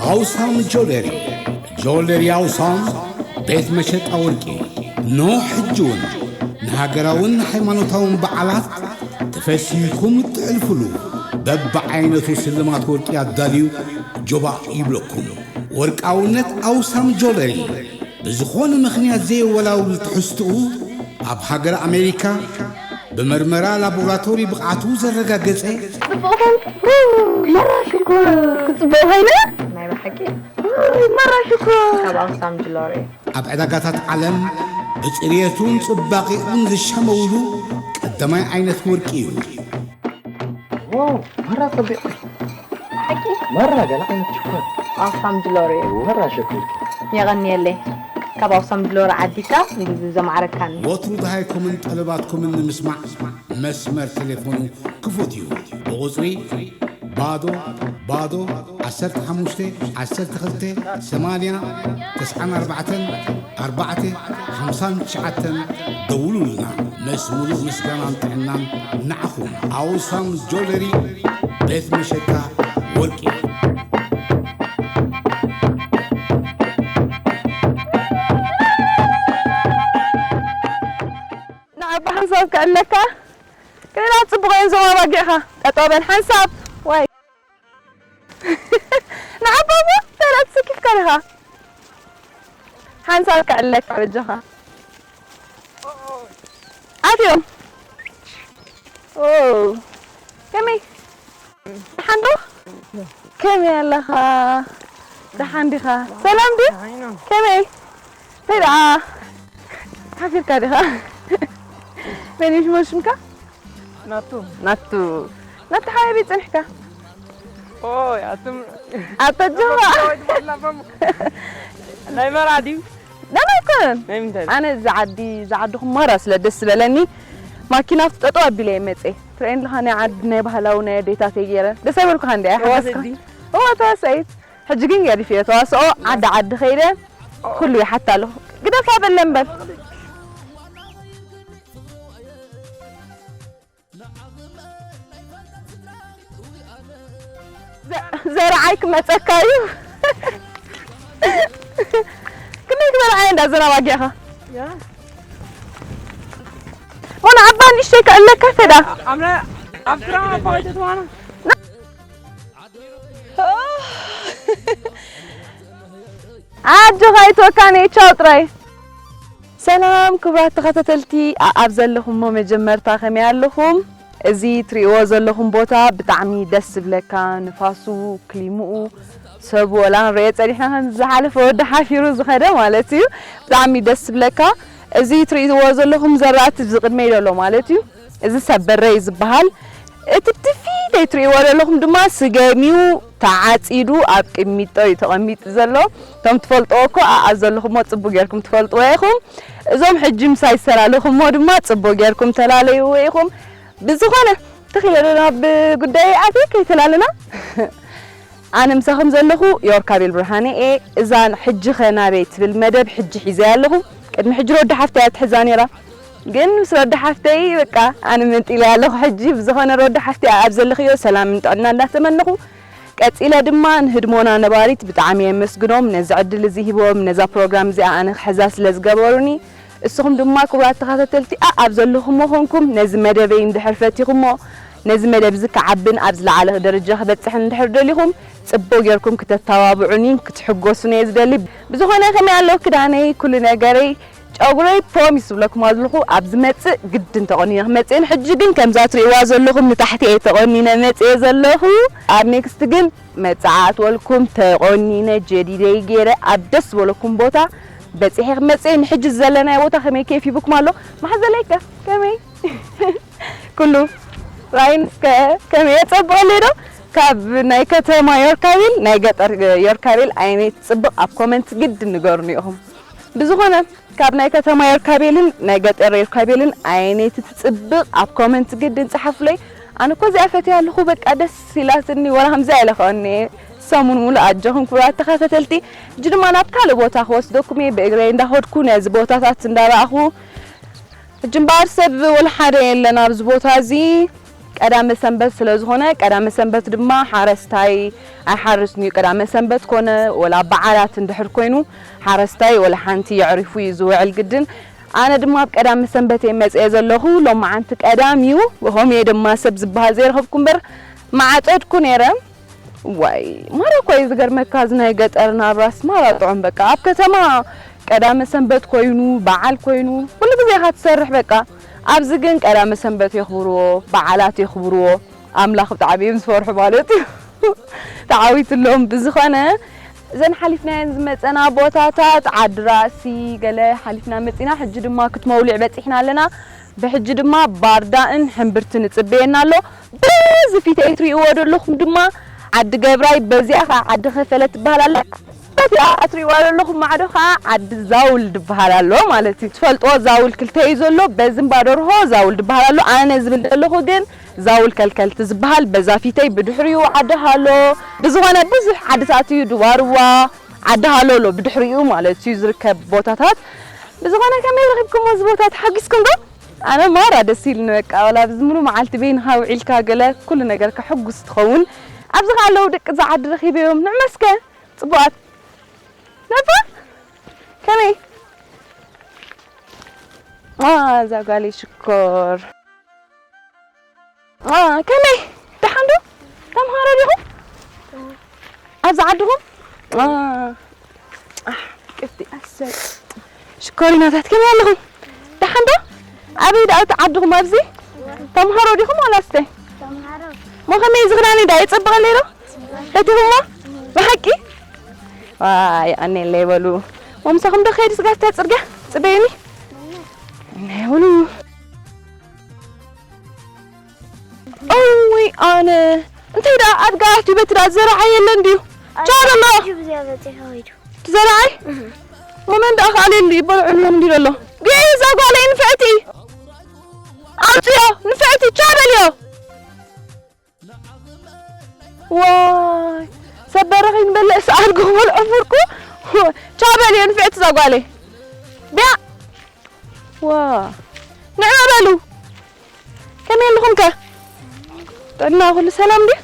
ኣውሳም ጆለሪ፣ ጆለሪ ኣውሳም፣ ቤት መሸጣ ወርቂ። ኖ ሕጂ እውን ንሃገራውን ሃይማኖታውን በዓላት ተፈሲህኩም እትሕልፉሉ በብዓይነቱ ስልማት ወርቂ ኣዳልዩ ጆባእ ይብለኩም። ወርቃውነት ኣውሳም ጆለሪ ብዝኾነ ምኽንያት ዘየወላውል ትሕዝትኡ ኣብ ሃገር ኣሜሪካ ብመርመራ ላቦራቶሪ ብቕዓቱ ዘረጋገጸ ጽቡቕ ኾንኩ። መራ ሽኮር። ክጽቡቕ ኮይነ። ናይ ብሓቂ። ውይ፣ መራ ሽኮር። ካብ ኣኽሳም ጅሎሪ። ኣብ ዕዳጋታት ዓለም ብጽርየቱን ጽባቐኡን ዝሻመውሉ ቀዳማይ ዓይነት ወርቂ እዩ። ዋው፣ መራ ጸቢቕ። ሓቂ? መራ ገለ ዓይነት ሽኮር። ኣኽሳም ጅሎሪ። መራ ሸኮር። የቐንየለይ። ካብ ኣኽሳም ጅሎሪ ዓዲካ እንደዚ ዘማዕረካኒ። ወትሩ ደሃይኩምን ጠለባትኩምን ንምስማዕ መስመር ቴሌፎኑ ክፉት እዩ። ብቑጽሪ ባዶ ባዶ ዓሰርተ ሓሙሽተ ዓሰርተ ክልተ ሰማንያ ተስዓን ኣርባዕተን ኣርባዕተ ሓምሳን ትሽዓተን ደውሉልና። ምስ ሙሉእ ምስጋናን ጥዕናን ንዓኹም። ኣውሳም ጆለሪ፣ ቤት መሸጣ ወርቂ። ንዓባ ሓንሳብ ከዕለካ። ከይላ ጽቡቕ እየን ዞም ኣባጊዕኻ። ጠጠው በል ሓንሳብ። ዋይ። ንዓባ እሞ ተራ ትስኪፍካ ዲኻ? ሓንሳብ ከዕለካ በጃኻ። ኣትዮም። ኦ። ከመይ? ደሓን ዶ? ከመይ ኣለኻ? ደሓን ዲኻ? ሰላም ድዩ? ከመይ? እንታይ ደኣ? ሓፊርካ ዲኻ? መን እዩ ሽሙ ሽምካ? ናቱ። ናቱ። ናቱ ሓበይ ጸኒሕካ? ኦይ፣ ኣቱም ኣቶ ጆባ። ናይ መራ ድዩ? ደህና ኣይኮነን። ናይ ምንታይ? ኣነ እዚ ዓዲ፣ እዚ ዓድኹም ማራ ስለ ደስ ዝበለኒ፣ ማኪና ኣብቲ ጠጠው ኣቢለ እየ መፅየ። ትርእየኒ ኣለኻ፣ ናይ ዓዲ፣ ናይ ባህላዊ፣ ናይ ኣዴታተይ ገይረ። ደስ ኣይበልኩኻ እንድያ፣ ተዋስእቲ? ኣይሓገዝካ? እወ፣ ተዋሳኢት። ሕጂ ግን ገዲፈዮ ተዋስኦ፣ ዓዲ ዓዲ ከይደ፣ ኩሉ ይሓታ ኣለኹ። ግደፋ በለን በል። ዘ-፣ ዘርዓይ ክመጸካ እዩ። ክንደይ ክበልዓየ እንዳ ዘና ባጊዕኻ? ያ። ወላ ዓባ ንእሽተይ ከእለካ ከዳ። ኣምና ኣብ ስራ ባይተ ተዋና። ኣጆኻ ኣይትወካኒ፣ ቻው ጥራይ። ሰላም ክቡራት ተኸታተልቲ፣ ኣኣብ ዘለኹሞ መጀመርታ ከመይ ኣለኹም? እዚ ትርእይዎ ዘለኹም ቦታ ብጣዕሚ ደስ ዝብለካ፣ ንፋሱ፣ ክሊምኡ፣ ሰቡ ወላ ክንርእዮ ጸኒሕና፣ ከም ዝሓለፈ ወዲ ሓፊሩ ዝኸደ ማለት እዩ። ብጣዕሚ ደስ ዝብለካ። እዚ ትርእይዎ ዘለኹም ዘራእቲ እዚ ቅድመይ ዘሎ ማለት እዩ። እዚ ሰብ በረ እዩ ዝበሃል። እቲ ድፊተይ ትርእይዎ ዘለኹም ድማ ስገም እዩ፣ ተዓጺዱ ኣብ ቅሚጦ እዩ ተቐሚጡ ዘሎ። እቶም ትፈልጥዎ እኮ ኣኣብ ዘለኹሞ ጽቡቕ ጌርኩም ትፈልጥዎ ኢኹም። እዞም ሕጂ ምሳይ ዝተላለኹሞ ድማ ጽቡቕ ጌርኩም ተላለይዎ ኢኹም። ብዝኾነ፣ ትኽ ኢለ ዶ ናብ ጉዳይ ኣትየ ከይተላለና? ኣነ ምሳኹም ዘለኹ ዮርካቤል ብርሃነ እየ። እዛ ሕጂ ኸ ናበይ ትብል መደብ ሕጂ ሒዘያ ኣለኹ። ቅድሚ ሕጂ ሮዲ ሓፍተይ እያ ትሕዛ ነይራ። ግን ምስ ሮዲ ሓፍተይ በቃ ኣነ መንጢለያ ኣለኹ። ሕጂ ብዝኾነ ሮዲ ሓፍተይ ኣብ ዘለኽዮ ሰላምን ጥዕና እንዳተመነኹ፣ ቀጺለ ድማ ንህድሞና ነባሪት ብጣዕሚ የመስግኖም ነዚ ዕድል እዚ ሂቦም ነዛ ፕሮግራም እዚኣ ኣነ ክሕዛ ስለ ዝገበሩኒ። እስኹም ድማ ክቡራት ተኸታተልቲ ኣኣብ ዘለኹሞ ኾንኩም ነዚ መደበይ እንድሕር ፈቲኹሞ፣ ነዚ መደብ እዚ ክዓብን ኣብ ዝለዓለ ደረጃ ክበጽሕን እንድሕር ደሊኹም፣ ጽቡቕ ጌርኩም ክተተባብዑኒን ክትሕጎሱን እየ ዝደሊ። ብዝኾነ ከመይ ኣለዉ ክዳነይ፣ ኩሉ ነገረይ፣ ጨጉረይ ፕሮሚስ ዝብለኩም ኣለኹ ኣብ ዝመጽእ ግድን ተቖኒነ ክመጽእ እየ። ንሕጂ ግን ከምዛ ትርእይዋ ዘለኹም ንታሕቲ እየ ተቖኒነ መጽየ ዘለኹ። ኣብ ኔክስት ግን መጽዓ ኣትወልኩም ተቖኒነ ጀዲደይ ገይረ ኣብ ደስ ዝበለኩም ቦታ በጺሐ ክመጽእ እየ። ንሕጂ ዘለናዮ ቦታ ከመይ ኬፍ ሂብኩም ኣሎ? ማሕዘለይከ ከመይ? ኩሉ ራይን እስከ ከመይ የጸብቐለይ ዶ? ካብ ናይ ከተማ ዮርካቤል ናይ ገጠር ዮርካቤል ኣየነይቲ ትጽብቕ ኣብ ኮመንት ግድን ንገሩኒ ኢኹም። ብዝኾነ ካብ ናይ ከተማ ዮርካቤልን ናይ ገጠር ዮርካቤልን ኣየነይቲ ትጽብቕ ኣብ ኮመንት ግድን ጸሓፉለይ። ኣነ እኮ እዚኣ ፈትያ ኣለኹ በቃ ደስ ኢላትኒ ወላ ከምዚኣ ኢለ ከቐኒ እየ። ሰሙን ሙሉእ ኣጆኹም ክቡራት ተኸታተልቲ። ሕጂ ድማ ናብ ካልእ ቦታ ክወስደኩም እየ ብእግረይ እንዳኸድኩ ነዚ ቦታታት እንዳረኣኹ። ሕጂ እምበኣር ሰብ ወላ ሓደ የለን ኣብዚ ቦታ እዚ። ቀዳመ ሰንበት ስለ ዝኾነ፣ ቀዳመ ሰንበት ድማ ሓረስታይ ኣይሓርስን እዩ። ቀዳመ ሰንበት ኮነ ወላ በዓላት እንድሕር ኮይኑ፣ ሓረስታይ ወላ ሓንቲ የዕሪፉ እዩ ዝውዕል ግድን። ኣነ ድማ ኣብ ቀዳመ ሰንበት እየ መፅየ ዘለኹ። ሎማዓንቲ ቀዳም እዩ። ብኸምኡ እየ ድማ ሰብ ዝበሃል ዘይረኸብኩ እምበር፣ ምዓፀድኩ ነይረ። ዋይ፣ ማራ እኮ እዩ ዝገርመካ፣ እዚ ናይ ገጠር ናብራስ ማራ ጥዑም። በቃ ኣብ ከተማ ቀዳመ ሰንበት ኮይኑ፣ በዓል ኮይኑ፣ ኩሉ ግዜ ኢኻ ትሰርሕ። በቃ ኣብዚ ግን ቀዳመ ሰንበት የኽብርዎ፣ በዓላት የኽብርዎ። ኣምላኽ ብጣዕሚ እዮም ዝፈርሑ ማለት እዩ። ተዓዊትሎም። ብዝኾነ፣ እዘን ሓሊፍናየን ዝመፀና ቦታታት፣ ዓዲ ራእሲ፣ ገለ ሓሊፍና መፂና፣ ሕጂ ድማ ክትመውሊዕ በፂሕና ኣለና። ብሕጂ ድማ ባርዳእን ሕምብርቲ ንጽበየና ኣሎ። በዚ ፊተይ ትርእይዎ ዘለኹም ድማ ዓዲ ገብራይ፣ በዚኣ ኸዓ ዓዲ ከፈለ ትበሃል ኣላ። በዚኣ እትርእይዋ ዘለኹም ማዕዶ ኸዓ ዓዲ ዛውል ዝበሃል ኣሎ ማለት እዩ። ትፈልጥዎ ዛውል ክልተ እዩ ዘሎ፣ በዚ እምባ ደርሆ ዛውል ዝበሃል ኣሎ። ኣነ ዝብል ዘለኹ ግን ዛውል ከልከልቲ ዝበሃል በዛ ፊተይ፣ ብድሕሪኡ ዓዲ ሃሎ። ብዝኾነ ብዙሕ ዓድታት እዩ፣ ድዋርዋ፣ ዓዲ ሃሎ ኣሎ ብድሕሪኡ ማለት እዩ ዝርከብ ቦታታት። ብዝኾነ ከመይ ረኺብኩምዎ እዚ ቦታ፣ ተሓጒስኩም ዶ? ኣነ ማራ ደስ ኢሉኒ በቃ፣ ዋላ ኣብዚ ሙሉእ መዓልቲ በይንኻ ውዒልካ ገለ ኩሉ ነገርካ ሕጉስ ትኸውን። ኣብዚ ኸዓ ኣለዉ ደቂ እዛ ዓዲ ረኺበዮም፣ ንዕመ እስከ ጽቡቓት። ነፋ? ከመይ? አ፣ እዛ ጓለይ ሽኮር። አ፣ ከመይ? ደሓን ዶ? ተምሃሮ ዲኹም? ኣብዚ ዓድኹም? አ፣ ኣሕ፣ ቅፍቲ፣ ኣሰይ። ሽኮሪናታት፣ ከመይ ኣለኹም? ደሓን ዶ? ኣበይ ደኣ እቲ ዓድኹም ኣብዚ? ተምሃሮ ዲኹም ዋላስ እንታይ? ተምሃሮ። እሞ ከመይ እዚ ክዳነይ ደኣ የጸብቐለይ ዶ? ፈቲኹሞ? ብሓቂ? ዋይ፣ ኣነ የለ ይበሉ። እሞ ምሳኹም ዶ ክኸይድ ስጋብ እታ ጽርግያ? ጽበዩኒ። ኣነ ይበሉ። እውይ ኣነ። እንታይ ደኣ ኣድጋ ኣሕቲ በቲ ደኣ ዝዘርዓ የለን ድዩ? ቻው በሎ። እዩ ብዚያ በፂሑ ኸይዱ። ትዘርዓይ? እህ። መመን ደኣ ከኣልየሉ ይበልዑ እዮም እንዲ ዘሎ። ግዒ እዛ ጓለይ ንፍዕቲ። ኣውፅዮ፣ ንፍዕቲ፣ ቻው በልዮ። ዋይ፣ ሰብ በረኺ ንበልዕ ሰኣልኩ ክበልዖ ፍርቁ። ቻው በልዮ ንፍዕቲ እዛ ጓለይ። ቢያ። ዋ፣ ንዕመ በሉ። ከመይ ኣለኹም ከ? ጥዕና ኩሉ ሰላም ድዩ?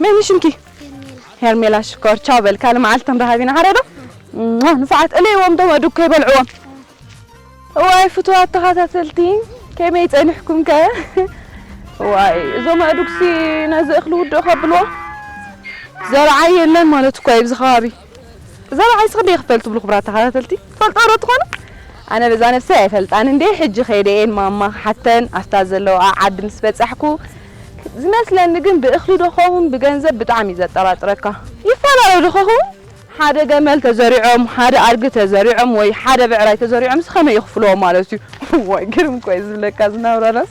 መን እዩ ሽምኪ? ሄርሜላ ሽኮር። ቻው በል፣ ካልእ መዓልቲ ክንራኸብ ኢና። ሓረ ዶ? እሞ ንፉዓት፣ እለይዎም፣ ቶም ኣእዱግ ከይበልዕዎም። እዋይ ፍቱዋት ተኸታተልቲ፣ ከመይ ጸኒሕኩም ከ? እዋይ፣ እዞም ኣእዱግሲ ነዚ እኽሊ ውድእ ከብልዎ? ዘርዓይ የለን ማለት እኮ እዩ ኣብዚ ከባቢ። ዘርዓይ ስቕ ዶ ይኽፈል ትብሉ ክቡራት ተኸታተልቲ? ትፈልጦ ዶ ትኾኑ? ኣነ በዛ ነብሰይ ኣይፈልጣን እንዴ፣ ሕጂ ከይደ እየን ማማ ክሓተን ኣብታ ዘለዋ ዓዲ ምስ በጻሕኩ። ዝመስለኒ ግን ብእኽሊ ዶ ኸውን ብገንዘብ ብጣዕሚ እዩ ዘጠራጥረካ። ይፈላለ ዶ ኸውን? ሓደ ገመል ተዘሪዖም፣ ሓደ ኣድጊ ተዘሪዖም ወይ ሓደ ብዕራይ ተዘሪዖምስ ከመይ ይኽፍልዎ ማለት እዩ? እዋይ ግርም እኮ እዩ ዝብለካ ዝናብራናስ።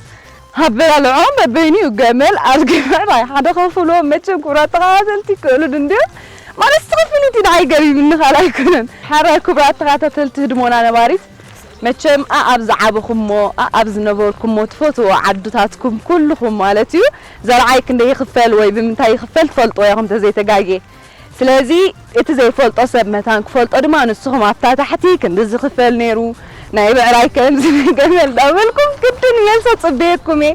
ኣበላልዕኦም በበይኑ እዩ፣ ገመል፣ ኣድጊ፣ ብዕራይ ሓደ ከፍልዎ መቸም ክቡራት ተኸታተልቲ ክእሉ ድንድዮም ማለት እቲ ክፍሊት እዩ ንዓይ ገሪሙኒ ካልእ ኣይኮነን። ሓራይ ክቡራት ተኸታተልቲ ህድሞና ነባሪት መቸም ኣኣብ ዝዓበኹሞ ኣኣብ ዝነበርኩሞ ትፈትዎ ዓድታትኩም ኩልኹም ማለት እዩ ዘርዓይ ክንደይ ይኽፈል ወይ ብምንታይ ይኽፈል ትፈልጥዎ ኢኹም ተዘይተጋግየ። ስለዚ እቲ ዘይፈልጦ ሰብ መታን ክፈልጦ ድማ ንስኹም ኣብታ ታሕቲ ክንዲ ዝኽፈል ነይሩ ናይ ብዕራይ ከምዚ ናይ ገመል ዳበልኩም ግድን መልሲ ጽበየኩም እየ።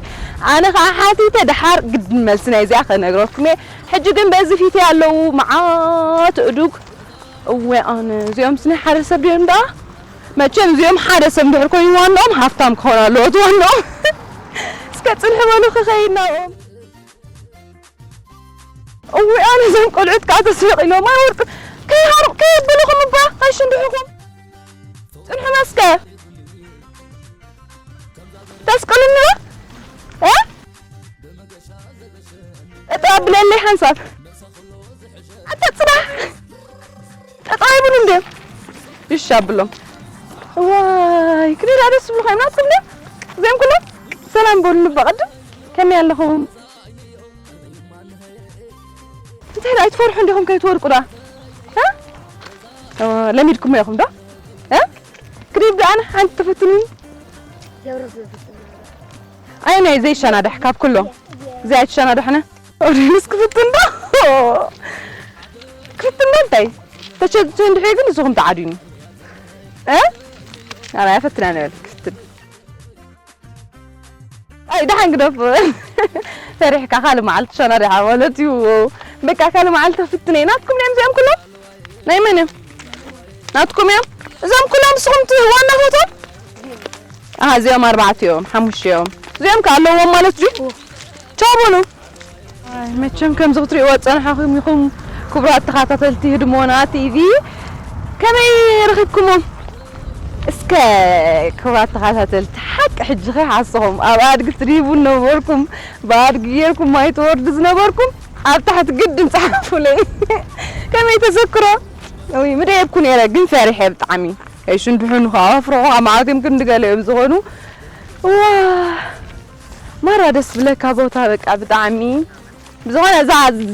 ኣነ ኸዓ ሓቲተ ደሓር ግድን መልሲ ናይዚኣ ከነግረኩም እየ። ሕጂ ግን በዚ ፊት ኣለዉ መዓት እዱግ እወ ኣነ እዚኦም ስነ ሓደ ሰብ ድዮም ደኣ መቸም እዚኦም ሓደ ሰብ እንድሕር ኮይኑ ዋንኦም ሃፍታም ክኾኑ ኣለዎ እቲ ዋንኦም እስከ ጽንሕ በሉ ክኸይድ ናብኦም። እውይ ኣነ እዞም ቆልዑት ከዓ ተስረቕ ኢሎም ኣይወርቅ ከይሃርቕ ከየብልኹም እባ ኣይሽንድሕኹም ፅንሑ መስከ ተስቅሉኒ ዶ እ እጣ ብለለይ ሓንሳብ ኣታ ፅናሕ ጠጠው ኣይብሉ እንድዮም ይሻ ብሎም ዋይ ክደዳ ደስ ብሉ ኮይና ትብለ እዚኦም ኩሎም ሰላም በሉ ንበቐድም ከመይ ኣለኹም እንታይ ደኣ ኣይትፈርሑ እንዲኹም ከይትወድቁ ደኣ እ? እ፣ ለሚድኩሞ ኢኹም ዶ እ? ክዲብ ደኣ ኣነ ሓንቲ ተፈትኑኒ ኣየናይ ዘይሸናዳሕ ካብ ኩሎም እዚ ኣይትሸናዳሕነ ኦዲንስ ክፍትን ዶ ክፍትን ዶ እንታይ ተሸንድሒ ግን ንስኹም ተዓዲኑ እ ኣባያ ፈትና ንበል ክፍትን ደሓን ግደፎ። ፈሪሕካ ካልእ መዓልቲ ሸና ዲኻ ማለት እዩ። በቃ ካልእ መዓልቲ ክፍትን እየ። ናትኩም ድዮም እዚኦም ኩሎም? ናይ መን እዮም? ናትኩም እዮም? እዞም ኩሎም ንስኹም እቲ ዋናታቶም? ኣሃ፣ እዚኦም ኣርባዕተ እዮም፣ ሓሙሽተ እዮም። እዚኦም ከ ኣለዎም ማለት ድዩ? ቻው በሉ። ኣይ፣ መቸም ከምዚ ክትሪእዎ ጸንሓኹም ኢኹም ክቡራት ተኸታተልቲ ህድሞና ቲቪ። ከመይ ረኺብኩሞም? እስከ ክቡራት ተኸታተልቲ፣ ሓቂ ሕጂ ከ ሓስኹም ኣብ ኣድጊ ትድይቡ ነበርኩም፣ ብኣድጊ ጌርኩም ማይ ትወርዱ ዝነበርኩም ኣብ ታሕቲ ግድን ጸሓፉለይ። ከመይ ተዘክሮ? ውይ፣ ምደየብኩ ነይረ፣ ግን ፈሪሐ ብጣዕሚ። ከይሽንድሑኒ ከኣ ኣፍርሑ፣ ኣብ መዓልቲ እዮም ክንዲ ገለ እዮም ዝኾኑ። ዋ፣ ማራ ደስ ዝብለካ ቦታ በቃ ብጣዕሚ። ብዝኾነ እዛ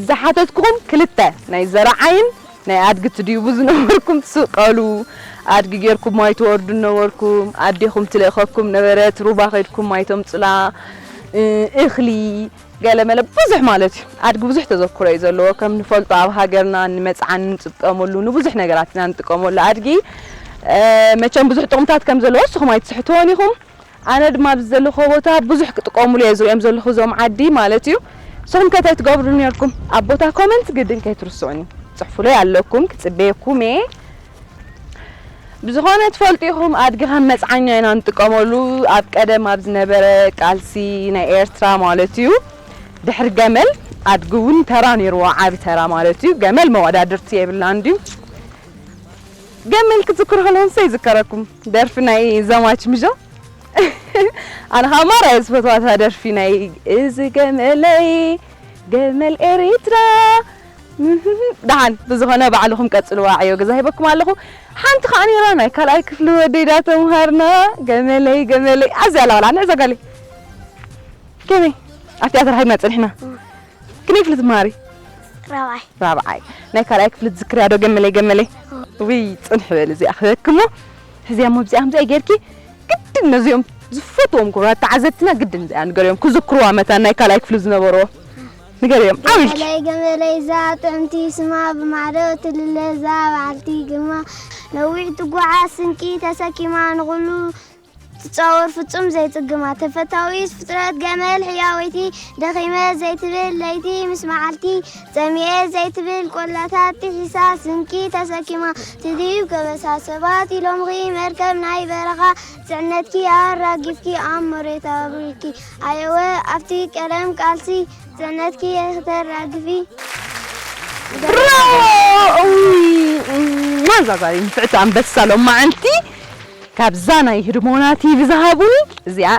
ዝሓተትኩኹም ክልተ ናይ ዘርዓይን ናይ ኣድጊ ትድይቡ ዝነበርኩም ትስቀሉ፣ ኣድጊ ጌርኩም ማይ ትወርዱ ነበርኩም፣ ኣዴኹም ትልእኸኩም ነበረት፣ ሩባ ከይድኩም ማይ ተምጽላ፣ እ፣ እኽሊ፣ ገለመለ ብዙሕ ማለት እዩ። ኣድጊ ብዙሕ ተዘክሮ እዩ ዘለዎ። ከም ንፈልጦ ኣብ ሃገርና ንመጽዓኒ ንጥቀመሉ፣ ንብዙሕ ነገራት ኢና ንጥቀመሉ ኣድጊ። እ፣ መቸም ብዙሕ ጥቕምታት ከም ዘለዎ ንስኹም ኣይትስሕትዎን ኢኹም። ኣነ ድማ ኣብዚ ዘለኹዎ ቦታ ብዙሕ ክጥቀሙሉ እየ ዝሪኦም ዘለኹ እዞም ዓዲ ማለት እዩ። ንስኹም ከ እንታይ ትገብሩ ነርኩም? ኣብ ቦታ ኮመንት ግድን ከይትርስዑኒ። ጽሑፉለይ ኣለኩም፣ ክጽበየኩም እየ። ብዝኾነ ትፈልጡ ኢኹም፣ ኣድጊ ከም መጽዓኛ ኢና ንጥቀመሉ። ኣብ ቀደም ኣብ ዝነበረ ቃልሲ ናይ ኤርትራ ማለት እዩ፣ ድሕሪ ገመል ኣድጊ እውን ተራ ነይርዎ፣ ዓቢ ተራ ማለት እዩ። ገመል መወዳድርቲ የብላን ድዩ? ገመል ክትዝክሩ ከለኹም ሰ ይዝከረኩም? ደርፊ ናይ ዘማች ምጆ? ኣነ ኸኣ ማራ እየ ዝፈትዋ እታ ደርፊ ናይ እዚ ገመለይ፣ ገመል ኤሪትራ። ደሓን ብዝኾነ ባዕልኹም ቀጽልዋ፣ ዕዮ ገዛ ሂበኩም ኣለኹ። ሓንቲ ኸኣ ነይራ ናይ ካልኣይ ክፍሊ ወደይ ዳ ተምሃርና፣ ገመለይ፣ ገመለይ። ኣዝያ ኣላ ቆልዓ፣ ንዕዘ ጋለይ። ከመይ? ኣብ ቲያትር ሃይድና ጸኒሕና። ክንደይ ክፍሊ ትምሃሪ? ራብዓይ። ራብዓይ። ናይ ካልኣይ ክፍሊ ትዝክርያ ዶ ገመለይ፣ ገመለይ? ውይ፣ ጽንሕ በል እዚኣ ክበክሞ። ሕዚያ እሞ ብዚኣ ከምዚኣ ጌርኪ ግድን ነዚኦም ዝፈትዎም ክቡራት ተዓዘብትና ግድን እዚኣ ንገርዮም ክዝክርዋ መታን ናይ ካልኣይ ክፍሊ ዝነበርዎ። ንገርዮም፣ ዓው ኢልኪ። ገመለይ፣ ገመለይ፣ እዛ ጥዕምቲ ስማ ብማዕዶ ትልለ፣ እዛ በዓልቲ ግርማ፣ ነዊሕ ትጓዓዝ ስንቂ ተሰኪማ፣ ንኹሉ ትጻወር ፍጹም ዘይጽግማ። ተፈታዊት ፍጥረት ገመል ሕያወይቲ፣ ደኺመ ዘይትብል ለይቲ ምስ መዓልቲ፣ ጸሚኤ ዘይትብል ቆላታት ጥሒሳ፣ ስንቂ ተሰኪማ ትድይብ ከበሳ። ሰባት ኢሎምኺ መርከብ ናይ በረኻ፣ ጽዕነትኪ ኣራጊፍኪ ኣብ መሬት ኣውሪድኪ። ኣየወ ኣብቲ ቀደም ቃልሲ፣ ጽዕነትኪ ከተራግፊ። ብራቮ! እውይ፣ ማዛ ዛሬ ንፍዕቲ ኣንበሳ ሎማዓንቲ ካብዛ ናይ ህድሞና ቲቪ ዝሃቡኒ እዚኣ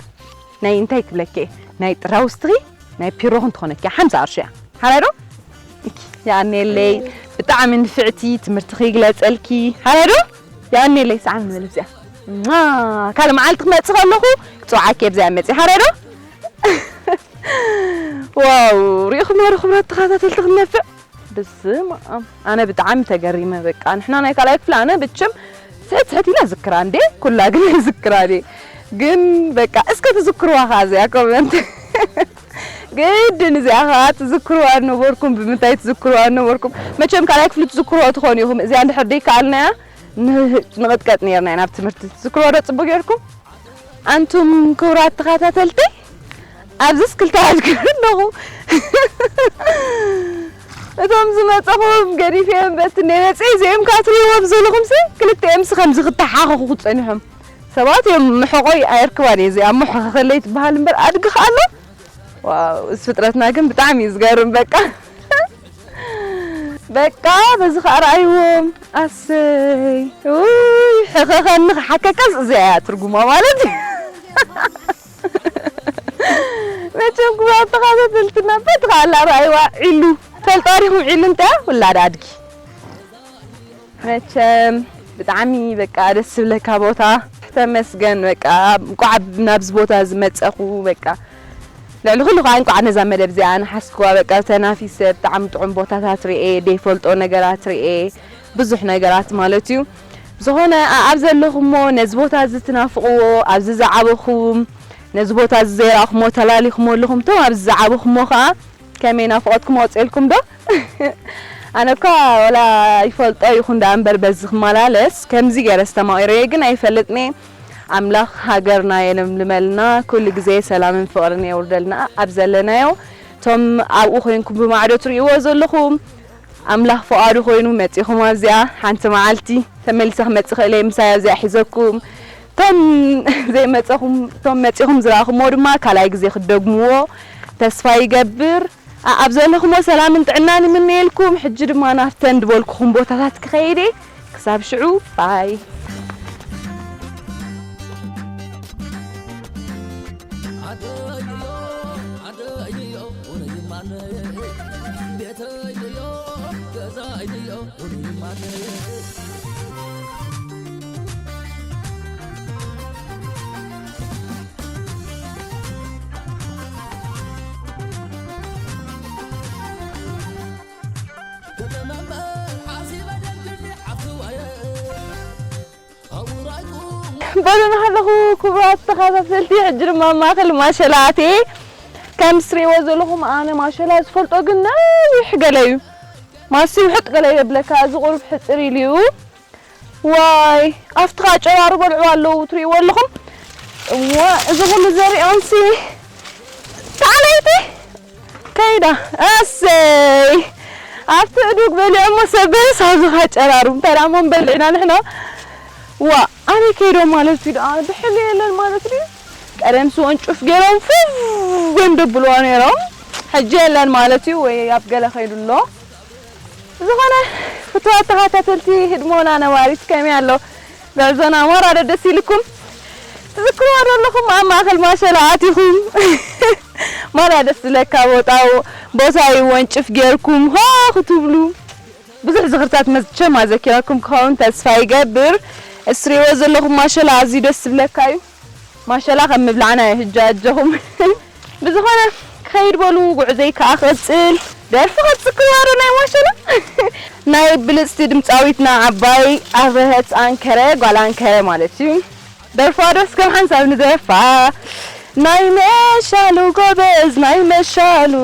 ናይ እንታይ ክብለኪ፣ ናይ ጥራውስትኺ ናይ ፒሮኽን ትኾነኪ ሓምሳ ቅርሺ እያ። ሓራይ ዶ? እኪ፣ የቐንየለይ። ብጣዕሚ ንፍዕቲ፣ ትምህርትኺ ይግለጸልኪ። ሓራይ ዶ? የቐንየለይ። ሰዓም ንበል እዚኣ። ማ፣ ካልእ መዓልቲ ክመጽእ ከለኹ ክጽውዓኪ እየ ብዚኣ መጽእ። ሓራይ ዶ? ዋው፣ ሪኢኹም ዶ ክብራት ተኸታተልቲ ክንነፍዕ? በስመ ኣብ። ኣነ ብጣዕሚ ተገሪመ። በቃ ንሕና ናይ ካልኣይ ክፍሊ ኣነ ብችም ስሕት ስሕት ኢለ ዝክራ እንዴ፣ ኩላ ግን ዝክራ እንዴ። ግን በቃ እስከ ትዝክርዋ ከኣ እዚኣ ኮመንት። ግድን እዚኣ ከኣ ትዝክርዋ ነበርኩም። ብምንታይ ትዝክርዋ ነበርኩም? መቸም ካልኣይ ክፍሊ ትዝክርዎ ትኾኑ ኢኹም። እዚኣ እንድሕር ደይከኣልናያ ን-፣ ንቕጥቀጥ ነይርና ኢና ኣብ ትምህርቲ። ትዝክርዎ ዶ ጽቡቅ ጌርኩም? ኣንቱም ክቡራት ተኸታተልቲ፣ ኣብዚስ ክልተ ኣድጊ ኣለኹ። እቶም ዝመጸኹም ገዲፈዮም በቲ እንደ መጽእ፣ እዚኦም ከኣ ትርእይዎም ዘለኹምሲ፣ ክልቲኦም ሲ ከምዚ ክተሓኸኹ ክጸኒሖም። ሰባት እዮም፣ መሕቆይ ኣየርክባን እየ፣ እዚኣ መሐኸኸለይ ትበሃል እምበር፣ ኣድጊ ከኣ ኣሎ። ዋው፣ እዚ ፍጥረትና ግን ብጣዕሚ እዩ ዝገርም፣ በቃ። በቃ፣ በዚ ኸኣ ረኣይዎም። ኣሰይ። ውይ፣ ሕኸኸኒ ክሓከካስ እዚኣ እያ ትርጉማ ማለት እዩ። መቸም ክቡራት ተኸታተልትና፣ በቲ ኸኣ ኣላ ረኣይዋ ዒሉ። ፈልጣሪኹም ዒሉ እንታይ እያ? ውላድ ኣድጊ። መቸም ብጣዕሚ በቃ ደስ ዝብለካ ቦታ። ተመስገን በቃ፣ እንቋዕ ናብዚ ቦታ እዚ መጸኹ በቃ። ልዕሊ ኩሉ ከኣ እንቋዕ ነዛ መደብ እዚኣ ንሓዝክዋ፣ በቃ ተናፊሰ ብጣዕሚ ጥዑም ቦታታት ርኤ፣ ደይፈልጦ ነገራት ርኤ፣ ብዙሕ ነገራት ማለት እዩ። ብዝኾነ ኣኣብ ዘለኹሞ ነዚ ቦታ እዚ ትናፍቕዎ፣ ኣብዚ ዝዓበኹም፣ ነዚ ቦታ እዚ ዘይረኣኹሞ ተላሊኹሞ ኣለኹም፣ እቶም ኣብዚ ዝዓበኹሞ ከኣ ከመይ ናፍቖትኩም ኣውፅኤልኩም ዶ? ኣነ እኳ ወላ ይፈልጦ ይኹን ደኣ እምበር በዚ ክመላለስ ከምዚ ገይረ ዝተማቒረዮ ግን ኣይፈልጥን እየ። ኣምላኽ ሃገርና የለምልመልና፣ ኩሉ ግዜ ሰላምን ፍቕርን የውርደልና። ኣብ ዘለናዮ እቶም ኣብኡ ኮይንኩም ብማዕዶ ትርእይዎ ዘለኹም ኣምላኽ ፍቓዱ ኮይኑ መጺኹም ኣብዚኣ ሓንቲ መዓልቲ ተመሊሰ ክመጽእ ክእል እየ ምሳይ ኣብዚኣ ሒዘኩም። እቶም ዘይመጸኹም፣ እቶም መጺኹም ዝረኣኹምዎ ድማ ካልኣይ ግዜ ክትደግምዎ ተስፋ ይገብር። ኣ-፣ ኣብ ዘለኹሞ ሰላምን ጥዕናን ይምነየልኩም። ሕጂ ድማ ናብተን ዝበልኩኹም ቦታታት ክኸይድ እየ። ክሳብ ሽዑ፣ ባይ። በሉ ንሃለኹ ክቡራት ተኸታተልቲ፣ ሕጂ ድማ ኣብ ማእከል ማሸላ ኣትየ። ከም ትሪእዎ ዘለኹም ኣነ ማሸላ ዝፈልጦ ግን ነዊሕ ገለ እዩ። ማሲ ውሕጥ ገለ የብለካ፣ እዚ ቁሩብ ሕጽር ኢሉ እዩ። ዋይ፣ ኣብቲ ኻዓ ጨራሩ በልዕዋ ኣለዉ፣ ትሪእዎ ኣለኹም። እዋ፣ እዚ ኹሉ ዘሪኦምሲ ተዓለይቲ ከይዳ። ኣሰይ፣ ኣብቲ እዱግ በሊዖሞ ሰበስ ኣብዚ ኻዓ ጨራሩ። እንታይ ደኣ እሞ በሊዕና ንሕና? ዋ፣ ኣበይ ከይዶም ማለት እዩ ደኣ? ብሕሊ የለን ማለት እዩ። ቀደምሲ ወንጩፍ ገይሮም ፍው ወይም ደብልዋ ነይሮም። ሕጂ የለን ማለት እዩ፣ ወይ ኣብ ገለ ከይዱ ኣሎ። ዝኾነ ፍቱዋት ተኸታተልቲ ህድሞና ነባሪት ከመይ ኣሎ? ጉዕዞና ማራ ዶ ደስ ኢልኩም? ትዝክርዋ ዶ ኣለኹም ኣብ ማእከል ማሸላ ኣቲኹም? ማራ ደስ ዝብለካ ቦታ፣ ቦታ እዩ፣ ወንጭፍ ጌርኩም ሆ ክትብሉ። ብዙሕ ዝኽርታት መቸም ኣዘኪራኩም ክኸውን ተስፋ ይገብር። እትሪእዎ ዘለኹም ማሸላ ኣዝዩ ደስ ዝብለካ እዩ። ማሸላ ከም ምብላዕና እዩ ሕጂ ኣጆኹም። ብዝኾነ ክኸይድ በሉ፣ ጉዕዘይ ከኣ ክቕጽል። ደርፊ ከጽክዋ ዶ ናይ ማሸላ? ናይ ብልጽቲ ድምጻዊትና ዓባይ ኣብርሀት ኣንከረ፣ ጓል ኣንከረ ማለት እዩ። ደርፋ ዶ እስከ ሓንሳብ ንደርፋ። ናይ መሻሉ ጎበዝ፣ ናይ መሻሉ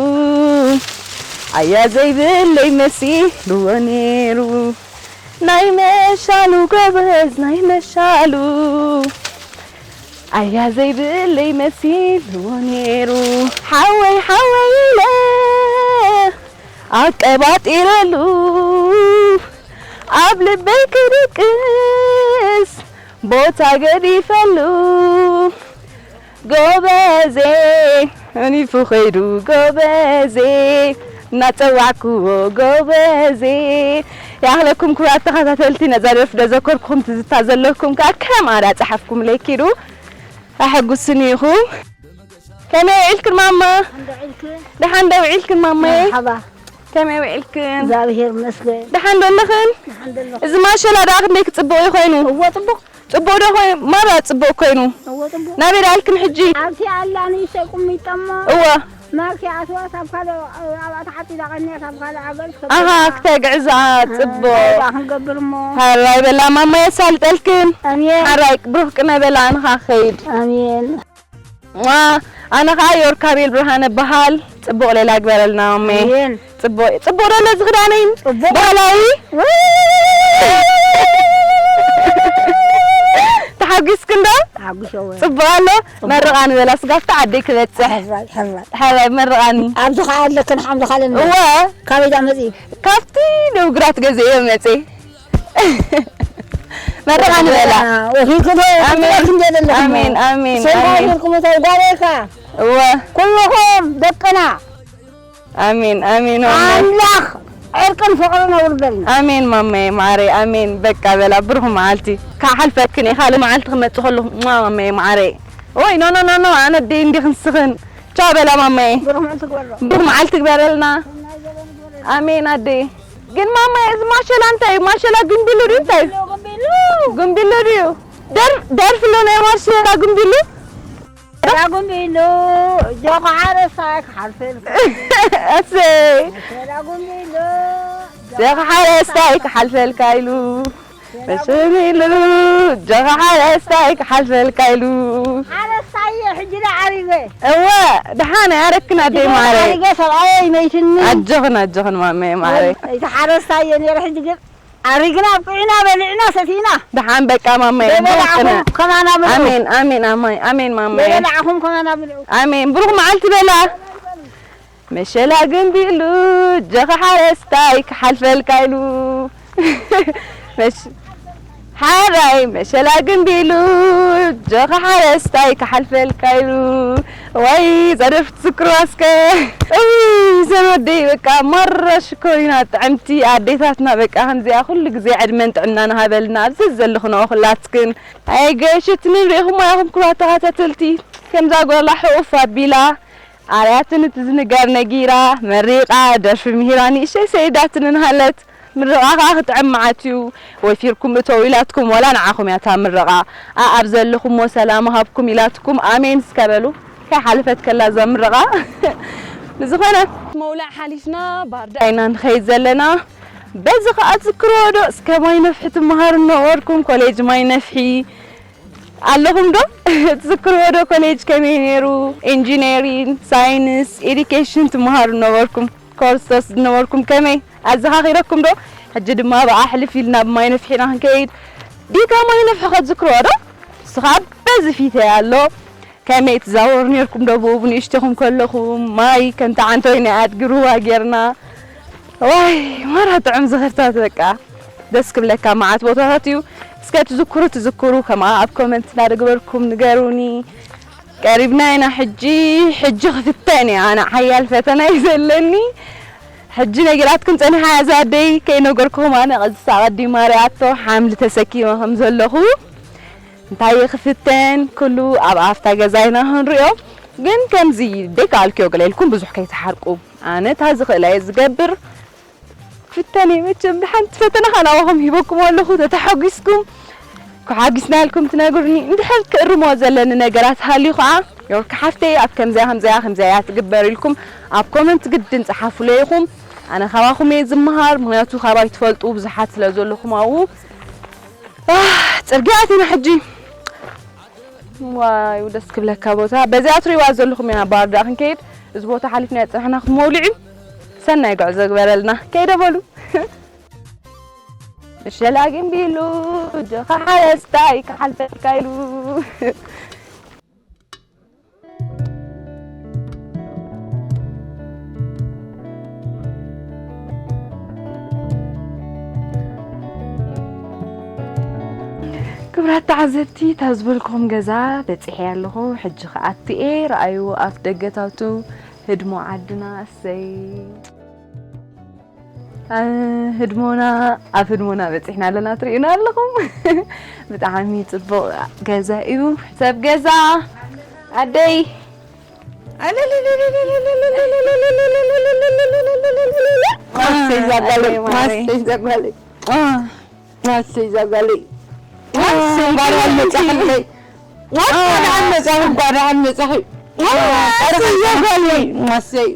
ኣያ ዘይብለይ መሲልዎ ነይሩ። ናይ መሻሉ ጎበዝ፣ ናይ መሻሉ ኣያ ዘይብለይ መሲልዎ ነይሩ። ሓወይ፣ ሓወይ ኢለ ኣቀባጢረሉ፣ ኣብ ልበይ ክድቅስ ቦታ ገዲፈሉ። ጎበዜ፣ እኒፉ ኸይዱ ጎበዜ፣ እናጸዋዕኩዎ ጎበዜ። ይኣኽለኩም ክቡራት ተኸታተልቲ፣ ነዛ ደርፊ ዶ ዘከርኩኹም ትዝታ ዘለኩም ከኣ ከም ኣዳ ጸሓፍኩምለይ ኪዱ ኣሐጉስኒ ኢኹም። ከመይ ውዒልክን ማማ? ደሓን ዶ ውዒልክን? ደሓን ዶ ውዒልክን ማማዬ? መርሓባ። ከመይ ውዒልክን? እግዚኣብሔር ይመስገን። ደሓን ዶ ኣለኽን? ደሓን ዶ ኣለኹ? እዚ ማሸላ ደኣ ክንደይ ክጽብቕ እዩ ኮይኑ? እወ፣ ጽቡቕ። ጽቡቕ ዶ ኮይኑ? ማራ ጽቡቕ ኮይኑ። እወ፣ ጽቡቕ። ናበይ ደኣ ኣልክን ሕጂ? ኣብቲ ኣላ ንእሽተይ ቁሚጦሞ። እወ። ማኪ ኣትዋ ሳብ ካልእ፣ ኣብኣ ተሓጺዳ ቀንያ ሳብ ካልእ ዓገብ ኣሃ፣ ክተግዕዛ። ጽቡቕ። እንታይ ደኣ ክንገብር እሞ? ሓራይ በላ ማማ የሳልጠልክን። ኣሜን። ሓራይ ብሩኽ ቅነ በላ ኣነ ኸኣ ክኸይድ። ኣሜን። ዋ፣ ኣነ ኸኣ ዮርካቤል ብርሃነ በሃል። ጽቡቕ ሌላ ግበረልና ማሜ። ኣሜን። ጽቡቕ፣ ጽቡቕ ዶ ኣሎ እዚ ክዳነይ? ጽቡቕ። ባህላዊ? ወይ! ተሓጒስክን ዶ? ተሓጒሰ እወ። ጽቡቕ ኣሎ? ጽቡቕ። መርቓኒ በላ፣ ስጋፍታ ዓደይ ክበጽሕ። ሕራይ፣ ሕራይ። ሕራይ፣ መርቓኒ። ኣብዚ ኸኣ ኣለክን ሓምሊ ኻለኒ። እወ። ካበይ ዳ መጺኡ? ካብቲ ደው ግራት ገዚኤ መጺኤ። መርቓኒ በላ። ወፊርክዶ ኣሜን። ኣሜን፣ ኣሜን፣ ሰላም ኣሜን። ይኹንኩም፣ እታ ጓለይካ። እወ። ኩልኹም ደቅና። ኣሜን፣ ኣሜን፣ ኣሜን። ኣምላኽ ዕርቅን ፍቕርን ኣውርደልና። ኣሜን ማማየ ማዓረይ፣ ኣሜን። በቃ በላ፣ ብሩኽ መዓልቲ። ክሓልፈክን እየ፣ ካልእ መዓልቲ ክመጽእ ከለኹ፣ ሟ ማማየ ማዓረይ። ኦይ፣ ኖ፣ ኖ፣ ኖ፣ ኖ፣ ኣነ ኣደይ እንዲኽን ንስኽን። ቻው በላ ማማየ። ብሩኽ መዓልቲ ግበሮ። ብሩኽ መዓልቲ ግበረልና። ኣሜን ኣደይ። ግን ማማየ፣ እዚ ማሸላ እንታይ እዩ? ማሸላ ግምቢሉ ድዩ እንታይ? ግምቢሉ። ግምቢሉ ድዩ? ደር-፣ ደርፊ ኣሎ ናይ ማሸላ ግምቢሉ? ሸላ ጉምቢሉ፣ እጆኻ ሓረስታይ ክሓልፈልካ። እሰይ። ሸላ ጉምቢሉ፣ እጆኻ ሓረስታይ ክሓልፈልካ ኢሉ። መሸሚሉ፣ እጆኻ ሓረስታይ ክሓልፈልካ ኢሉ። ሓረስታይ እየ፣ ሕጂ ዶ ዓሪገ? እወ፣ ደሓን ኣረክን ኣደይ ሕጂ ዶ ማዓረይ። ዓሪገ፣ ሰብኣየይ መይትኒ። ኣጆኽን፣ ኣጆኽን ማመይ ማዓረይ። እቲ ሓረስታይ እየ ነይረ፣ ሕጂ ግን ዓሪግና ኣብቂዕና በሊዕና ሰቲና። ደሓን በቃ ማማይ፣ ብሩኽ በበላዕኹም ቅነ። ከማና ብልዑ። ኣሜን፣ ኣሜን፣ ኣማይ፣ ኣሜን ማማይ። በበላዕኹም ከማና ብልዑ። ኣሜን፣ ብሩኽ መዓልቲ በላ። መሸላ ግንቢሉ፣ ጀኻ ሓረስታይ ክሓልፈልካ ኢሉ። መሽ-፣ ሓራይ መሸላ ግንቢሉ፣ ጀኻ ሓረስታይ ክሓልፈልካ ኢሉ። ወይ፣ እዛ ደርፊ ትዝክርዋ እስከ? እውይ፣ እዘን ኣደይ በቃ ማራ ሽኮሪና ጥዕምቲ ኣዴታትና በቃ ከምዚኣ ኩሉ ግዜ ዕድመን ጥዕናን ሃበልና። ኣብዚ ዘለኹና ኩላትክን ኣይገሽትንን ርኢኹም ኢኹም ክቡራት ተኸታተልቲ። ከምዛ ጓላ ሕኡፍ ኣቢላ ኣርያትን እቲ ዝንገር ነጊራ መሪቓ ደርፊ ምሂራ ንእሸይ ሰይዳትንን ሃለት። ምርቓ ከኣ ክጥዕም መዓት እዩ። ወፊርኩም እተው ኢላትኩም ዋላ ንዓኹም እያ እታ ምርቓ። ኣኣብ ዘለኹሞ ሰላም ሃብኩም ኢላትኩም ኣሜን እስከ በሉ። ከይሓለፈት ከላ እዛ ምርቓ። ብዝኾነ መውላዕ ሓሊፍና ባህርዳር ኢና ንኸይድ ዘለና። በዚ ከኣ ትዝክርዎ ዶ እስከ ማይ ነፍሒ ትመሃሩ ነበርኩም? ኮሌጅ ማይ ነፍሒ ኣለኹም ዶ? ትዝክርዎ ዶ ኮሌጅ ከመይ ነይሩ? ኢንጂነሪን፣ ሳይንስ፣ ኤዱኬሽን ትመሃሩ ነበርኩም? ኮርስ ትወስዱ ነበርኩም ከመይ? ኣዘኻኺረኩም ዶ? ሕጂ ድማ ብኣሕልፍ ኢልና ብማይ ነፍሒ ኢና ክንከይድ። ዲጋ ማይ ነፍሒ ከትዝክርዎ ዶ? ንሱ ኸኣ በዚ ፊተይ ኣሎ። ከመይ ትዛወሩ ነርኩም ዶ ብኡ ንእሽተኹም ከለኹም? ማይ ከምቲ ዓንተወይ ናይ ኣድጊ ሩባ ጌርና። ዋይ፣ ማራ ጥዑም ዝኽርታት በቃ። ደስ ክብለካ መዓት ቦታታት እዩ። እስከ ትዝክሩ ትዝክሩ ከማኣ ኣብ ኮመንት እናደግበርኩም ንገሩኒ። ቀሪብና ኢና ሕጂ፣ ሕጂ ክፍተን እየ ኣነ ሓያል ፈተና እዩ ዘለኒ። ሕጂ ነጊራትኩም ጸኒሓ እያ እዛ ኣደይ ከይነገርኩኹም ኣነ ቀዝሳ ኣቐዲማ ሪኣቶ ሓምሊ ተሰኪመ ከም ዘለኹ። እንታይ ክፍተን ኩሉ ኣብ ኣፍታ ገዛ ኢና ክንሪኦ። ግን ከምዚ ደይከኣልክዮ ገለ ኢልኩም ብዙሕ ከይትሓርቁ። ኣነ እታ ዝኽእላ እየ ዝገብር። ክፍተን እየ መቸም። ድሓንቲ ፈተና ከኣ ናባኹም ሂበኩም ኣለኹ። ተተሓጒስኩም፣ ክሓጒስና ኢልኩም ትነግሩኒ። እንድሕር ክእርሞ ዘለኒ ነገራት ሃልዩ ከኣ፣ ዮርካ ሓፍተይ ኣብ ከምዚኣ ከምዚኣ ከምዚኣ እያ ትግበር ኢልኩም ኣብ ኮመንት ግድን ጸሓፉለይ ኢኹም። ኣነ ካባኹም እየ ዝመሃር፣ ምኽንያቱ ካባይ ትፈልጡ ብዙሓት ስለ ዘለኹም ኣብኡ። ኣህ፣ ጽርግያ ኣቲና ሕጂ። ዋይ፣ ደስ ክብለካ ቦታ። በዚኣ ትሪእዋ ዘለኹም ኢና ባህር ዳር ክንከይድ። እዚ ቦታ ሓሊፍና ዝጸናሕና ክመውልዕ እዩ። ሰናይ ጉዕዞ ግበረልና። ከይደ በሉ። መሸላ ግንቢሉ፣ ጀኻ ሓረስታይ ክሓልፈልካ ኢሉ። ክቡራት ተዓዘብቲ፣ እታ ዝበልኩኹም ገዛ በጺሐ ኣለኹ። ሕጂ ክኣቱ እየ። ረኣዩ ኣፍ ደገታቱ ህድሞ ዓድና። እሰይ። ኣ፣ ህድሞና፣ ኣብ ህድሞና በጺሕና ኣለና፣ ትርእዩና ኣለኹም። ብጣዕሚ ጽቡቕ ገዛ እዩ። ሰብ ገዛ፣ ኣደይ። ኣሰይ፣ እዛ ጓለይ፣ ኣደይ ማረይ። ኣሰይ፣ እዛ ጓለይ። ኣሰይ፣ እዛ ጓለይ። ኣሰይ፣ እንኳን ደሓን መጻኽለይ። እንኳን ደሓን መጻኺ፣ እንኳን ደሓን መጻኺ። ኣሰይ፣ እዛ ጓለይ። ኣሰይ።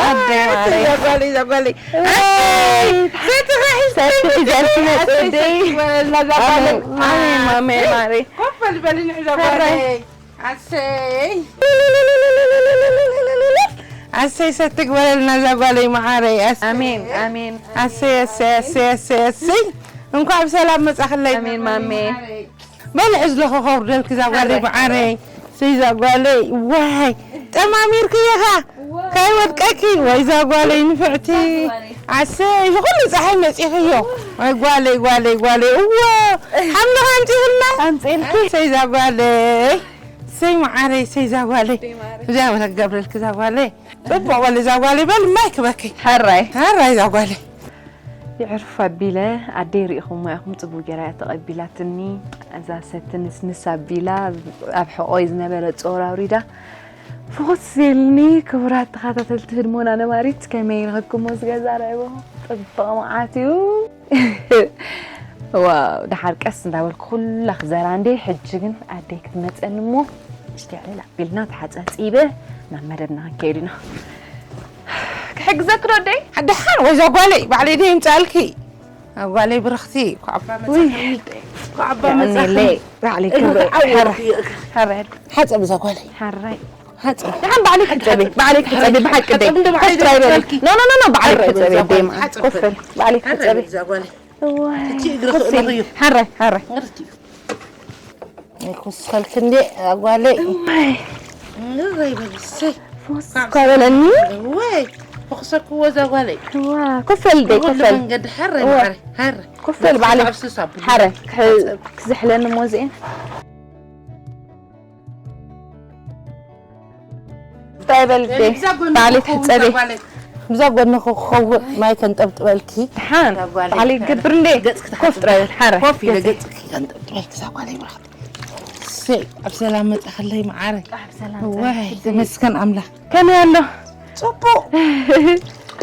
ኣደይ ማረይ። እዛ ጓለይ፣ እዛ ጓለይ። ኣይ፣ ሰቲ ሒዝኪ፣ ሰቲ ሒዘልኪ መጽእ ኣደይ። ሰቲ ጓለይ፣ እዛ ጓለይ። ኣሜን፣ ኣሜን፣ ማሜ ማረይ። ኮፍ በሊ፣ በሊ፣ ንሕዛ ጓለይ። ኣሰይ። ኣሰይ፣ ሰቲ ግበረልና እዛ ጓለይ መዓረይ። ኣሰይ። ኣሜን፣ ኣሜን። ኣሰይ፣ ኣሰይ፣ ኣሰይ፣ ኣሰይ፣ ኣሰይ። እንኳዕ ብሰላም መጻኽለይ። ኣሜን፣ ማሜ። በሊ ሕዝለኹ ከውርደልኪ እዛ ጓለይ መዓረይ። ኣሰይ፣ እዛ ጓለይ። ዋይ፣ ጠማሚርክዮ ኸ ከይወድቀኪ። ወይ እዛ ጓለይ ንፍዕቲ። ኣሰይ፣ እዚ ኩሉ ጸሓይ መጺኽዮ። ወይ ጓለይ፣ ጓለይ፣ ጓለይ። እዎ፣ ሓምልኻ ኣምጺኽልና። ኣምጺእልኪ። ኣሰይ፣ እዛ ጓለይ። ሰይ መዓረይ፣ ሰይ ዛጓለይ። እዛ ወላ ገብረልክ ዛጓለይ። ጽቡቕ በሊ ዛጓለይ፣ በል ማይ ክበኪ። ሕራይ። ሕራይ ዛጓለይ። የዕርፍ ኣቢለ ኣደይ ርኢኹም ኢኹም፣ ጽቡቕ ጌራ እያ ተቐቢላትኒ። እዛ ሰቲ ንስንስ ኣቢላ ኣብ ሕቖይ ዝነበረ ጾር ኣውሪዳ ፍኹስ ኢልኒ። ክቡራት ተኸታተልቲ ህድሞና ነባሪት ከመይ ረኸብኩሞ እዚ ገዛ ርኣይዎ? ጽቡቕ መዓት እዩ። ዋው፣ ደሓር ቀስ እንዳበልኩ ኩላ ክዘራ እንዴ። ሕጂ ግን ኣደይ ክትመጸኒ እሞ፣ እስቲ ዕልል ኣቢልና ተሓጻጺበ ናብ መደብና ክንከይድ ኢና። ክሕግዘኪ ዶ ኣደይ? ደሓን ወይ ዛጓለይ፣ ባዕለይ ደይ ይምጻልኪ። ኣጓለይ ብርኽቲ፣ ኳዕባ ውይ፣ መጻኺ። ኳዕባ የቐንየለይ፣ መጻኺ። ባዕለይ ክብረ-፣ ክብረ-፣ ሕረ-፣ ሕረ-፣ ሓጸብ ዛጓለይ። ሕራይ። ሓጸብ። ደሓን ባዕለይ ክጸበ፣ ባዕለይ ክጸበ፣ ብሓቂ ደይ። ሓጸብ እንደ ባዕለይ ኮፍ ጥራይ በሊ። ዘይጸልኪ። ኖ፣ ኖ፣ ኖ፣ ኖ፣ ባዕለይ ሕረ ክጸበ፣ በል ደይ ዛጓለይ፣ መዓት። ሓጸብ ኮፍ በል። በል። ባዕለይ ሕረ ክጸበ። በል ዛጓለይ። እዋይ፣ እቲ እግሪ ኮፍ ኢል። ክእለኽዮ። ሓራይ ሓራይ። እርትዩ። ይኩስኸልክ እንዴ ኣጓለይ። እዋይ፣ እረይ በልሰይ። ፎስ እኳ በለኒ። ወይ ፈኽሰክዎ እዛ ጓለይ። እዋ፣ ኮፍ በል ደይ፣ ኮፍ ብኩሉ በል። መንገዲ ሓረይ እዋ። ማዕረይ ሓረ። ኮፍ በል ባዕለይ። ኣብ ስሳ ብሉ። ሓረ ክሕ- ክዝሕለኒ ሞዚኤ። እንታይ በል ደይ? ብዛ ጎኒ ባዕለይ ክኸውን ትሕጸቢ። እዛ ጓለይ። ብዛ ጎኒ ክኸውን ማይ ከንጠብጥበልኪ። ደሓን እዛ ጓለይ ባዕለይ ትሕጸቢ። ገብር እንዴ? ገጽ ክትሓጽቢ። ኮፍ ጥረ ሓረ። ኮፍ ኢለ ገጽ ከንጠብጥበልኪ እዛ ጓለይ ይብራኽ። ሰይ ኣብ ሰላም መጻኸለይ ማዓረ። ኣብ ሰላም ዋይ ተመስገን ኣምላኽ። ከመይ ኣሎ? ጽቡቕ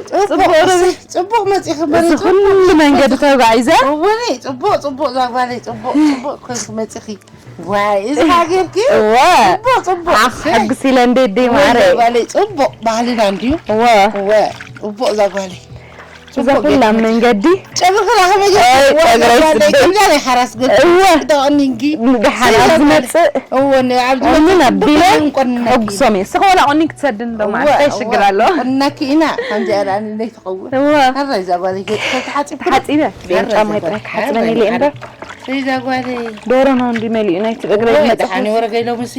ጽቡቕ ጽቡቕ ዶ? እሰይ፣ ጽቡቕ መጺኺ በሪ እዚ ጽቡቕ። ኩሉ መንገዲ ተጓዒዘ እወኒ ጽቡቕ ጽቡቕ እዛ ጓለይ ጽቡቕ ጽቡቕ ኮይንኪ መጺኺ። ዋይ እዚ ሃገርኪ እወ ጽቡቕ ጽቡቕ። ኣኽ ሕግስ ኢለ እንዴ ደይ ወይኔ ማዕረ ጓለይ ጽቡቕ ባህልና እንድዩ። እወ እወ ጽቡቕ እዛ ጓለይ። እዛ ኩላ መንገዲ ጨብርክላ ከመይ ኣይ፣ ጸግረይ ስደይ። ከምዛ ናይ ሓራስ ገ እወ ተቐኒንኪ ንደሓን ኣብ ዝመጽእ እወ ን- ኣብ ምን ዝመጽእ ኣቢለ እንቆንነኪ። ሕጉሶም እየ ስኸ ዋላ ቆኒን ክሰድን ዶ ማለት እወ፣ እንታይ ሽግር ኣሎ ቆንነኪ ኢና ከምዚኣ ደኣ ንለይ ትኸውን። እወ ኣረ እዛ ጓለይ ገጽ ተሓጺብኩ ተሓጺበ ኣረ ጫማ እዛ ይጥራይ ጓለይ፣ ክሓጽበኒ ኣረ ኢለ እምበር እዛ ጓለይ ዶሮና እንዲ መሊኡ ናይቲ እግረይ እወ መጸ ደሓን ወረገ ኢሎምሲ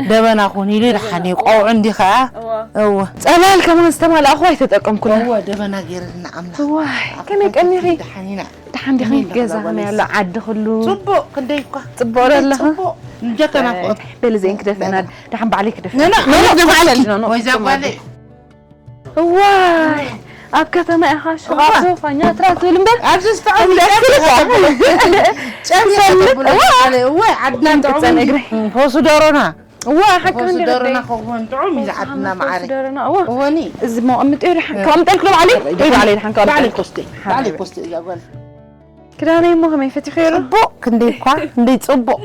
ደበና ኹን ኢሉ ደሓን እዩ ቆውዑ እንዲ ኸዓ እወ ጸላል ከማን ዝተማልኣኹ ኣይተጠቀምኩን እወ ደበና ገይርልና ኣምላኽ ዋይ ከመይ ቀኒኺ ደሓን ዲኺ ገዛ ከመይ ኣሎ ዓዲ ኩሉ ጽቡቕ ክንደይ እኳ ጽቡቕ ዶ ኣለኻ ጽቡቕ እንጀካና ክኦት በሊ ዘን ክደፍእና ደሓን ባዕለይ ክደፍእና ነና ነና ነና ባዕለይ ነና ወይዛ ጓለይ እዋይ ኣብ ከተማ ኢኻ ሽቓ ሶፋኛ ትራት ትብል እምበር ኣብዚ ዝተቐም ጨብሪ ተብሎ እወ ዓድና ጥዑም እግሪ ፈሱ ዶሮና እዋ ሓቂ ፈሱ እንዲ ዶሮና ክውን ጥዑም እዩ ዓድና ማዓሪ ዶሮና እዋ እወኒ እዚ ሞ ቀምጥ ኢልኩ ባዕለይ ወይ ባዕለይ ድሓን ባዕለይ ካብ ኮስቴ ባዕለይ ኮስቴ እዛ ጓል ክዳነይ እሞ ከመይ ፈቲኸ ይሩ ጽቡቕ ክንደይ እኳ ክንደይ ጽቡቕ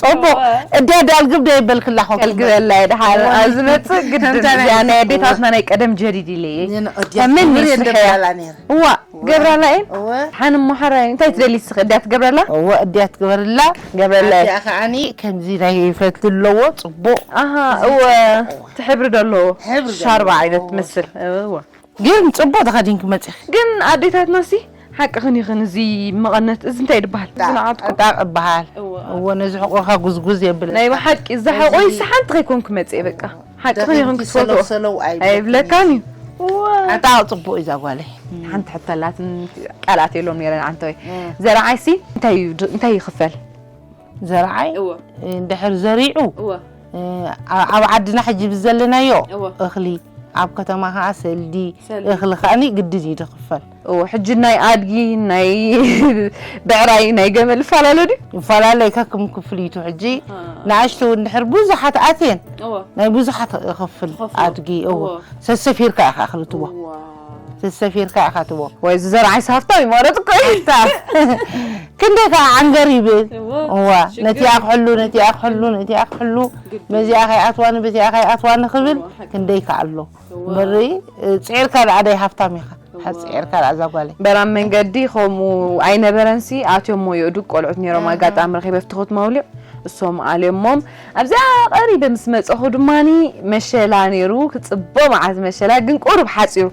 ጽቡቕ እድያ ዳልግብ ዶ ይበልክላ ኾንኩ ከልግበላ ድሓር ኣብ ዝመፅእ ግድን እዚኣ ናይ ኣዴታትና ናይ ቀደም ጀዲድ ኢለ እየ እድያ ከመን ክብር ይስርሐያ የንደብላላ ነይረ እዋ ገብራላ እየን እወ ሓን እሞ ሓራይ እንታይ ትደሊ ስኽ እድያ ትገብረላ እወ እድያ ትግበርላ ገብረላ እድያ ከዓኒ ከምዚ ናይ ፈትሊ ኣለዎ ጽቡቕ ኣሃ እወ ትሕብሪ ዶ ኣለዎ ሕብሪ ሻርባ ዘለዎ። ዓይነት ትመስል እወ ግን ጽቡቕ ተኸዲንኪ መጺኺ ግን ኣዴታትና ሲ ሓቅኽን ይኽን እዚ መቐነት እዚ እንታይ ይድበሃል እዚ ንዓትኩም ዕጣቕ እበሃል እወ። እወ ነዚ ሕቑኻ ጉዝጉዝ የብል ናይ ብሓቂ እዚ ሓቆይ ሲ ሓንቲ ከይኮንኩ መፅእ በቃ ሓቅኽን ይኽን ክትፈትዎ ሰለው ኣይብለካን እዩ ዕጣቕ ጽቡቕ እዩ እዛ ጓለይ ሓንቲ ሕቶ ኣላትን ቃላት የሎም ነረን ዓንተወይ ዘርዓይ ሲ እንታይ እዩ ድ- እንታይ ይኽፈል ዘርዓይ እወ እንድሕር ዘሪዑ እወ እ፣ ኣብ ዓድና ሕጂ ብዘለናዮ እወ። እኽሊ ኣብ ከተማ ከዓ ሰልዲ ሰልዲ። እኽሊ ከዓኒ ግድን እዩ ዝኽፈል እወ ሕጂ ናይ ኣድጊ ናይ ብዕራይ ናይ ገመል ይፈላለ ድዩ ይፈላለይ ከክም ክፍልይቱ ሕጂ ንኣሽቱ እንድሕር ብዙሓት ኣትየን እወ ናይ ብዙሓት እኽፍል ትኸፍሎ። ኣድጊ እዎ እወ። ሰሰፊርካ ኢኻ እኽሊ ትቦ እዋ ሰሰፊርካ ኢኻ ትቦ ወይ እዚ ዘርዓይ ሃፍታም ይመረጥ እኮ እዩ ክንደይ ከዓ ዓንገር ይብል እወ እዋ ነቲ ኣኽሕሉ ነቲ ኣኽሕሉ ነቲ ኣኽሕሉ በዚኣ ከይኣትዋኒ በዚኣ ከይኣትዋኒ ክብል ክንደይ ከዓ ኣሎ እምበሪ ፅዒርካ ደኣ ደይ ሃፍታም ኢኻ ሓፂ ዕርካ ዛጓለይ በራም መንገዲ ከምኡ ኣይነበረንሲ ኣትዮም ሞ የእዱግ ቆልዑት ነይሮም ኣጋጣሚ ረኺበ ፍትኹት መውሊዕ እሶም ኣልዮሞም ኣብዚኣ ቀሪበ ምስ መፀኹ ድማኒ መሸላ ነይሩ ክፅቦ መዓት መሸላ ግን ቁሩብ ሓፂሩ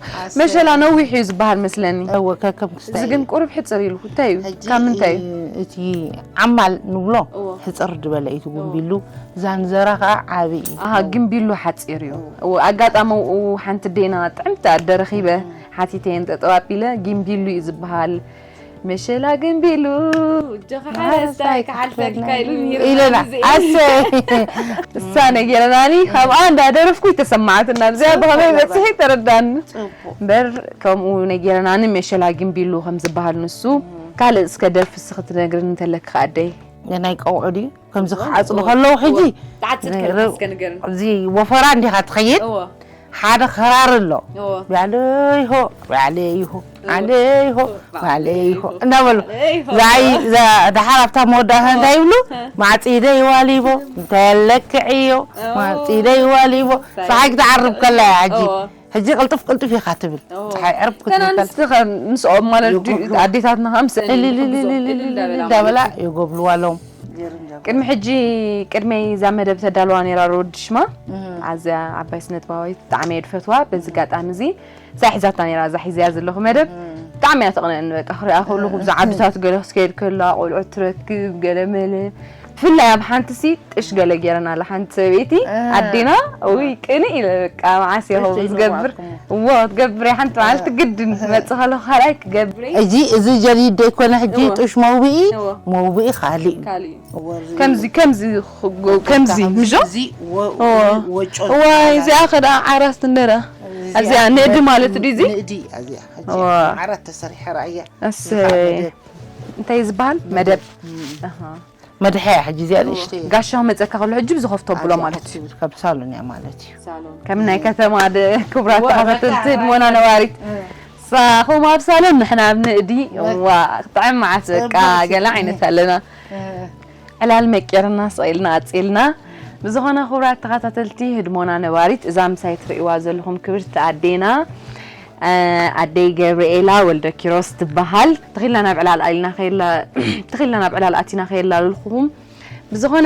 መሸላ ነዊሕ እዩ ዝበሃል መስለኒ እወ ከከም ክስታይ እዚ ግን ቁሩብ ሕፅር ኢሉ እንታይ እዩ ካብ ምንታይ እዩ እቲ ዓማል ንብሎ እዎ። ሕፅር ዝበለ እዩ ትጉንቢሉ እዛ ንዘራ ከዓ ዓብዪ እዩ ኣሃ ግምቢሉ ሓፂር እዩ እዎ ኣጋጣሚ ኣብኡ ሓንቲ ዴና ጥዕምቲ ኣደ ረኺበ ሓቲተየን ጠጠው ኣቢለ ግምቢሉ እዩ ዝበሃል መሸላ ግምቢሉ እጆኻ ሓረስታይ ክሓልፈልካ ኢሉ ነይሩ ኢለና ግዜ። ኣሰይ እሳ ነጊረናኒ ካብኣ እንዳደረፍኩ ተሰማዓትና እዚኣ ብኸመይ በፅሒ ተረዳኒ እምበር ከምኡ ነጊረናኒ መሸላ ግምቢሉ ከም ዝበሃል ንሱ ካልእ እስከ ደርፊ እስኺ ትነግርኒ እንተለኪ ኣደይ ናይ ቀውዖ ድዩ ከምዚ ክዓፅዱ ከለዉ ሕጂ ተዓፅድ ከለካ እስከ ንገርኒ እዚ ወፈራ እንዲኻ ትኸይድ እዎ ሓደ ክራር ኣሎ እዎ ባዕለይሆ ባዕለይሆ ባዕለይሆ ባዕለይሆ እንዳበሉ ዛይ ደሓር ኣብታ መወዳእታ እንታይ ይብሉ ማዕፂደይ ዋሊቦ እንታይ ኣለክዕዮ ማዕፂደይ ዋሊቦ ፀሓይ ክትዓርብ ከላ እያ ሕጂ እዎ ሕጂ ቅልጥፍ ቅልጥፍ ኢኻ ትብል ፀሓይ ዕርብ ከና ክትብል ንስኻ ምስኦም ማለት ድዩ ኣዴታትና ከምሰ እንዳበላ ይጎብልዋ ኣለዎም ቅድሚ ሕጂ ቅድመይ እዛ መደብ ተዳልዋ ነይራ ሮድ ሽማ ኣዝያ ዓባይ ስነጥባዊት ብጣዕሚ እየ ድፈትዋ በዚ ኣጋጣሚ እዚ እዛ ሒዛታ ነይራ እዛ ሒዘያ ዘለኹ መደብ ብጣዕሚ እያ ተቕንአኒ። በቃ ክሪኣ ከለኹ ብዛ ዓድታት ገለ ክስከይድ ከላ ቆልዑት ትረክብ ገለ መለ፣ ብፍላይ ኣብ ሓንቲ ሲ ጥሽ ገለ ገይረን ኣላ ሓንቲ ሰበይቲ ኣዴና። ውይ ቅንእ ኢለ በቃ መዓስ እየ ከምኡ ዝገብር። እዎ ክትገብር እየ ሓንቲ መዓልቲ ግድን ክመፅእ ከለኹ ካልኣይ ክገብር እየ። እዚ እዚ ጀዲድ ዘይኮነ ሕጂ እዎ። ጥሽ መውብኢ እዎ። መውብኢ ካሊእ እዩ። ካልእ እዩ። ከምዚ ከምዚ ከምዚ ምጆ እዚ ወ- እዎ። ወጮ እዋይ እዚኣ ከዳ ዓራስ እንደራ እዚኣ እዚኣ ንእዲ ማለት ድዩ እዚ ንእዲ እዚኣ ሕጂ እዋ። ዓራት ተሰሪሐ ራእያ እሰይ እንታይ ዝበሃል መደብ ኣሃ። መድሐያ ሕጂ እዚኣ ንእሽተይ ጋሻ መፀካ ከሎ ሕጂ ብዝኸፍቶ ብሎ ማለት እዩ። ካብ ሳሎን እያ ማለት እዩ። ከም ናይ ከተማ ደ ክቡራት ተኸታተልቲ ህድሞና ነባሪት ሳኹም ኣብ ሳሎን ንሕና ኣብ ንእዲ ዋ ክጥዕም መዓት በቃ ገለ ዓይነት ኣለና። ዕላል መቂርና ስቕ ኢልና ኣጺልና። ብዝኾነ ክቡራት ተኸታተልቲ ህድሞና ነባሪት እዛ ምሳይ ትርእይዋ ዘለኹም ክብርቲ ኣዴና ኣደይ ገብርኤላ ወልደ ኪሮስ ትበሃል። ትኺልና ናብ ዕላል ኣልና ከየላ ትኺልና ናብ ዕላል ኣቲና ከየላልኩኹም ብዝኾነ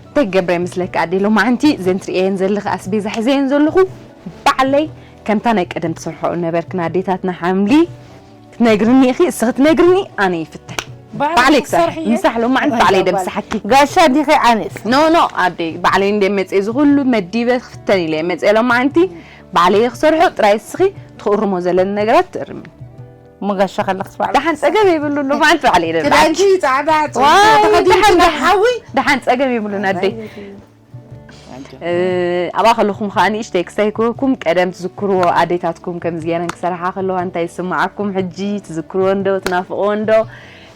እንታይ ክገብረ ይመስለካ ኣደይ ሎማዓንቲ ዘን ትርእየን ዘለኺ ኣስቤዛ ሒዘየን ዘለኹ ባዕለይ ከምታ ናይ ቀደም ትሰርሖ ነበርክን ኣዴታትና ሓምሊ ክትነግርኒ ኢኺ እስኺ ትነግርኒ ኣነ ይፍተን ባዕለይ ክሰርሕ ምሳሕ ሎማዓንቲ ባዕለይ ደምስሓኪ ጋሻ ዲኺ ኣነስ ኖ ኖ ኣደይ ባዕለይ እንደ መፅእ እዚ ኩሉ መዲበ ክፍተን ኢለ መፅእ ሎማዓንቲ ባዕለይ ክሰርሖ ጥራይ እስኺ ትኽእርሞ ዘለኒ ነገራት ትእርምኒ እሞ ጋሻ ከለኽስ ባዕለይ ደሓን ጸገም የብሉን ሎማዓንቲ ባዕለይ እየ ክዳንኪ ጸዓዳ ጽቡቕ ተኸዲንኪ ናብ ሓዊ ደሓን ጸገም የብሉን ኣደይ ኣብኣ ከለኹም ከዓ ንእሽተይ ክሳይ ክህበኩም ቀደም ትዝክርዎ ኣዴታትኩም ከምዚ ገይረን ክሰርሓ ከለዋ እንታይ ይስምዓኩም ሕጂ ትዝክርዎ እንዶ ትናፍቕዎ እንዶ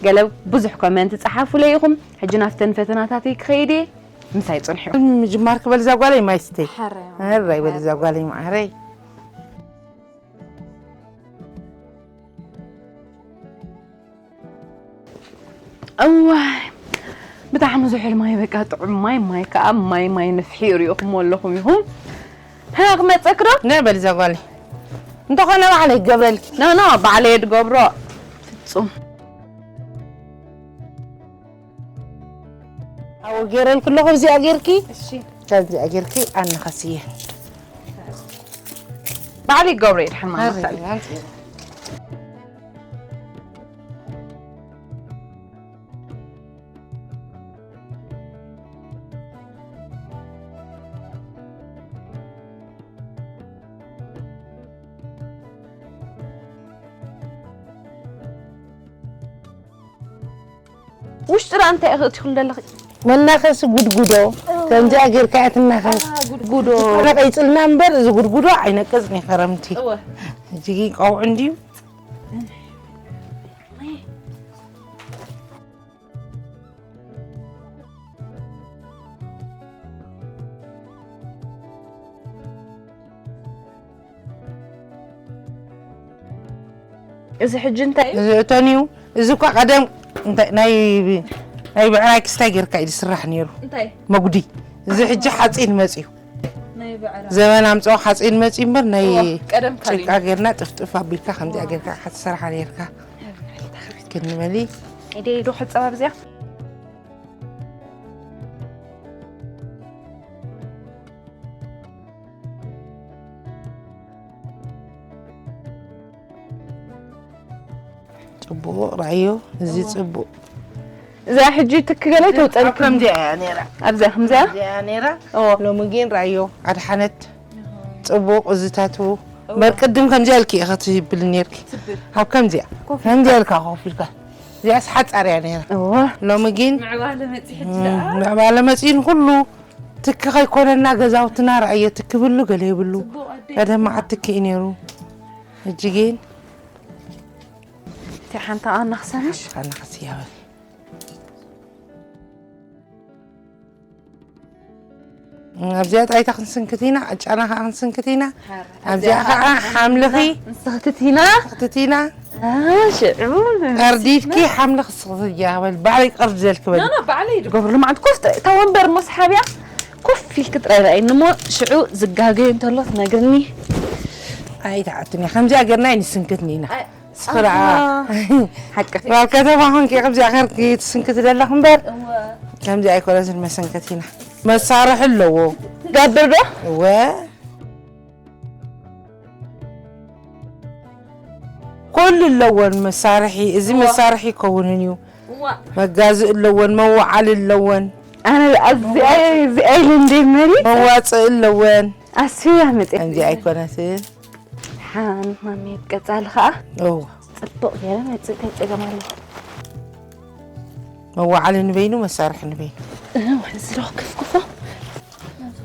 ገለ ብዙሕ ኮመንት ጸሓፉለይ ኢኹም ሕጂ ናብተን ፈተናታተይ ክኸይድ እየ ምሳይ ጽንሑ ምጅማር ክበል እዛ ጓለይ ማይ ስተይ ሕራይ በል እዛ ጓለይ ማዕረይ እዋይ ብጣዕሚ ዝሑል ማይ በቃ ጥዑም ማይ ማይ ከዓ ማይ ማይ ንፍሒ ሪእኹሞ ኣለኹም ኢኹም ሕና ክመፀክ ዶ ንዕ በል እዛ ጓለይ እንተኾነ ባዕለ ይገብረልኪ ኖ ኖ ባዕለ የድገብሮ ፍፁም ኣዎ ገይረልኩ ኣለኹ እዚኣ ጌርኪ እሺ ካብዚኣ ጌርኪ ኣነኸስየ ባዕሊ ገብረ ይድሓን ማለት ኣለ ውሽጢ ደኣ እንታይ ኢኺ እትኹን ዘለኺ? መናኸሲ ጉድጉዶ ከምዚኣ ጌርካ እያ ትናኸስ። ጉድጉዶ። ነቐይፅልና እምበር እዚ ጉድጉዶ ኣይነቅፅን እዩ ከረምቲ። እወ። ሕጂ ግን ቀውዒ እንድዩ። እዚ ሕጂ እንታይ እዩ? እዚ እቶን እዩ። እዚ እኳ ቀደም እንታይ ናይ ናይ ብዕራይ ክስታይ ጌርካ እዩ ዝስራሕ ነይሩ። እንታይ? መጉዲ። እዚ ሕጂ ሓፂን መፅዩ። ናይ ብዕራይ። ዘበን ኣምፀኦ ሓፂን መፅዩ እምበር ናይ እዋ፣ ቀደም ካልእ ጭቃ እዩ። ጌርና ጥፍጥፍ ኣቢልካ ከምዚኣ ጌርካ ክትሰርሓ ኔርካ። ክንበሊ። ኢደይ ዶ ሕፀባ ብዚኣ? ጽቡቕ ራእዮ፣ እዚ ጽቡቕ። እዛ ሕጂ ትክ ገለ ተውጸልክ። ከምዚኣ እያ ነይራ። ኣብዛ ከምዚኣ? ከምዚኣ እያ ነይራ። እዎ። ሎሚ ግን ራእዮ፣ ኣድሓነት። ጽቡቕ፣ እዚ ታቱ። እዎ። በር ቅድም ከምዚኣ ኢልኪ ኢኺ ትብሊ ነይርኪ። ትብል። ኣብ ከምዚኣ። ኮፍ ከምዚኣ ኢልካ ኮፍ ኢልካ። እዚኣስ ሓጻር እያ ነይራ። እዎ። ሎሚ ግን ምዕባለ መጺ ሕጂ እም፣ ደኣ። ምዕባለ መጺን ኩሉ ትኪ ከይኮነና ገዛውትና ረኣዮ፣ ትኪ ብሉ ገለ ይብሉ። ጽቡቕ ኣደይ። ቀደም መዓት ትኪ እዩ ነይሩ። ሕጂ ግን እቲ ሓንታ ኣናኽሰምሽ? ሓንታ ኣናኽስ እያ በል። ኣብዚኣ ጣይታ ክንስንክት ኢና፣ ዕጫና ከዓ ክንስንክት ኢና። ኣብዚኣ ከዓ ሓምልኺ ንስኽትት ኢና። ንስኽትት ኢና። አ፣ ሽዑ ቀርዲድኪ ሓምልኺ ስኽትት እያ በል። ባዕለይ ቀርዲ ዘልክ በል። ኖ፣ ኖ፣ ባዕለይ ድገብር። ሎማዓንቲ ኮፍ ጥ-፣ እታ ወንበር መስሓብያ ኮፍ ኢልክ ጥራይ ረኣይኒ እሞ ሽዑ ዝጋገየ እንተሎ ትነግርኒ። ኣይትዓትኒ። ከምዚኣ ጌርና ኣይንስንክትን ኢና። ኣይ፣ ስኽራ። ኣሃ። ሓቂ። ኣብ ከተማ ኾንኪ ከምዚኣ ኸርኪ ትስንክቲ ዘለኽ እምበር፣ እወ። ከምዚ ኣይኮነትን መሰንከቲና። መሳርሒ ኣለዎ። ትገብር ዶ? እወ። ኩሉ ኣለወን መሳርሒ። እዚ እዋ። መሳርሒ ይከውንን እዩ። እዋ። መጋዝእ ኣለወን፣ መወዓሊ ኣለወን፣ ኣነ እዚኣ እዚኣ ኢለ እንደ መሪ መዋፅእ ኣለወን። ኣስፍያ መፅእ። ከምዚ ኣይኮነትን። ሓን ማሜት ቀፃሊ ከዓ እዋ። ፅቡቕ ገይረ መፅእ ከይፀገም ኣለኹ። መዋዓሊ ንበይኑ መሳርሒ ንበይኑ። እዋ፣ እዚ ዶ ክፍክፎ?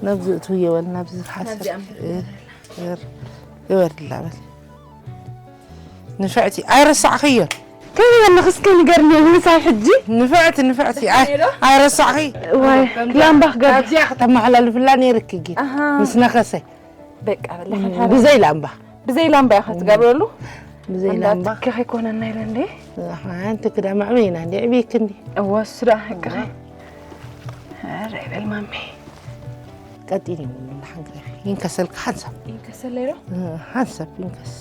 ናብዚ እትው የበል፣ ናብዚ ዝሓሰር። ናብዚኣ እር፣ እር፣ ይወርድላ በል። ንፍዕቲ፣ ኣይረሳዕኽዮን። ከመይ ኣለኺ እስከ ንገርኒ፣ ምሳይ ሕጂ? ንፍዕቲ፣ ንፍዕቲ፣ ኣይ-፣ ኣይረሳዕኺ። ዋይ፣ ላምባ ክገብር። ካብዚኣ ከተመሓላልፍላ ነይርኪ ግን። ኣሃ። ምስ ነኸሰ። በቃ፣ በላ፣ ሓንሓ ብዘይ ላምባ። ብዘይ ላምባ ኢኻ ትገብረሉ? ብዘይ ላምባ። ትከ ከይኮነና ኢለ እንዴ? ሓንቲ ክዳ ማዕበይና እንዴ፣ ዕብየኪ እንዴ? እወ፣ እሱ ደኣ ሕቅኺ። ኧረ፣ ይበል ማሚ። ቀጢን እዩ፣ ሓንካ ይንከሰልካ ሓንሳብ። ይንከሰለይ ዶ? እ፣ ሓንሳብ ይንከስ።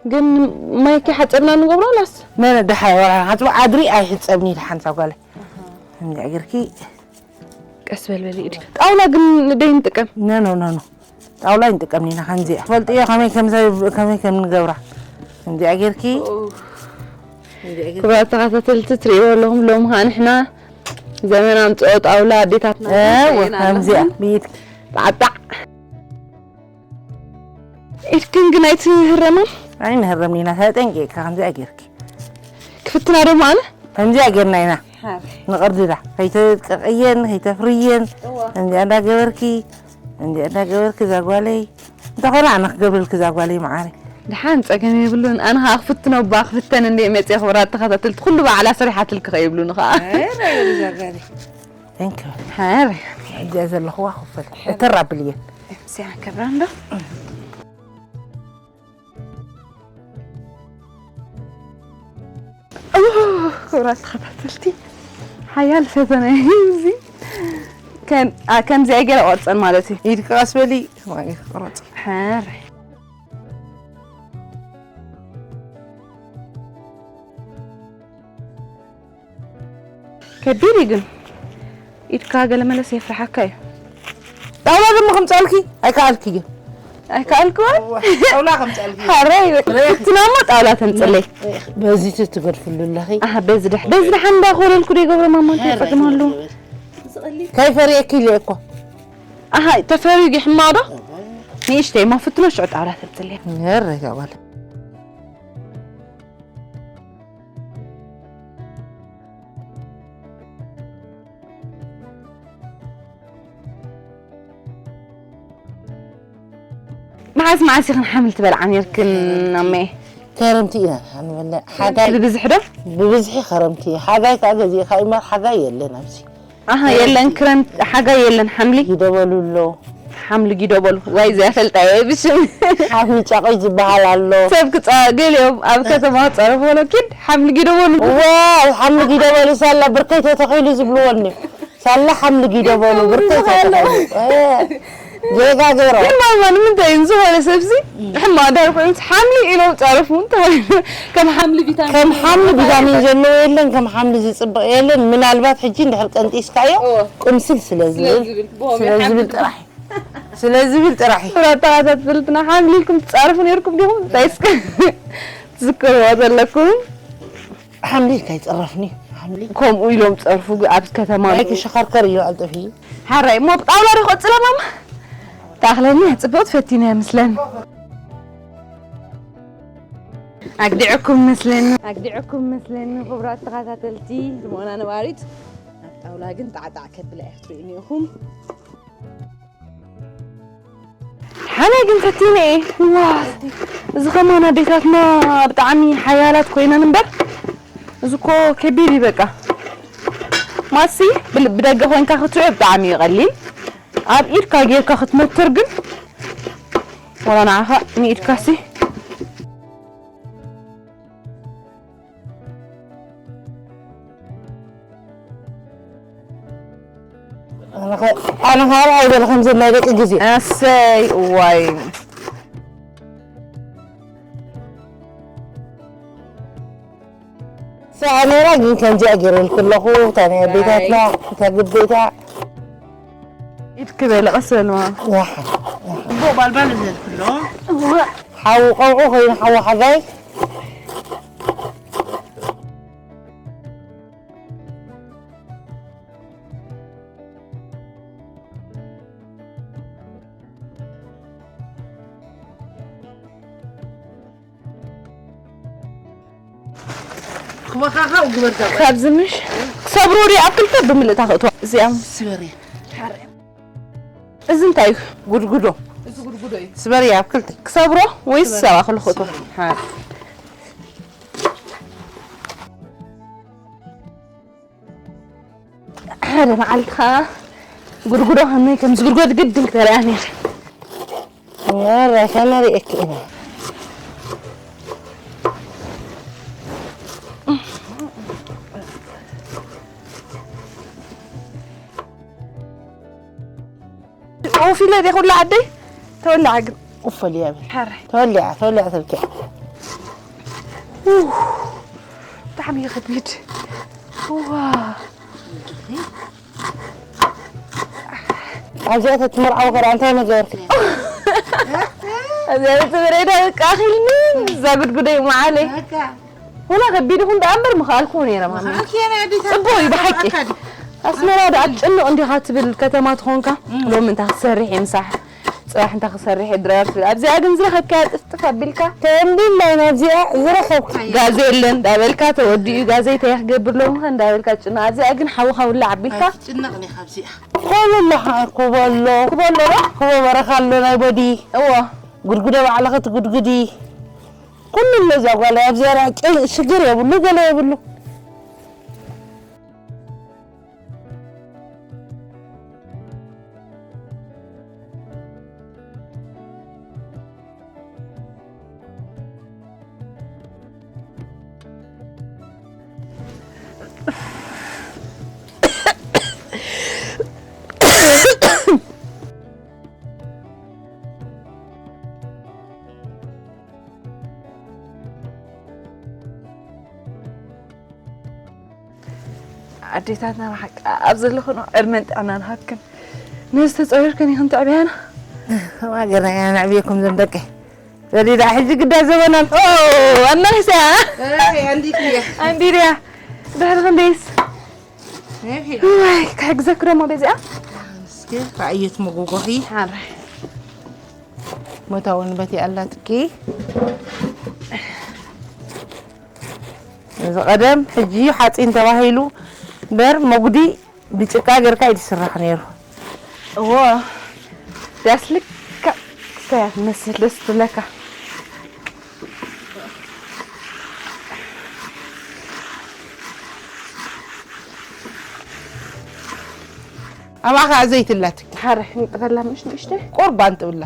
ግን ማይክ ሓፀብና ንገብሮ ላስ? ነነ ደሓ ወራ ሓፅቡ ኣድሪ ኣይሕፀብኒ ኢለ ሓንሳ ጓለ። ከምዚ ኣገርኪ። ቀስ በል በሊ ኢድኪ። ጣውላ ግን ደይ ንጥቀም? ኖ፣ ኖ፣ ኖ፣ ኖ። ጣውላ ይንጥቀም ኢና ከምዚ። ትፈልጥዮ ከመይ ከም ሰብ-፣ ከመይ ከም ንገብራ። ከምዚኣ ጌርኪ። ኦ። ከምዚኣ ጌርኪ። ክቡራት ተኸታተልቲ ትርእይዎ ኣለኹም። ሎም ኸዓ ንሕና ዘመን ኣምፅኦ ጣውላ ኣዴታትና እወ፣ ተርእየና ከምዚኣ ኣለኹም። ብኢድኪ። ጣዕጣዕ። ኢድክን ግን ኣይትህረማን? ኣይንህረምን ኢና። ተጠንቂቕካ ከምዚኣ ጌርኪ። ክፍትና ደሞ ኣነ? ከምዚኣ ጌርና ኢና። ሓር። ንቕርድዳ። ከይተጥቅዕየን፣ ከይተፍርየን። እዋ። ከምዚኣ እንዳገበርኪ፣ ከምዚኣ እንዳገበርኪ እዛ ጓለይ። እንተኾነ ኣነ ክገብረልኪ እዛ ጓለይ መዓረይ። ደሓን ጸገም የብሉን። ኣነ ኸኣ ክፍትኖ እባ ክፍተን እንደ መጽየ ክብራት ተኸታተልቲ ኩሉ ባዕላ ሰሪሓትልኪ ከይብሉኒ ኸኣ። ኣይ፣ ናይ ወዲ እዛ ጓለይ። Thank you። ሓር። እዚኣ ዘለኽዋ ክፈል። እተር ኣብልየን። እዚኣ ከብራ እንዶ። ኦ፣ ክብራት ተኸታተልቲ፣ ሓያል ፈተና እዩ እዚ። ከም-፣ ኣ፣ ከምዚኣ ገለ ቆርፀን ማለት እዩ። ኢድካ ቀስ በሊ፣ ከማይ ቆረፅ። ሓር። ከቢድ እዩ ግን። ኢድካ ገለ መለስ የፍርሓካ እዩ። ጣውላ ድማ ከምጻልኪ ኣይከኣልኪ እዩ። ኣይከኣልክዋን? እዋ፣ ጣውላ ከምጻልኪ። ሓራይ፣ ሬክ። ክትናሞ ጣውላ ተምጽለይ። በዚ ትትገድፍሉ ኣለኺ። ኣሃ፣ በዚ ደሕ-፣ በዚ ደሓን እንዳኾለልኩ ዶ ይገብሮ ማማ እንታይ ጸገም ኣለዎ? ከይፈርየኪ ኢለ እኮ። ኣሃ፣ ተፈርዩ ሕማቕ ዶ? ንእሽተይ እሞ ፍትኖ ሽዑ ጣውላ ተምጽለይ። ነረ ይባል። መዓስ መዓስ ኢኽን ሓምሊ ትበልዓ ነርክን ኣሜ? ከረምቲ ኢና ንበልዕ። ሓጋይ ብብዝሒ ዶ? ብብዝሒ ከረምቲ። ሓጋይ ከኣ ገዚእካ እምበር ሓጋይ የለን ኣብዚ። ኣሃ፣ የለን ክረምቲ፣ ሓጋይ የለን ሓምሊ? ይደበሉ ኣሎ። ሓምሊ ጊዶ በሉ። ዋይ፣ ዘይፈልጣ እየ ብሽም። ሓምሊ ጫቆይ ዝበሃል ኣሎ። ሰብ ክጻ-፣ ገሊኦም ኣብ ከተማ ክጻረፉ ከለዉ፣ "ኪድ ሓምሊ ጊዶ በሉ." ዋው፣ ሓምሊ ጊዶ በሉ ሳላ ብርከይ ተተኺሉ ዝብልዎ እኒ። ሳላ ሓምሊ ጊዶ በሉ፣ ብርከይ ተተኺሉ። እ፣ ጌጋ ገይሮም። ግን ማማ፣ ንምንታይ እዩ ዝኾነ ሰብዚ ሕማቕ ዳርኩ ሓምሊ ኢሎም ጻረፉ ተባሂሉ? ከም ሓምሊ ቪታሚን ከም ሓምሊ ቪታሚን ዘለዎ የለን፣ ከም ሓምሊ ዝጽብቕ የለን። ምናልባት ሕጂ እንድሕር ቀንጢስካዮ እወ። ቁምስል ስለ ስለ ዝብል፣ ዝብል፣ ብሆም ስለ ዝብል ይሓምል። ጥራሕ እዩ። ስለ ዝብል ጥራሕ እዩ። ፍረ ኣተሓታትልትና ሓምሊ ኢልኩም ትጻረፉ ነይርኩም ዲኹም? እንታይ እስከ ትዝክርዎ ዘለኩም? ሓምሊ ኢልካ ይጽረፍኒ። ሓምሊ። ከምኡ ኢሎም ጸርፉ ኣብ ከተማ ናይ ኣለዉ። ክሸኸርከር እዩ ኣልጥፊ። ሓራይ እሞ ብጣውላ ዶ ክቕጽለ ማማ? ተኣኽለኒ ጽብቕቲ ፈቲነ መስለን። ኣግዲዕኩም መስለኒ፣ ኣግዲዕኩም መስለኒ ክቡራት ተኸታተልቲ ህድሞና ነባሪት። ኣብ ጣውላ ግን ጣዕጣዕ ከብላ እያ ክትርእዩኒ ኢኹም። ሓነ ግን ፈቲነ እየ። ዋ፣ እዚ ከማን ኣዴታትና ብጣዕሚ ሓያላት ኮይነን እምበር፣ እዚ እኮ ከቢድ እዩ በቃ። ማሲ ብል-፣ ብደገ ኮይንካ ክትሪኦ ብጣዕሚ እዩ ቀሊል። ኣብ ኢድካ ጌርካ ክትመትር ግን ወላ ንዓኻ ንኢድካሲ። ኣነ ኸ-፣ ኣነ ኸኣ ኣይበል ከምዚ ናይ ደቂ ግዜ። ኣሰይ፣ እዋይ። ሰኣኔራ ግን ከምዚኣ ገይረልኩ ኣለኹ፣ እታ ናይ ኣዴታትና፣ እታ ግዴታ። ኢድኪ በሊ ቀስ በሊ ማማ። ያሓ፣ ያሓ። እቦ ባልባል እብለልኩ ኣሎ። ሓዊ ቀውዒ ኮይኑ ሓዊ ሓጋይ። ክበኻኻ ግበር ካብ ካብዚ ምሽ ክሰብሮ ድዩ ኣብ ክልተ ብምልእታ ክእትዋ እዚኣ። ስበሪ። እዚ እንታይ እዩ? ጉድጉዶ። እዚ ጉድጉዶ እዩ። ስበሪ ኣብ ክልተ። ክሰብሮ ወይስ ስበሪ። ሰባ ክልኹ እትዋ? ስበሪ። ሓ። ሓደ መዓልቲ ኸኣ ጉድጉዶ ከመይ ከም ዝጉድጎድ ግድን ክተርእያ ነይረ። ወረ ከነርእየኪ ኢና። ኦፍ ኢለ ድየ ኩሉ ዓደይ? ተወላዓ ግን። ኡፍ በሊ ያቢ። ሓራይ። ተወሊዓ፣ ተወሊዓ ተብኪዓ። ኡፍ፣ ብጣዕሚ እዩ ከቢድ። ዋ። ኣብዚኣ ተትመርዓዊ ከኣ እንታይ መገበርኪ? እዚኣ ትብረዳ በቃ ኣኺልኒ፣ እዛ ጉድጉደይ መዓለይ። በቃ። ወላ ከቢድ ይኹን ደኣ እምበር ምኽኣልኩ ነይረ ማሚ። ምኽኣልኪ እያ ናይ ኣዴታት ጽቡቕ እዩ ብሓቂ። ምኽኣልካ ድዩ? ኣስመራ ደኣ ትጭንቕ እንዲኻ ትብል ከተማ ትኾንካ። እም። ሎሚ እንታይ ክትሰርሕ እየ ምሳሕ? ጽባሕ እንታይ ክሰርሕ እየ ድራር ትብል። ኣብዚኣ ግን ዝረኸብካያ ጥፍጥፍ ኣቢልካ። ከምዚ ኢልና ኢና ኣብዚኣ ዝረኸብካ። ጋዜ የለን እንዳበልካ ተወዲኡ ጋዜ እንታይ ክገብር ሎሚ ከ እንዳበልካ ትጭንቕ። ኣብዚኣ ግን ሓውኻ ውላዕ ኣቢልካ። ኣይትጭነቕን ኢኻ ኣብዚኣ። ኮሎ ኣለኻ፣ ኮቦ ኣሎ። ኮቦ ኣሎ ዶ? ኮቦ በረኻ ኣሎ ናይ ቦዲ። እዎ። ጉድጉዶ ባዕልኺ ትጉድጉዲ። ኩሉ ኣሎ እዛ ጓል ኣብዚኣ ራ-፣ ጭ-፣ ሽግር የብሉ፣ ገለ የብሉ። ኣዴታትና ብሓቂ ኣብ ዘለኽንኦ ዕድመን ጥዕናን ሃብክን። ነዚ ተጸዊርክን ኢኽን ትዕብያና። ከማ ገና ኢና ነዕብየኩም ዘም ደቀይ። ዘሊዳ ሕጂ ግዳ ዘበናን። ኦ፣ ኣናሳ። ኣይ፣ ኣንዲት እያ። ኣንዲት እያ። ድሕሪ ክንደይስ? ናይ ፊልም። ዋይ፣ ክሕግዘኪ ደሞ በዚኣ? እስኪ ራእየት መጎጎኺ። ሓራይ። መታውን በቲ ኣላትኪ። እዚ ቀደም ሕጂ ሓፂን ተባሂሉ በር መጉዲ ብጭቃ ጌርካ እዩ ዝስራሕ ነይሩ። እዎ፣ ዳስ ልክዕ ክስታያ ትመስል፣ ደስ ትብለካ። ኣብኣ ኸዓ ዘይቲ ኣላትኪ። ሓረ ክንጥፈላ ምሽ ንእሽተይ? ቁርባን ትብላ።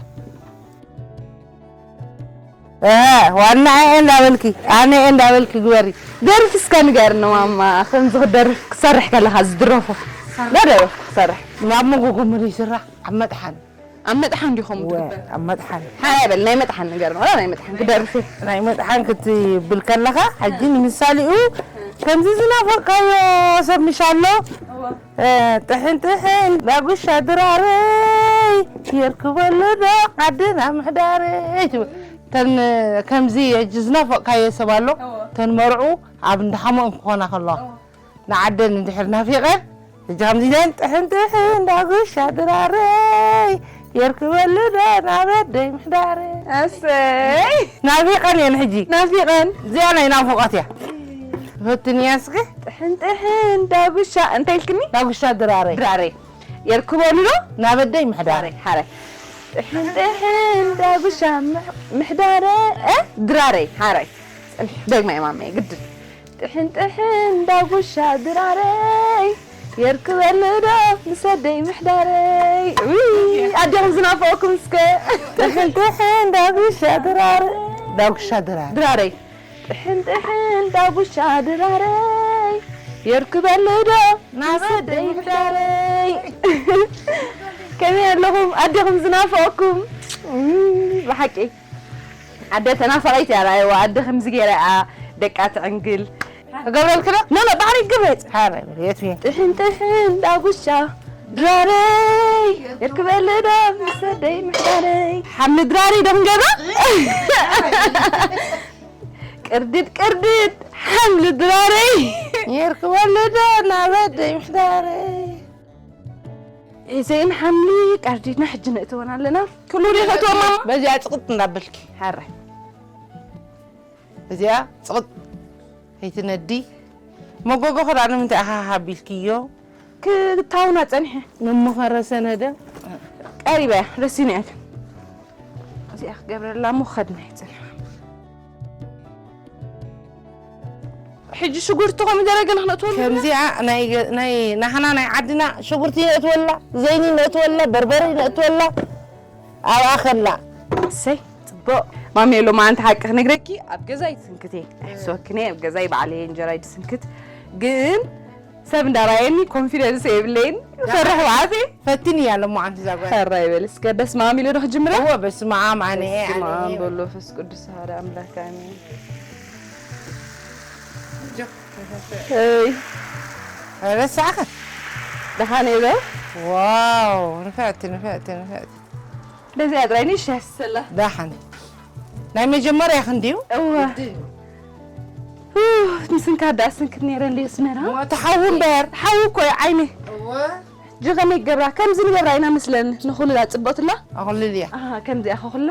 እ፣ ዋና እየ እንዳበልኪ፣ ኣነ እየ እንዳበልኪ ግበሪ። ደርፊ እስከ ንገርኒ ማማ፣ ከምዚ ክደርፍ ክሰርሕ ከለኻ ዝድረፎ። ዳ ደረፍኩ ክሰርሕ። ናብ መጎጎ መሪ ይስራሕ፣ ኣብ መጥሓን። ኣብ መጥሓን ዲኹም ወ-፣ ትግበር? ኣብ መጥሓን። ሓራይ በል፣ ናይ መጥሓን ንገርኒ፣ ዋላ ናይ መጥሓን ክደርፍ እየ። ናይ መጥሓን ክትብል ከለኻ፣ ሕጂ ንምሳሌኡ፣ ከምዚ ዝናፈቕካዮ ሰብ ምሽ ኣሎ? እወ። እ፣ ጥሕን ጥሕን ዳጉሻ ድራረይ፣ የርክበሉ ዶ ዓድና ምሕዳረይ ትብል። ተን ከምዚ ሕጂ ዝናፈቕካዮ ሰብ ኣሎ፣ እዎ። ተን መርዑ ኣብ እንዳ ሓሞን ክኾና ከለዋ፣ እዎ። ንዓደን እንድሕር ናፊቐን፣ ሕጂ ከምዚ ኢለን ጥሕን ጥሕን ዳጉሻ ድራረይ፣ የርክበሉ ዶ ናበደይ ምሕዳረይ። ኣሰይ! ናፊቐን እየን ሕጂ። ናፊቐን? እዚኣ ናይ ናፍቖት እያ። ፈትንያ እስኪ። ጥሕን ጥሕን ዳጉሻ፣ እንታይ ኢልክኒ? ዳጉሻ ድራረይ። ድራረይ። የርክበሉ ዶ? ናበደይ ምሕዳረይ። ሓራይ። ጥሕን ጥሕን ዳጉሻ ምሕ-፣ ምሕዳረ፣ እ? ድራረይ። ሓራይ። ጽንሒ፣ ደግማ እየ ማመየ፣ ግድን። ጥሕን ጥሕን ዳጉሻ ድራረይ፣ የርክበሉ ዶ ምስ ኣደይ ምሕዳረይ። ውይ! ኣዴኹም ዝናፈቕኩም እስከ። ጥሕን ጥሕን ዳጉሻ ድራር። ዳጉሻ ድራር። ድራረይ። ጥሕን ጥሕን ዳጉሻ ድራረይ። የርክበሉ ዶ ናበደይ ምሕዳረይ። ከመይ ኣለኹም? ኣዴኹም ዝናፈቕኩም። እም፣ ብሓቂ። ኣደ ተናፋቒት እያ፣ ረኣይዋ። ኣደ ከምዚ ገይራ እያ ደቃ ትዕንግል። ክገብረልክ ዶ? ኖ፣ ኖ፣ ባዕለይ ክገብረ እየ። ሓረ፣ የት እየ? ጥሕን ጥሕን ዳጉሻ ድራረይ፣ የርክበሉ ዶ ምስ ኣደይ ምሕዳረይ። ሓምሊ ድራረይ ዶ ክንገብራ? ቅርድድ ቅርድድ ሓምሊ ድራረይ። የርክበሉ ዶ ናብ ኣደይ ምሕዳረይ። እዘን ሓምሊ ቀርዲድና ሕጂ ነእትወን ኣለና። ክሉ ዶ ይፈትዎ ማማ? በዚኣ ጽቕጥ እንዳበልኪ። ሓራይ። እዚኣ ጽቕጥ ከይትነዲ። መጎጎ ክዳን ንምንታይ ኢኻ ሃቢልክዮ? ክታውና ጸኒሐ። መመኸረ ሰነደ። ቀሪባ እያ፣ ረሲነ እያ ግን። እዚኣ ክገብረላ እሞ ክኸድና እየ ጸኒሐ። ሕጂ ሽጉርቲ ኮሚደረ ግን ክነእትወሉ ኢና። ከምዚኣ ናይ ገ-፣ ናይ ናህና ናይ ዓድና ሽጉርቲ ነእትወላ፣ ዘይኒ ነእትወላ፣ በርበረ ነእትወላ፣ ኣብኣ ከላ። እሰይ፣ ጽቡቕ። ማሚ፣ ሎማዓንቲ ሓቂ ክነግረኪ፣ ኣብ ገዛይ ትስንክት እየ። ኣይሕስወክን እየ፣ ኣብ ገዛይ ባዕለይ እንጀራይ ድስንክት። ግን ሰብ እንዳራየኒ ኮንፊደንስ የብለይን። ፈርሕ ባዕቲ። ፈትን እያ ሎማዓንቲ እዛ ጓል። ሕራይ በል እስከ። በስመ ኣብ ኢለ ዶ ክጅምራ? እወ፣ በስመ ኣብ ኣነ እየ፣ በስመ ኣነ ኣብ እየ። በሎ፣ መንፈስ ቅዱስ፣ ሓደ ኣምላክ፣ ኣሜን። እይ። ረሳዕኸ? ደሓን እየ ዶ? ዋው፣ ንፍዕቲ፣ ንፍዕቲ፣ ንፍዕቲ። በዚኣ ጥራይ ንእሽተይ ያስሰላ። ደሓን። ናይ መጀመርያ ክንድዩ? እወ። ግድን እዩ። ሁ፣ ምስንካ ዳኣ ስንክት ነይረ እንደ ኣስመራ። እሞ እቲ ሓዊ እምበር። ሓዊ እኮ እዩ ዓይኒ። እወ። ሕጂ ከመይ ገብራ? ከምዚ ንገብራ ኢና መስለኒ። ንኹልላ ጽብቕትላ? ኣኹልል እያ። ኣሃ፣ ከምዚኣ ከኹላ።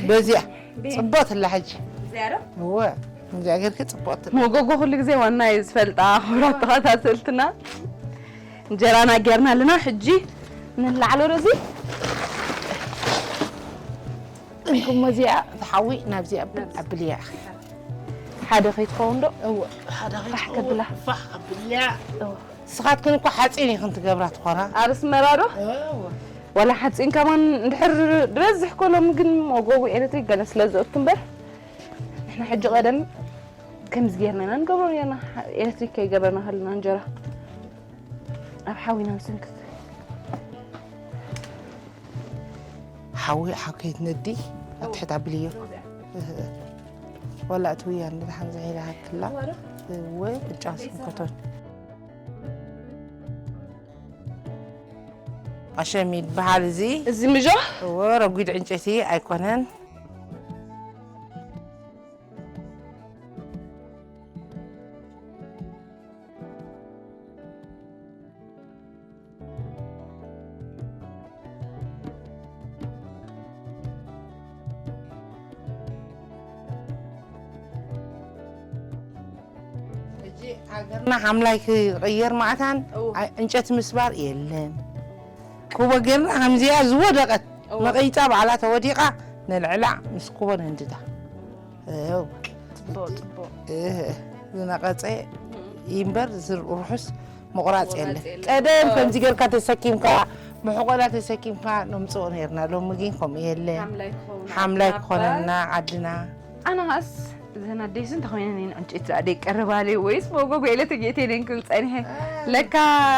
በዚኣ ጽብቕትላ ሕጂ። እዚኣ ዶ? እወ፣ ከምዚኣ ጌርኪ ጽብቕትላ። መጎጎ ኩሉ ግዜ ዋና እዩ ዝፈልጣ፣ ክቡራት ተኸታተልትና። እንጀራና ጌርና ኣለና፣ ሕጂ ንላዕሎ ዶ እዚ? እንኩሞ እዚኣ፣ እቲ ሓዊ ናብዚኣ ኣብልያ ኢኺ። ሓደ ከይትኸውን ዶ? እወ፣ ሓደ ፋሕ ከይትኸውን፣ ከብላ። ፋሕ ኣብልያ። እወ። ንስኻትክን እኮ ሓፂን ኢኽን ትገብራ ትኾና። ኣብ ኣስመራ ዶ? እወ። ዋላ ሓፂን ከማን እንድሕር ዝበዝሕ እኮ ሎሚ ግን መጎጉ ኤሌክትሪክ ገለ ስለ ዝእቱ እምበር፣ ንሕና ሕጂ ቀደም ከምዚ ጌርና ኢና ንገብሮ ኔርና። ኤሌክትሪክ ከይገበርና ከለና እንጀራ ኣብ ሓዊ ኢና ንስንክት። ሓዊ ሓ-፣ ከይትነዲ ኣብ ትሕት ኣብልዮ። እህ። ዋላ እቲ ውያ ንድሓን ዝዒላ ሃክላ። እወ፣ ብጫ ስንከቶን። ኣሸሚድ በሃል እዚ። እዚ ምጆ? እወ፣ ረጒድ ዕንጨይቲ ኣይኮነን። ሕጂ ሃገርና ሓምላይ ክቕየር ማዕታን እው። ኣይ፣ ዕንጨት ምስባር የለን። ኩቦ ጌርና ከምዚኣ ዝወደቐት እው። መቐይጻ ባዕላ ተወዲቓ ነልዕላ ምስ ኩቦ ነንድዳ። እው። ጽቡቕ፣ ጽቡቕ። እህ፣ ዝነቐጸ ይንበር ዝር-፣ ርሑስ ምቑራጽ ምቑራጽ የለን። የለን። ቀደም እው። ከምዚ ጌርካ ተሰኪምካ፣ ብሕቆላ ተሰኪምካ ነምጽኦ ኔርና። ሎሚ ግን ከምኡ የለን። ሓምላይ ክኸውን ሓምላይ ዓድና። ክኾነና ዓድና። ኣነ ኸኣስ እዘን ኣደይስ እንተኾይነን እየን ዕንጨይቲ ዝኣደይ ቀርባለይ ወይስ መጎጎ ኢለ ተጌቴ እየን ክብል ጸኒሐ። እ። ለካ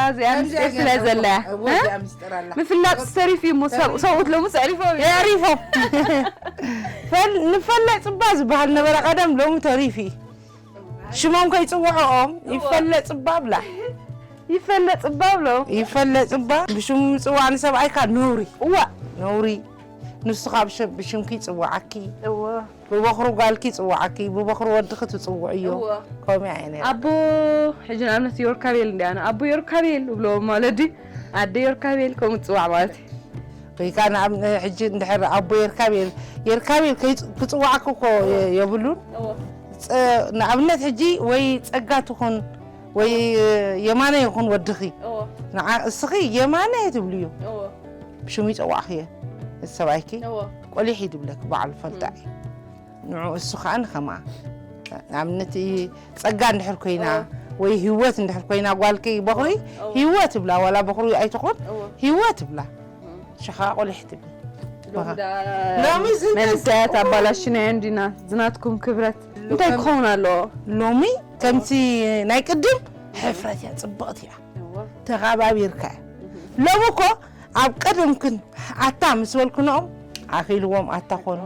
እዚኣ ከምዚኣ ምስጢር ስለ ጌርካ ዘለያ። እኮ፣ እወ፣ እ? እዚኣ ምስጢር ኣላ። ምፍላጥ ተሪፉ እዩ እሞ ሰብ-፣ ተሪፉ። ሰብኡት ሎሚ ጸሪፎም እዮም። የዕሪፎም። ፈል-፣ ንፈለጥ ጽባ ዝበሃል ነበረ ቀደም፣ ሎሚ ተሪፉ እዩ። ሽሞም ከይጽውዕኦም እወ። ይፈለጥ ጽባ ብላ። ይፈለጥ ጽባ ብሎ። ይፈለጥ ጽባ ብሽሙ ምጽዋዕ ንሰብኣይካ ነውሪ። እወ። ነውሪ። ንሱ ካብ ሸ-፣ ብሽምኪ ይጽውዓኪ። እወ። ብበኹሩ ጓልኪ ይጽውዓኪ፣ ብበኹሩ ወድኺ ትጽውዕዮ። እወ። ከምኡ እያ ነይራ። ኣቦ፣ ሕጂ ንኣብነት ዮርካቤል እንድያ፣ ኣነ ኣቦ ዮርካቤል እብሎ ማለት ድዩ? ኣደ ዮርካቤል ከምኡ ትጽዋዕ ማለት እዩ። ወይ ከኣ ንኣብነ-፣ ሕጂ እንድሕር ኣቦ ዮርካቤል፣ ዮርካቤል ከይጽ-፣ ክጽውዓኪ እኮ የ-፣ የብሉን። እወ። ጸ-፣ ንኣብነት ሕጂ ወይ ጸጋ ትኹን ወይ የማነ ይኹን ወድኺ። እወ። ንዓ-፣ እስኺ የማነ ትብልዮ። እወ። ብሽሙ ይጸዋዕኽዮ። እቲ ሰብኣይኪ እወ። ቆሊሕ እዩ ዝብለኪ፣ ባዕሉ ፈልጣ እም። እዩ። ንዑ እሱ ኸኣ ንኸምኣ። ንኣብነት፣ ጸጋ እንድሕር ኮይና፣ እወ። ወይ ህይወት እንድሕር ኮይና ጓልኪ በኹሪ፣ እወ። ህይወት ብላ፣ ዋላ በኹሪ ኣይትኹን፣ እወ። ህይወት ብላ። እም። ሽኻ ቆሊሕ ትብል። ሎሚ ዳ-፣ ሎሚ ዝንቀስ-፣ መንእሰያት ኣባላሽናዮ እንዲና፣ ዝናትኩም ክብረት እንታይ ክኸውን ኣለዎ? ሎሚ ከምቲ ናይ ቅድም ሕፍረት እያ፣ ጽብቕቲ እያ። እወ። ተኻባቢርካ እያ። እም። ሎሚ እኮ ኣብ ቀደም ክን ኣታ ምስ በልኩ ንኦም ኣኺልዎም ኣታ ኾኑ።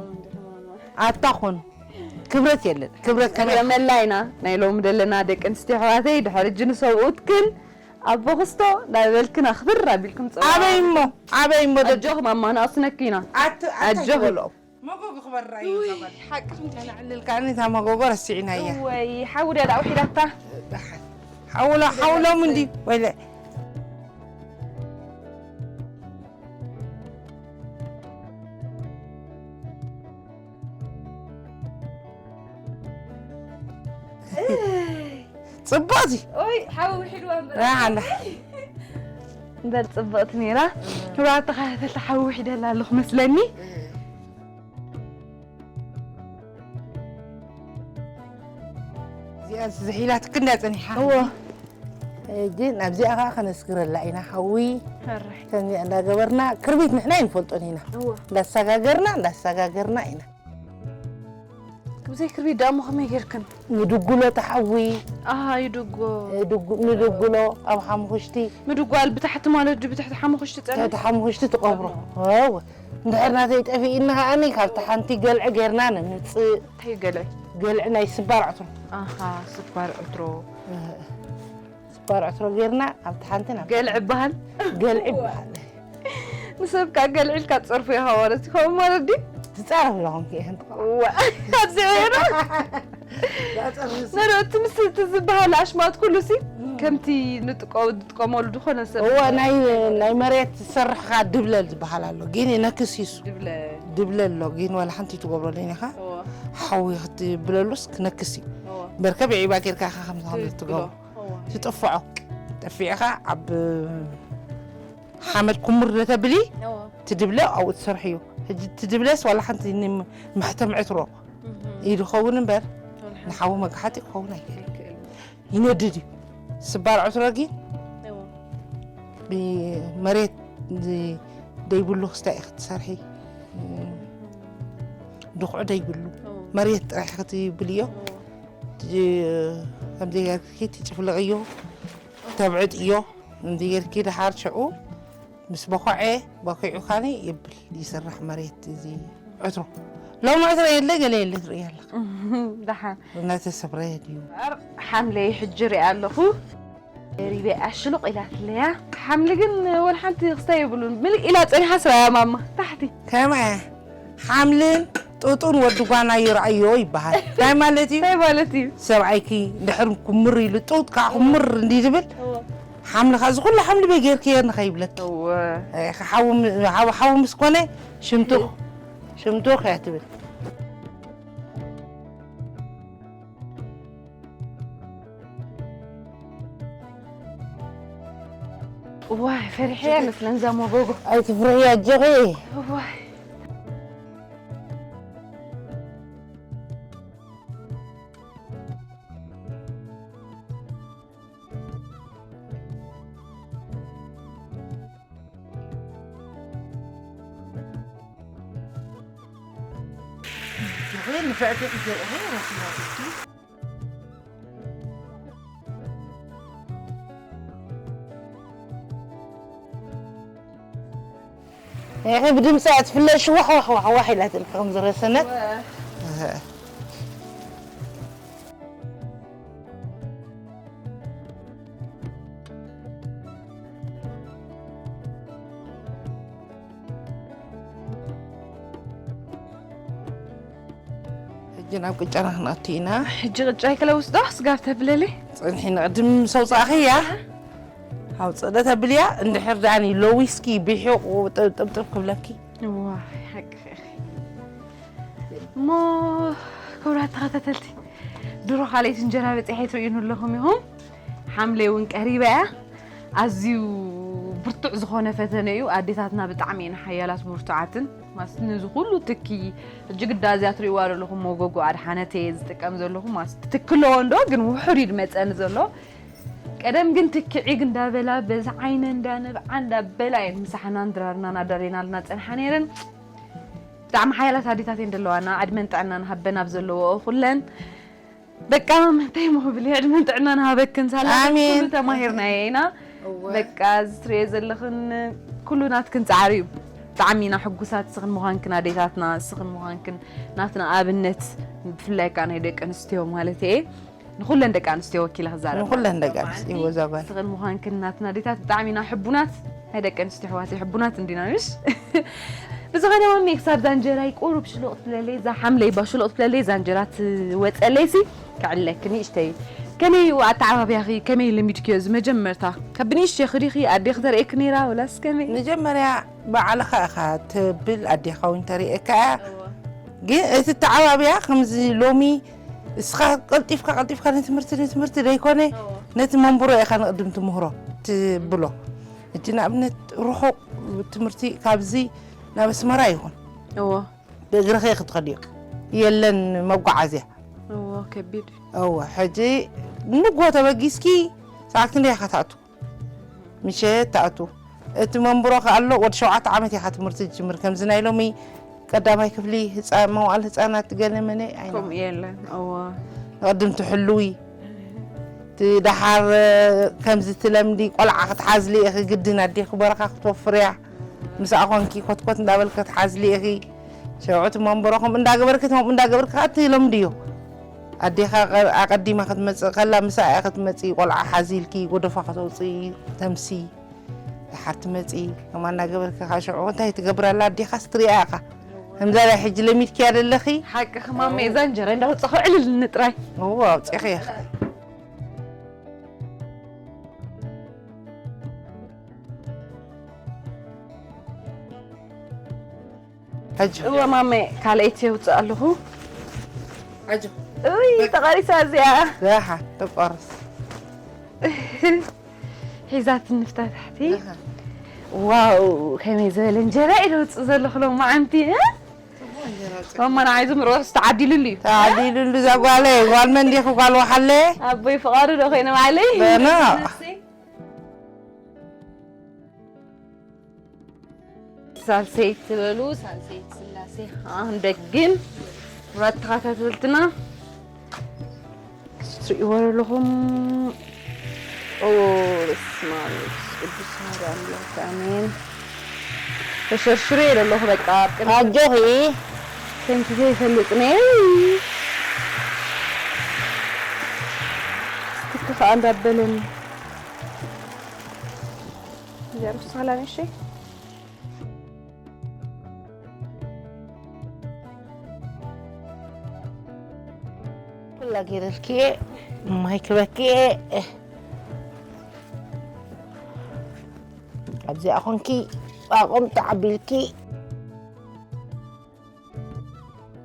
ኣታ ኾኑ። ክብረት የለን። ክብረት ከመይ ክብረ መላይና ናይ ሎሚ ዘለና ደቂ ኣንስትዮ ኣሕዋተይ፣ ድሕሪ ሕጂ ንሰብኡትክን ኣቦ ክስቶ እንዳበልክን ኣኽብር ኣቢልኩም ጽውዓ። ኣበይ እሞ፣ ኣበይ እሞ ደቂ ኣጆኹም ኣማና ኣስነኪና። ኣት-፣ ኣታ ኣጆኺ። ይበልኦም። መጎጎ ክበራ እዩ ውይ፣ ዘመን። ሓቅኺ። ተናዕልልካኒ እታ መጎጎ ረሲዕናያ። እወይ፣ ሓዊ ደኣ ውሒዳታ። ደሓን። ሓውሎ-፣ ሓውሎም እንዲ ወይለ። ጽብቕቲ። ኦይ፣ ሓዊ ውሒድዋ እምበር። ራሕና። እምበር ጽብቕቲ ነይራ። ክቡራት ተኸታተልቲ፣ ሓዊ ውሒደላ ኣለኹ መስለኒ። እዚኣ ዝሒላትክ እንዳ ጸኒሓ። እዎ። ሕጂ ናብዚኣ ኸዓ ከነስግረላ ኢና፣ ሓዊ። ሕራይ። ከምዚኣ እንዳገበርና፣ ክርቢት ንሕና ኣይንፈልጦን ኢና። እዎ። እንዳሰጋገርና፣ እንዳሰጋገርና ኢና። ብዘይ ክርቢት ደኣ እሞ ከመይ ጌርክን? ንድጉሎ ተሓዊ። ኣሃ፣ ይድጎ። ድጉ-፣ ንድጉሎ ኣብ ሓሙኽሽቲ። ምድጓል ብታሕቲ ማለት ድዩ? ብትሕቲ ሓሙኽሽቲ ጸኒሑ? ትሕቲ ሓሙኽሽቲ ትቐብሮ። ትቐብሮ። እወ። እንድሕር ናተይ ጠፊእኒ ከኣኒ ካብቲ ሓንቲ ገልዒ ጌርና ነምጽእ። እንታይ ገልዒ? ገልዒ ናይ ስባር ዕትሮ። ኣሃ፣ ስባር ዕትሮ። እህ። ስባር ዕትሮ ጌርና ኣብቲ ሓንቲ ናብ ገልዒ ይበሃል? ገልዒ ይበሃል። ንሰብ ከኣ ገልዒ ኢልካ ትጸርፎ ኢኻ ማለት እዩ። ከምኡ ማለት ድዩ? ትጻረፍ ኣለኹም ከ ይህን ጥቕዓ። እዋ፣ ኣብዚ ዒራ። ዛጸርፍ ነረ፣ እቲ ምስ እቲ ዝበሃል ኣሽማት ኩሉ ሲ፣ እም። ከምቲ ንጥቀ-፣ ንጥቀመሉ ዝኾነ ሰብ እዋ፣ ናይ፣ ናይ መሬት ዝሰርሕ ኸኣ ድብለል ዝበሃል ኣሎ። ግን ይነክስ ይሱ። ድብለል። ድብለል ኣሎ። ግን ዋላ ሓንቲ ትገብረሉ ኢኻ። እዋ። ሓዊ ክትብለሉስ ክነክስ እዩ። እዋ። በርከ ብዒባ ጌርካ ኢኻ ከምዚ ትብሎ። ትገብሮ። እዋ። ትጥፍዖ። ጠፊዕኻ ኣብ ሓመድ ኩምር ዶ ተብሊ? እዎ። ትድብለ ኣብኡ ትሰርሕዮ። ሕጂ ትድብለስ ዋላ ሓንቲ ን-፣ መሕተም ዕትሮ እህ። እዩ ዝኸውን እምበር፣ ዋላ ሓንቲ። ንሓዊ መግሓጢ ክኸውን ኣይክእልን። ኣይክእልን። ይነድድ እዩ። ስባር ዕትሮ ግን እዎ። ብመሬት ዝ-፣ ደይብሉ ክስታይ ኢኺ ትሰርሒ። ድኹዕ ደይብሉ። እዎ። መሬት ጥራሕ ክትብልዮ። እዎ። ት-፣ ከምዚ ጌርኪ ትጭፍልቕዮ፣ ተብዕጥዮ፣ ከምዚ ጌርኪ ደሓር ሽዑ ምስ በኾዐ፣ በኺዑ ካኒ ይብል፣ ይስራሕ መሬት እዚ ዕትሮ። ሎሚ ዕትሮ የለ፣ ገለ የለ ትርእይ ኣለኻ። ደሓን። እናተሰብረ ድዩ? እምበኣር ሓምለይ ሕጂ ሪኣ ኣለኹ። ሪበይ ኣሽሉቕ ኢላትለያ። ሓምሊ ግን ወላ ሓንቲ ክስታይ የብሉን። ምልእ ኢላ ጸኒሓ ስራያ ማማ። ታሕቲ። ከመይ? ሓምልን ጡጡን ወዲ ጓና ይርኣዮ ይበሃል። እንታይ ማለት እዩ? እንታይ ማለት እዩ? ሰብኣይኪ ድሕር ኩምር ኢሉ ጡጥ ከዓ ኩምር እንዲ ዝብል፣ እወ። ሓምሊ ከዓ እዚ ኩሉ ሓምሊ በይ ጌርክዮ ንኸይብለኪ። እወ። እ፣ ሓዊ ም-፣ ሓዊ፣ ሓዊ ምስ ኮነ ሽምቱኽ፣ ሽምቱኽ እያ ትብል። ዋይ፣ ፈሪሐያ መስለን እዛ መጎጎ። ኣይትፍርሕያ ኣጆኺ። ዋይ። ንፍዕቲ ክትዘርእ ረሲና። ያኺ ብድምፂ እያ ትፍለጥ፣ ሽዋሕ ዋሕ ዋሕ ዋሕ ኢላ ትብል ከም ዝረሰነት። እህ። ሕጂ ናብ ቅጫና ክንኣቱ ኢና። ሕጂ ቅጫ ይክለውስ ዶ ስጋብ ተብለለይ? ጽንሒ ንቕድም ምስ ኣውጻእኽያ፣ ኣውጽእ ዶ ተብልያ? እንድሕር ደኣኒ ሎዊስኪ ብሒቑ ጥብ-፣ ጥብጥብ ክብለኪ። ዋይ፣ ሓቅኺ ኢኺ። እሞ ክቡራት ተኸታተልቲ፣ ድሮ ካልኣይቲ እንጀራ በጺሐ ትርእዩኒ ኣለኹም ኢኹም። ሓምለይ እውን ቀሪባ እያ። ኣዝዩ ብርቱዕ ዝኾነ ፈተነ እዩ። ኣዴታትና ብጣዕሚ እየን ሓያላት ብርቱዓትን። ማስ ነዚ ኩሉ ትኪ፣ ሕጂ ግዳ እዚኣ ትርእይዋ ዘለኹም መጎጎ ኣድሓነት እየ ዝጥቀም ዘለኹ። ማስ ትኪ ኣለዎ እንዶ፣ ግን ውሑድ እዩ ዝመጸኒ ዘሎ። ቀደም ግን ትክዒግ እንዳበላ በዚ ዓይነ እንዳነብዓ እንዳበላ እየን ምሳሕናን ድራርናን ኣዳልየናልና ጸንሓ ነይረን። ብጣዕሚ ሓያላት ኣዴታት እየን ዘለዋና። ዕድመን ጥዕናን ሃበን ኣብ ዘለዎ ኩለን። በቃ ማመንተይ ሞ ክብል እየ። ዕድመን ጥዕናን ሃበክን። ሳላ ኣሜን። ኩሉ ተማሂርናዮ ኢና። እወ። በቃ እዚ ትሪኦ ዘለኽን ኩሉ ናትክን ጻዕሪ እዩ። ብጣዕሚ ኢና ሕጉሳት ስኽን ምዃንክን ኣዴታትና ስኽን ምዃንክን ናትና ኣብነት፣ ብፍላይ ከኣ ናይ ደቂ ኣንስትዮ ማለት እየ። ንኹለን ደቂ ኣንስትዮ ወኪለ ክዛረብ ንኹለን ማለት ደቂ እዩ። ኣንስትዮ ማለት ወዛ ጓል። ስኽን ምዃንክን ናትና ኣዴታት ብጣዕሚ ኢና ሕቡናት። ናይ ደቂ ኣንስትዮ ኣሕዋተይ ሕቡናት እንዲና ምሽ? ብዝኾነ ማሚ ክሳብ ዛንጀራይ ቁሩብ ሽሉቕ ትብለለይ፣ እዛ ሓምለይ ባ ሽሉቕ ትብለለይ፣ ዛንጀራ ትወፀለይ ሲ ክዕለኪ ንእሽተይ። ከመይ እዩ ኣተዓባብያኺ? ከመይ ለሚድክዮ? እዚ መጀመርታ ካብ ብንእሽተይ ክዲኺ ኣዴኺ ተርእየኪ ነይራ ወላስ ከመይ? መጀመርያ ባዕልኻ ኢኻ ትብል ኣዴኻ እውን ተርእየካ እያ። እወ። ግን እቲ ተዓባብያ ከምዚ ሎሚ እስኻ ቀልጢፍካ ቀልጢፍካ ንትምህርቲ ንትምህርቲ ዘይኮነ እወ። ነቲ መንብሮ ኢኻ ንቕድም ትምህሮ ትብሎ። እቲ ንኣብነት ርሑቕ ትምህርቲ ካብዚ ናብ ኣስመራ ይኹን እዎ። ብእግርኸ ክትኸድዮ የለን መጓዓዝያ። እዎ ከቢድ። እወ ሕጂ ንጎ ተበጊስኪ ሰዓት ክንደይ ኢኻ ትኣቱ? ምሸት ትኣቱ። እቲ መንብሮ ከኣሎ ወዲ ሸውዓተ ዓመት ኢኻ ትምህርቲ ትጅምር። ከምዚ ናይ ሎሚ ቀዳማይ ክፍሊ ህፃ- መዋእለ ህፃናት ገለ መለ ኣይነ ከምኡ የለን። እዎ። ንቕድም ትሕልዊ። እቲ ደሓር ከምዚ ትለምዲ ቆልዓ ክትሓዝሊ ኢኺ ግድን ኣዴኺ በረኻ ክትወፍርያ። ምስኣ ኮንኪ ኮትኮት እንዳበልኪ ክትሓዝሊ ኢኺ። ሸውዕቲ መንበሮኹም እንዳገበርኪ ከምኡ እንዳገበርኪ ከዓ ትለምድዮ። ኣዴኻ ቀ- ኣቐዲማ ክትመፅእ ከላ ምስኣ እያ ክትመፂ ቆልዓ ሓዚልኪ ጎደፋ ከተውፅኢ ተምሲ። ደሓር ትመፂ ከማ እናገበርኪ ከዓ ሽዑ እንታይ ትገብር ኣላ ኣዴኻስ ትሪኣ ኢኻ። ከምዛ ናይ ሕጂ ለሚድክያ ዘለኺ ሓቂ ክማመ እዛ እንጀራ እንዳወፀኸ ዕልል ንጥራይ እዎ ኣውፂኺ ኢኻ። ሕጂ እወ ማመ ካልኣይቲ የውፅእ ኣለኹ። ሕጂ እይ ተቐሪሳ እዚኣ ዛሓ ተቋርስ ሒዛት ንፍታ ታሕቲ ዛሓ ዋው ከመይ ዝበለ እንጀራ እዩ ደውፅእ ዘለኹ ሎማዓንቲ እ? ማማ ንዓይ ዝምርዖ ዝተዓዲሉሉ እዩ ተዓዲሉሉ እዛ ጓለይ ጓል መን ዲኹ ጓል ወሓለ ኣቦይ ፍቓዱ ዶ ኮይነ ባዕለይ በና ሳልሰይቲ ትበሉ ሳልሰይቲ ስላሴ ከዓ ክንደግም ክቡራት ተኸታተልትና ትሪእዎ ዘለኹም ኦ በስመ ኣብ ወመንፈስ ቅዱስ ኣሐዱ ኣምላክ ኣሜን። ተሸርሽሩ እየ ዘለኹ በቃ ኣብ ቅድሚ ኣጆኺ ከምቲ ዘይፈልጥ ነይ ስትክ ከዓ እንዳበለኒ እዚኣ ርሱኻላ ነሽ ኩላ ገይረልኪ እየ ማይ ክበኪ እየ ኣብዚኣ ኮንኪ ኣቆም ተዓቢልኪ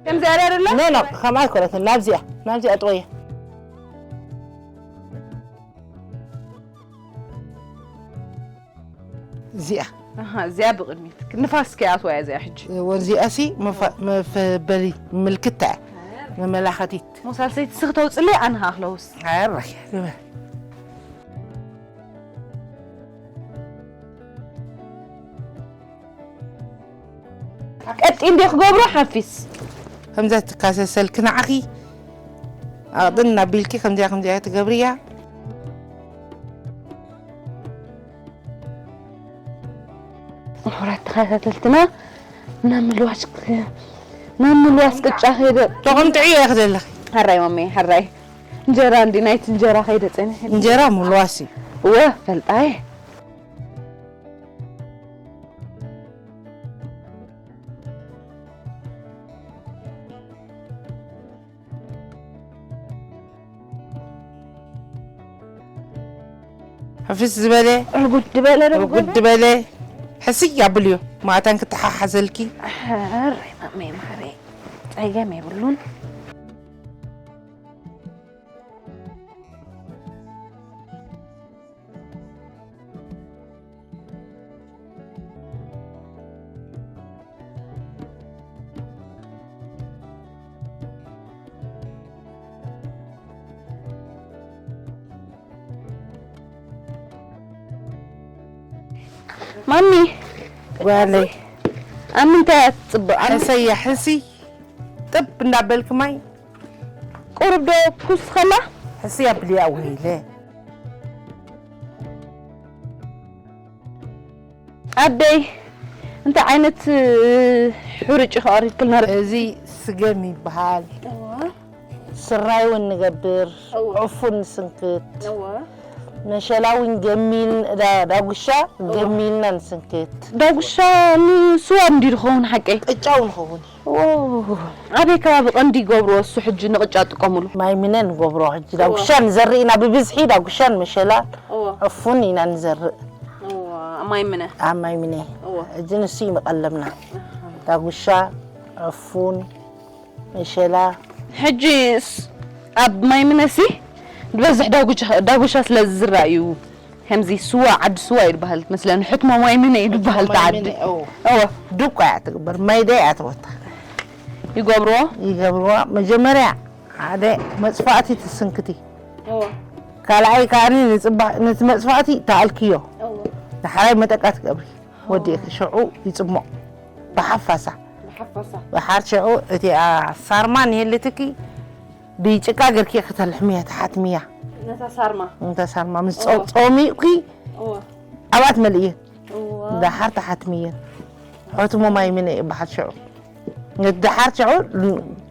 ከምዚ ኣላ ደላ ኖ ኖ ከምኣ ኣይኮነትን ናብዚኣ ናብዚኣ ጥወየ እዚኣ ኣሃ እዚኣ ብቕድሚት ንፋስ ከይኣትዋ እያ እዚኣ ሕጂ ወዚኣ ሲ መፈ- መፈበሊ ምልክታ እያ መመላኸቲት ሞሳልሰይቲ ስኽ ተውፅለይ ኣነ ኸኣ ክለውስ ኣረ ግበር ቀጢ እንዲ ክገብሮ ሓፊስ ከምዛ ትካሰሰልኪ ንዓኺ ኣቕድን ናቢልኪ ከምዚኣ ከምዚኣ ትገብርያ ክቡራት ተኸታተልትና ናብ ምልዋስ ናብ ምልዋስ ቅጫ ከይደ ተቐምጥዒ እየ ክደለኺ ሓራይ ማመይ ሓራይ እንጀራ እንዲ ናይቲ እንጀራ ከይደ ፀኒሐ እንጀራ ምልዋስ እዩ እወ ፈልጣየ ሕፍስ ዝበለ ርጉድ ዝበለ ርጉድ ዝበለ ሕስይ ኣብልዮ ማእታን ክተሓሓዘልኪ ርመመይ ማሕረይ ፀገም የብሉን ማሚ፣ ጓለይ፣ ኣብ ምንታይ እያ ትጽብቕ? ኣብ ሕሰያ፣ ሕሲ ጥብ እንዳበልክ ማይ። ቁሩብ ዶ ኩስ ኸላ? ሕሲ ኣብልያ ወይለ። ኣደይ፣ እንታይ ዓይነት፣ እ፣ ሕሩጭ ኢኺ ኣቕሪብክልና? እዚ ስገም ይበሃል። እዋ። ስርናይ እውን ንገብር፣ እዋ። ዕፉን ንስንክት። እዋ። መሸላ እውን ገሚል-፣ ዳ-፣ ዳጉሻ እዋ። ገሚልና ንስንክት። ዳጉሻ ንስዋ እንዲ ዝኸውን ሓቀይ? ቅጫ እውን ይኸውን። ኦ፣ ኣበይ ከባቢ ቀንዲ ይገብርዎ እሱ ሕጂ ንቅጫ ጥቀሙሉ? ማይ ምነ ንገብሮ ሕጂ እዋ። ዳጉሻ ንዘርእ ኢና ብብዝሒ፣ ዳጉሻን መሸላ እዋ። ዕፉን ኢና ንዘርእ። እዋ፣ ኣብ ማይ ምነ? ኣብ ማይ ምነ። እዋ። ሕጂ ንሱ እዩ መቐለብና። ኣሃ። ዳጉሻ፣ ዕፉን፣ መሸላ። ሕጂ ስ-፣ ኣብ ማይ ምነሲ ዝበዝሕ ዳጉሻ፣ ዳጉሻ ስለ ዝዝራእ እዩ። ከምዚ ስዋ፣ ዓዲ ስዋ እዩ ዝበሃል መስለኒ። ሕትሞ ማይ ምነ እዩ ዝበሃል እቲ ዓዲ። ማይ ምነ፣ እዎ። እዎ። ዱቋ እያ ትግበር፣ ማይ ደይ እያ ትወታ። ይገብርዎ? ይገብርዎ። መጀመርያ ሓደ መጽፋእቲ ትስንክቲ። እዎ። ካልኣይ ከኣኒ ንጽባ-፣ ነቲ መጽፋእቲ ተኣልክዮ። እዎ። ዳሕራይ መጠቃ ትገብሪ። ወዲእኪ ሽዑ ይጽሞቕ። ብሓፋሳ። ብሓፋሳ። ብሓር ሽዑ እቲኣ ሳርማ ንየልትኪ ብጭቃ ገርኪ ከተልሕምያ፣ ትሓትምያ። ነታ ሳርማ? ነታ ሳርማ ምስ ጸው-፣ እዎ። ጸሚቕኪ እዎ። ኣብኣ ትመልእየን። እዎ። ደሓር ትሓትምየን። ሕትሞ ማይ ምነ ይበሃል ሽዑ። ነቲ ደሓር ሽዑ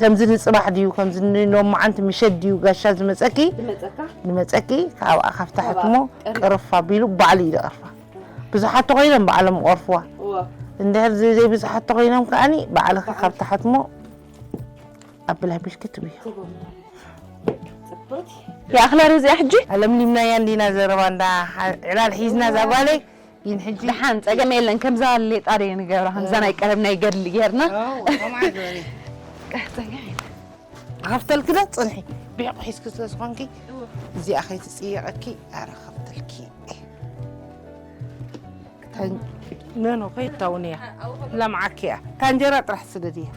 ከምዚ ንጽባሕ ድዩ፣ ከምዚ ንሎማዓንቲ ምሸት ድዩ ጋሻ ዝመጸኪ? ዝመጸካ? ዝመጸኪ፣ ካብኣ ካብታ ካብኣ ሕትሞ ቀሪ- ቅርፍ ኣቢሉ ባዕሉ እዩ ዝቐርፋ። ብዙሓት ተኾይኖም ባዕሎም ይቐርፍዋ። እዎ። እንድሕር ዘይ-፣ ዘይብዙሓት ተኾይኖም ከኣኒ ባዕልኺ ባዕልኺ። ካብ ትሓትሞ ኣብል ኣቢልኪ ትብዮ። ትብዮ። ጽብቕቲ። ይኣኽላ ዶ እዚኣ ሕጂ? ኣለምሊምናያ እንዲና ዘረባ እንዳ ሓ-፣ ዕላል ሒዝና እዛ ጓለይ፣ ግን ሕጂ ደሓን ጸገም የለን፣ ከምዛ ሌጣ ደይ ንገብራ፣ ከምዛ ናይ ቀደም ናይ ገድሊ ጌርና። ኣዎ፣ ከምኣ ግበሪ። ጸገም የለን። ሃፍተልኪ ዶ ጽንሒ? ብሒቑ ሒዝኪ ስለ ዝኾንኪ፣ እዎ። እዚኣ ከይትጽየቐኪ፣ ኣረ ሃፍተልኪ። ታን-፣ ኖ፣ ኖ፣ ከይታውን እያ። ለምዓኪ እያ። ታንጀራ ጥራሕ ስደድያ።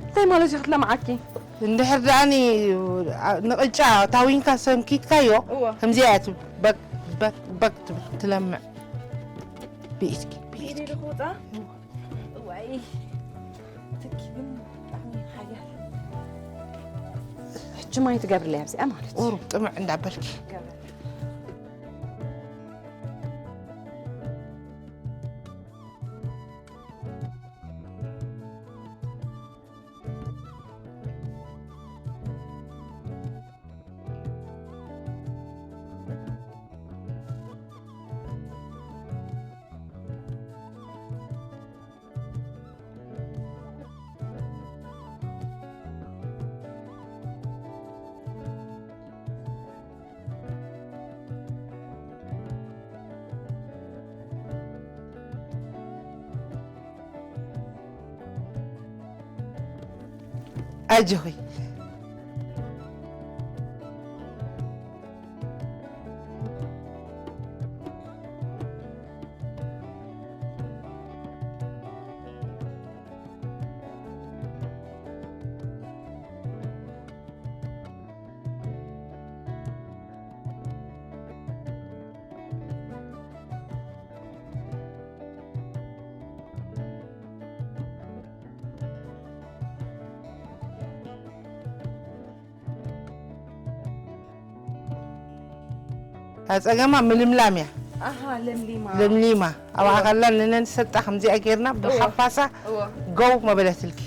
እንታይ ማለት እዩ ክትለምዓኪ? እንድሕር ደኣኒ፣ ኣ-፣ ንቕጫ ታዊንካ ሰንኪትካዮ፣ እዎ። ከምዚኣ እያ ትብል። በግ፣ በግ፣ በግ ትብል፣ ትለምዕ። ብኢድኪ፣ ብኢድኪ። ኢደይ ዶ ክውጻ? እዋይ፣ ትኪ ግን ብጣዕሚ ሓያል። ሕጂ ማይ ትገብርለይ ኣብዚኣ ማለት እዩ። ቁሩብ ጥምዕ እንዳበልኪ። ገብር። ኣጆኺ። ኣጸገማ ምልምላም እያ። ኣሃ፣ ለምሊማ። ለምሊማ። ኣብኣ እወ። ከላ ንነን ሰጣ ከምዚኣ ጌርና እወ። ብሓፋሳ እወ። ጎው መበለትልኪ።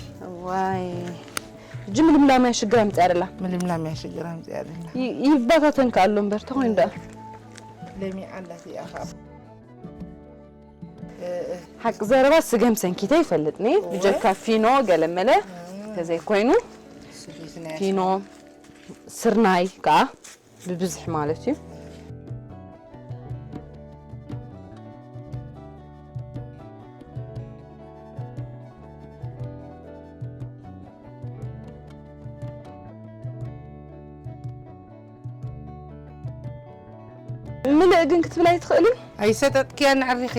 ዋይ። ሕጂ ምልምላም እያ ሽግር ኣምጽኣ ደላ። ምልምላም እያ ሽግር ኣምጽኣ ደላ። ይ-፣ ይባታተን ከኣሎ እምበር፣ ተኾይኑ ደኣ። ለሚዓ ኣላ እዚኣ ኸኣ። ሓቂ ዘረባ ስገም ሰንኪተ ይፈልጥኒ። እወ። ብጀካ ፊኖ ገለመለ እም። ተዘይኮይኑ፣ ስደት ናይ ፊኖ፣ ስርናይ ከኣ ብብዝሒ ማለት እዩ። ምልእ ግን ክትብል ኣይትኽእልን? ኣይሰጠጥክያን ኣዕሪኺ።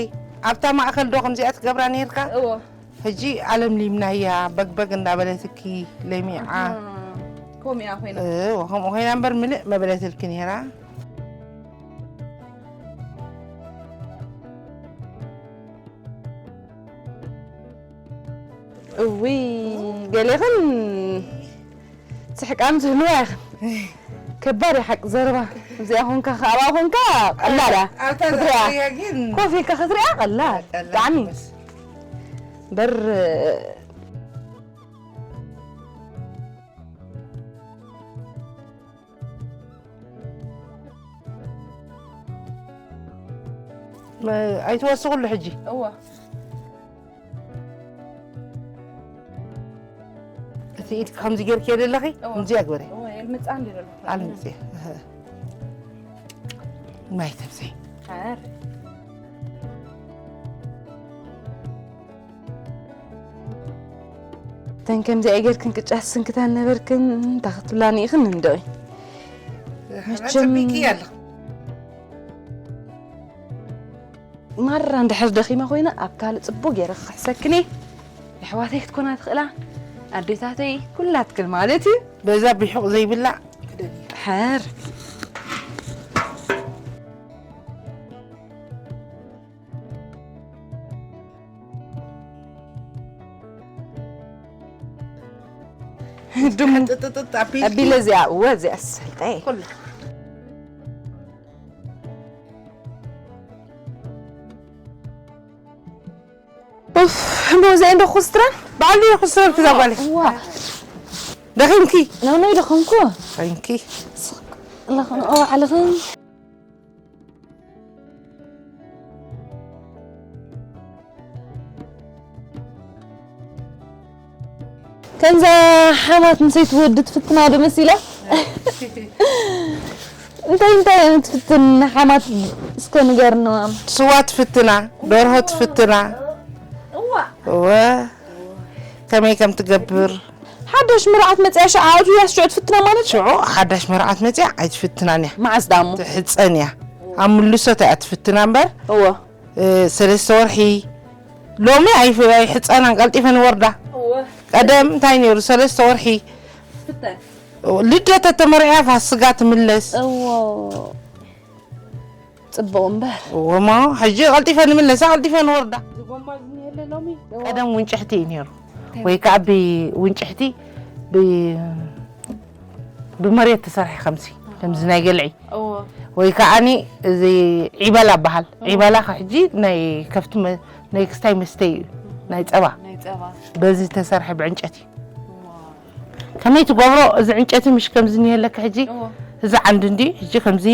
ኣብታ ማእከል ዶ ከምዚኣ ትገብራ ነይርካ? እዎ። ሕጂ ኣለምሊምናያ፣ በግበግ እንዳበለትኪ ለሚዓ። ኣሃ። ከምኡ እያ ኮይና። እዎ፣ ከምኡ ኮይና እምበር ምልእ መበለትልኪ ነይራ። እውይ፣ ገሌኽን ስሕቃን ዝህልዋ ኢኽን። ከባድ እዩ ሓቂ ዘረባ። እዚኣ ኾንካ፣ ከኣ ኣብኣ ኾንካ ቀላል እያ። ኣብታ ክትሪኣ፣ ዘረባ ግን ኮፍ ኢልካ ክትሪኣ ቀላል። ቀላል ብጣዕሚ። ትመስል። በር ኣይትወስኹሉ ሕጂ። እወ። እቲ ኢድ ከምዚ ጌርክዮ ዘለኺ፣ እወ። ከምዚ ኣግበሪ። እወ፣ የልምጻ እንዲ ዘለኹ። ኣልምጽ። እህ። ማይ ተብዘይ። ኣረ። እተን ከምዚኣ ጌርክን ቅጫ ስንክተን ነበርክን፣ እንታይ ክትብላኒ ኢኽን እንድዒ? መቸም ጽቢቂ ኣለኹ። ማራ እንድሕር ደኺመ ኮይነ፣ ኣብ ካልእ ጽቡቕ ገይረ ክኽሕሰክን እየ። የሕዋተይ ክትኮና ትኽእላ፣ ኣዴታተይ፣ ኩላትክን ማለት እዩ። በዛ ብሑቕ ዘይብላዕ ክደልየ። ድሓር። ድሙ። ጥጥጥጥ ኣቢልኪ? ኣቢለ እዚኣ፣ እወ፣ እዚኣ ሰልጠ። ኩላ። ኡፍ፣ እሞ እዚኣ እንዶ ኩስትራን? በዓል ድየ ኩስትራን ክዛ ጓለይ? እዋ። ደኺምኪ? ናኖይ ደኸምኩ። ደኺምኪ? ኣለኽን፣ ኦ፣ ዓለኽን። ከምዛ ሓማት ምሰይቲ ወዲ ትፍትና ዶ መሲላ? እንታይ እንታይ እዮም ትፍትን ሓማት እስከ ንገርንዋ። ስዋ ትፍትና፣ ደርሆ ትፍትና። እዋ። እወ። ከመይ ከም ትገብር። ሓዳሽ መርዓት መጽያ ሸዓ ኣእትያ ሽዑ ትፍትና ማለት? ሽዑ ሓዳሽ መርዓት መጽያ ኣይትፍትናን እያ። መዓስ ዳሞ? ትሕጸን እያ። ኣብ ምልሶት እያ ትፍትና እምበር። እወ። እ፣ ሰለስተ ወርሒ። ሎሚ ኣይፍ-፣ ኣይሕጸናን፣ ቀልጢፈን ይወርዳ። እወ። ቀደም እንታይ ነይሩ? ሰለስተ ወርሒ። ፍተን። ልደት ተተመርዕያ ፋስጋ ትምለስ። እዎ። ጽቡቕ እምበር። እዎ፣ እሞ ሕጂ ቀልጢፈን ይምለሳ፣ ቀልጢፈን ይወርዳ። እዚ ጎማ ዝኒሀለ ሎሚ? እዎ። ቀደም ውንጭሕቲ እዩ ነይሩ። እንታይ? ወይ ከኣ ብውንጭሕቲ ብ-፣ ብመሬት ተሰርሐ ከምዚ፣ ከምዚ ናይ ገልዒ። እዎ። ወይ ከኣኒ እዚ ዒበላ በሃል። እዎ። ዒበላ ከ ሕጂ ናይ ከፍቲ መ-፣ ናይ ክስታይ መስተይ እዩ፣ ናይ ጸባ። ናይ ጸባ። በዚ ተሰርሐ ብዕንጨቲ። ዋው። ከመይ ትገብሮ? እዚ ዕንጨቲ ምሽ ከምዚ እኒሀለካ ሕጂ፣ እዎ። እዚ ዓንዲ እንዲ ሕጂ ከምዚ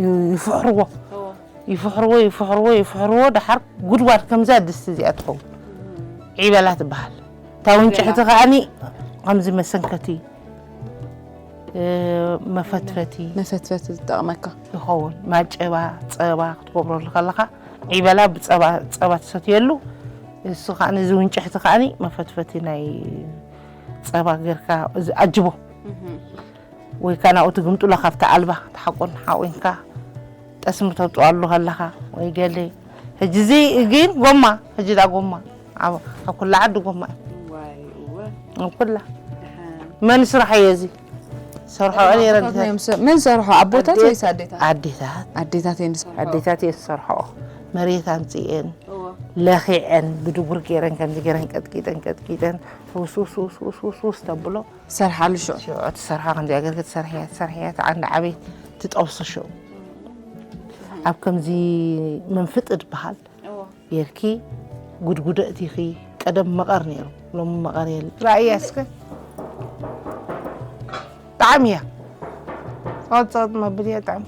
ዩ-፣ ይፍሕርዎ። እዎ። ይፍሕርዎ፣ ይፍሕርዎ፣ ይፍሕርዎ፣ ደሓር ጉድጓድ ከምዛ ድስቲ እዚኣ ትኸውን። እም። ዒበላ ትበሃል። እታ ውንጭሕቲ ዒበላ። ከኣኒ ከምዚ መሰንከቲ፣ እ፣ መፈትፈቲ መፈትፈቲ ዝጠቕመካ። ይኸውን። ማጨባ፣ ጸባ ክትገብረሉ ከለኻ ዒበላ ብጸባ፣ ጸባ ትሰትየሉ። እሱ ከኣ ነዚ ውንጭሕቲ ከኣኒ መፈትፈቲ ናይ ጸባ ጌርካ እዚ ኣጅቦ። እህ። ወይ ከኣ ናብኡ ትግምጥሎ ካብቲ ኣልባ ተሓቆን ሓቆንካ ጠስሚ ተውጽኣሉ ከለኻ ወይ ገለ። ሕጂ እዚ ግን ጎማ፣ ሕጂ ዳ ጎማ። ኣብ፣ ኣብ ኩላ ዓዲ ጎማ እዩ። ዋይ፣ እወ። ኣብ ኩላ። ደሓን። መን ስራሕ እየ እዚ? ሰርሖ ቀደም ነይረ ኣቦታትና እዮም ስ-፣ መን ሰርሖ? ኣቦታት ኣዴ-፣ ወይስ ኣዴታት? ኣዴታት። ኣዴታት እየን ዝሰርሖ። ኣዴታት እየን ዝሰርሖ። መሬት ኣምጽኤን፣ እወ። ለኺዐን፣ ብድቡር ገይረን፣ ከምዚ ገይረን ቀጥቂጠን፣ ቀጥቂጠን፣ ውስ፣ ውስ፣ ውስ ተብሎ። ሰርሓሉ ሽዑ። ሽዑ ትሰርሖ፣ ከምዚኣ ገይርኪ ትሰርሕያ፣ ትሰርሕያ፣ እቲ ዓንዲ ዓበይ ትጠብሶ ሽዑ። ኣብ ከምዚ መንፍጢ ዝበሃል እዎ። ጌርኪ ጉድጉዶ እቲኺ፣ ቀደም መቐር ነይሩ፣ ሎሚ መቐር የለ። ራእያ እስከ። ጣዕሚ እያ። ጸቕጥ ጸቕጥ መብል እያ ጣዕሚ።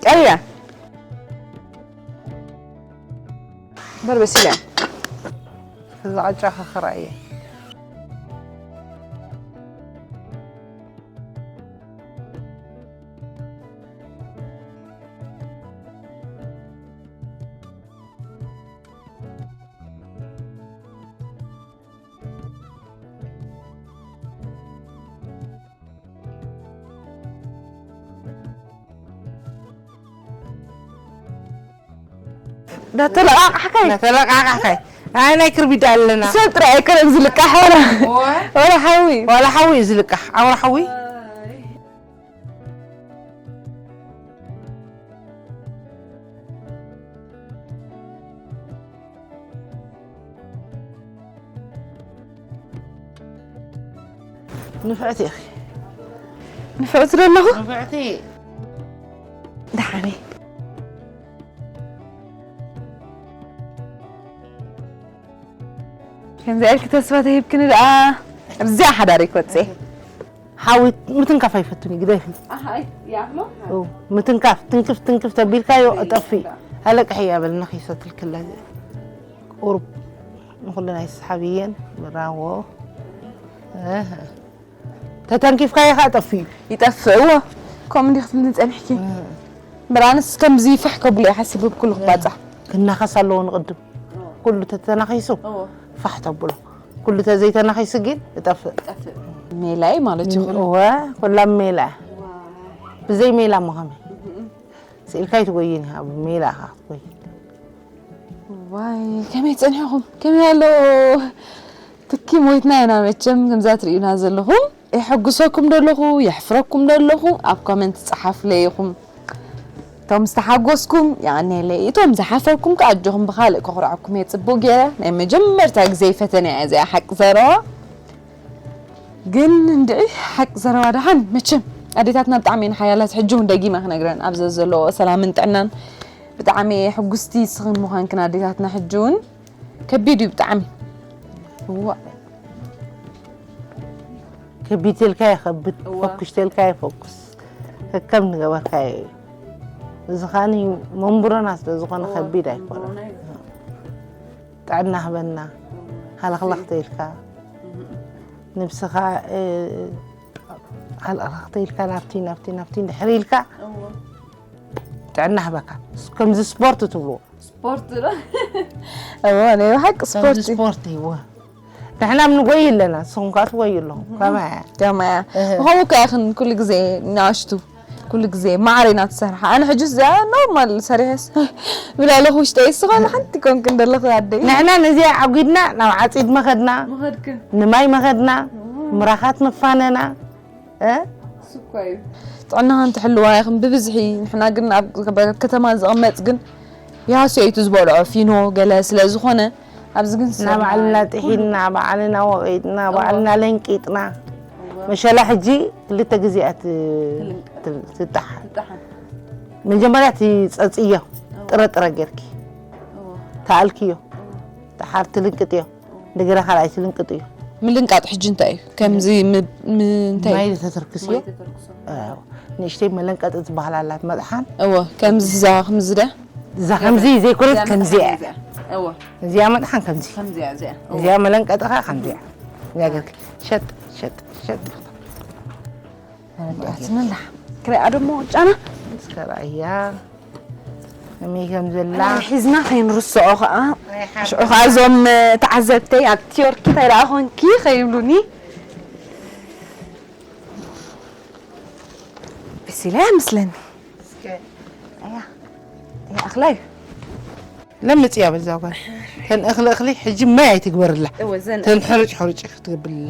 ቀሪባ። እምበር በሲላ። እዛ ቅጫ ከኽራ እየ። እንዳተለቃቃሕካይ? እንዳተለቃቃሕካይ። ኣይ ናይ ክርቢዳ ኣለና። ሰብ ጥራይ ኣይኮነን ዝልቃሕ፣ ዋላ ዋላ ሓዊ። ዋላ ሓዊ እዩ ዝልቃሕ። ኣውራ ሓዊ። ንፍዕቲ ኢኺ። ንፍዕቲ ዶ ኣለኹ? ንፍዕቲ። ደሓነይ። ከምዚ ኢልኪ ተስፋ ተሂብክኒ ደኣ ኣብዚኣ ሓዳረይ ክወፅእ። ሓዊ ምትንካፍ ኣይፈቱን እዩ ግደፊ። ይኣኽሎ? ኦ፣ ምትንካፍ ትንክፍ ትንክፍ ተቢልካዮ እጠፊ። ኣለቅሕ እያ በል ነኺሰትልክላ። ቁሩብ ንኹሉ ናይ ሰሓብየን ብራዎ። እህ። ተተንኪፍካዮ ኸዓ ጠፊኡ። ይጠፍእ እዎ። ከምኡ እንዲኽ ትብልኒ ጸኒሕኪ። እምበር ኣነስ ከምዚ ፋሕ ከብሎ እየ ሓሲበ ብኩሉ ክባጻሕ። ክናኸስ ኣለዎ ንቕድም። ኩሉ ተተናኺሱ ፋሕ ተብሎ። ኩሉ ተዘይተናኺሱ ግን ይጠፍእ። ሜላ እዩ ማለት ይኹን። እወ፣ ኩላ ሜላ። ብዘይ ሜላ እሞ ከመይ? ስኢልካ ኣይትጎይን ኢኻ፣ ኣብ ሜላ ኢኻ ክትጎይ። ዋይ ከመይ ጸኒሕኹም? ከመይ ኣሎ? ትኪ ሞይትና ኢና መቸም ከምዛ ትርእዩና ዘለኹም። የሐጉሰኩም ዶ ኣለኹ? የሕፍረኩም ዶ ኣለኹ? ኣብ ኮመንት ጸሓፉለይ ኢኹም። እቶም ዝተሓጎስኩም የቐንየለይ፣ እቶም ዝሓፈርኩም ከኣ ኣጆኹም ብኻልእ ከኹርዐኩም እየ ጽቡቕ ገይረ። ናይ መጀመርታ ግዜ ፈተነ እያ እዚኣ ሓቂ ዘረባ። ግን እንድዒ ሓቂ ዘረባ ደሓን መቸም ኣዴታትና ብጣዕሚ እየን ሓያላት። ሕጂ እውን ደጊመ ክነግረን ኣብ ዘለዎ ሰላምን ጥዕናን ብጣዕሚ እየ ሕጉስቲ ስኽን ምዃንክን ኣዴታትና ሕጂ እውን ከቢድ እዩ ብጣዕሚ። እዋ ከቢድ ተልካ ይኸብድ፣ ፈኩሽ ተልካ ይፈኩስ። ከከም ንገበርካዮ እዩ። እዚ ኸኣኒ መንቡረና ስለ ዝኾነ ከቢድ ኣይኮነን። ጥዕና ህበና። ሃለኽለኽ ተይልካ። ነብስኻ፣ እ፣ ሃለኽለኽ ተይልካ ናብቲ፣ ናብቲ፣ ናብቲ እንድሕር ኢልካ ጥዕና ህበካ። ከምዚ ስፖርት ትብልዎ። ስፖርት ዶ? እዎ፣ ናይ ብሓቂ ስፖርት እዩ። ስፖርት እዩ። ንሕና ንጎይ ኣለና፣ ንስኹም ከኣ ትጎዩ ኣለኹም። ከማያ። ከማያ። እህ። ብኸምኡ ከኣ ይኽን ኩሉ ግዜ ንኣሽቱ፣ ኩሉ ግዜ ማዕረ ኢና ትሰርሓ። ኣነ ሕጂ እዚኣ ኖርማል ሰሪሐስ ብላለኹ ውሽጠይ፣ እስኻ ሓንቲ ኮንክ እንደለኹ ኣደይ። ንሕና ነዚኣ ዓጒድና ናብ ዓጺድ መኸድና፣ መኸድክን። ንማይ መኸድና፣ ምራኻት መፋነና። እ? እሱ እኮ እዩ። ጥዕናኻ እንትሕልዋ ኢኽን ብብዝሒ። ንሕና ግን ኣብ ከተማ ዝቕመጥ ግን ይሃስዮ እዩ እቲ ዝበልዖ ፊኖ ገለ ስለ ዝኾነ ኣብዚ ግን ናብ ባዕልና ጥሒንና፣ ባዕልና ወቒጥና፣ ባዕልና ለንቂጥና። መሸላ ሕጂ ክልተ ግዜ እያ ት-፣ ት-፣ ትጠሓን። ትጠሓን። መጀመርያ ትጸጽዮ፣ ጥረ ጥረ ጌርኪ። እዎ። ተኣልክዮ። ደሓር ትልንቅጥዮ። እንደገና ካልኣይ ትልንቅጥዮ። ምልንቃጥ ሕጂ እንታይ እዩ? ከምዚ ም-፣ ም-፣ እንታይ እዩ? ማይ ተተርክስዮ። ኣዎ። ንእሽተይ መለንቀጢ ዝበሃል ኣላት መጥሓን። እዎ፣ ከምዚ እዛ፣ ከምዚ ድያ? እዛ ከምዚ ዘይኮነት እዚኣ ከምዚኣ እያ። እዚኣ። እዎ። እዚኣ መጥሓን ከምዚ። ከምዚኣ እዚኣ። እዎ። እዚኣ መለንቀጢ ኸዓ ከምዚኣ። እዚኣ ገርኪ ሸጥ፣ ሸጥ፣ ሸጥ። ረዳእትንላ። ክሪኣ ደሞ ጫና? እስከ ረኣያ። ከመይ ከም ዘላ። ሒዝና ከይንርስዖ ኸዓ። ናይ ሓቂ። ሽዑ ኸዓ እዞም ተዓዘብተይ ኣብ ቲዮርኪ እንታይ ደኣ ኾንኪ ከይብሉኒ። በሲላ እያ መስለኒ። እስከ። እያ። እያ እኽላ እዩ። ለምጽያ በዛ ጓል። ተን እኽሊ እኽሊ ሕጂ ማይ ኣይትግበርላ። እወ፣ ዘን- ተን ሕሩጭ ሕሩጭ ክትገብርለ።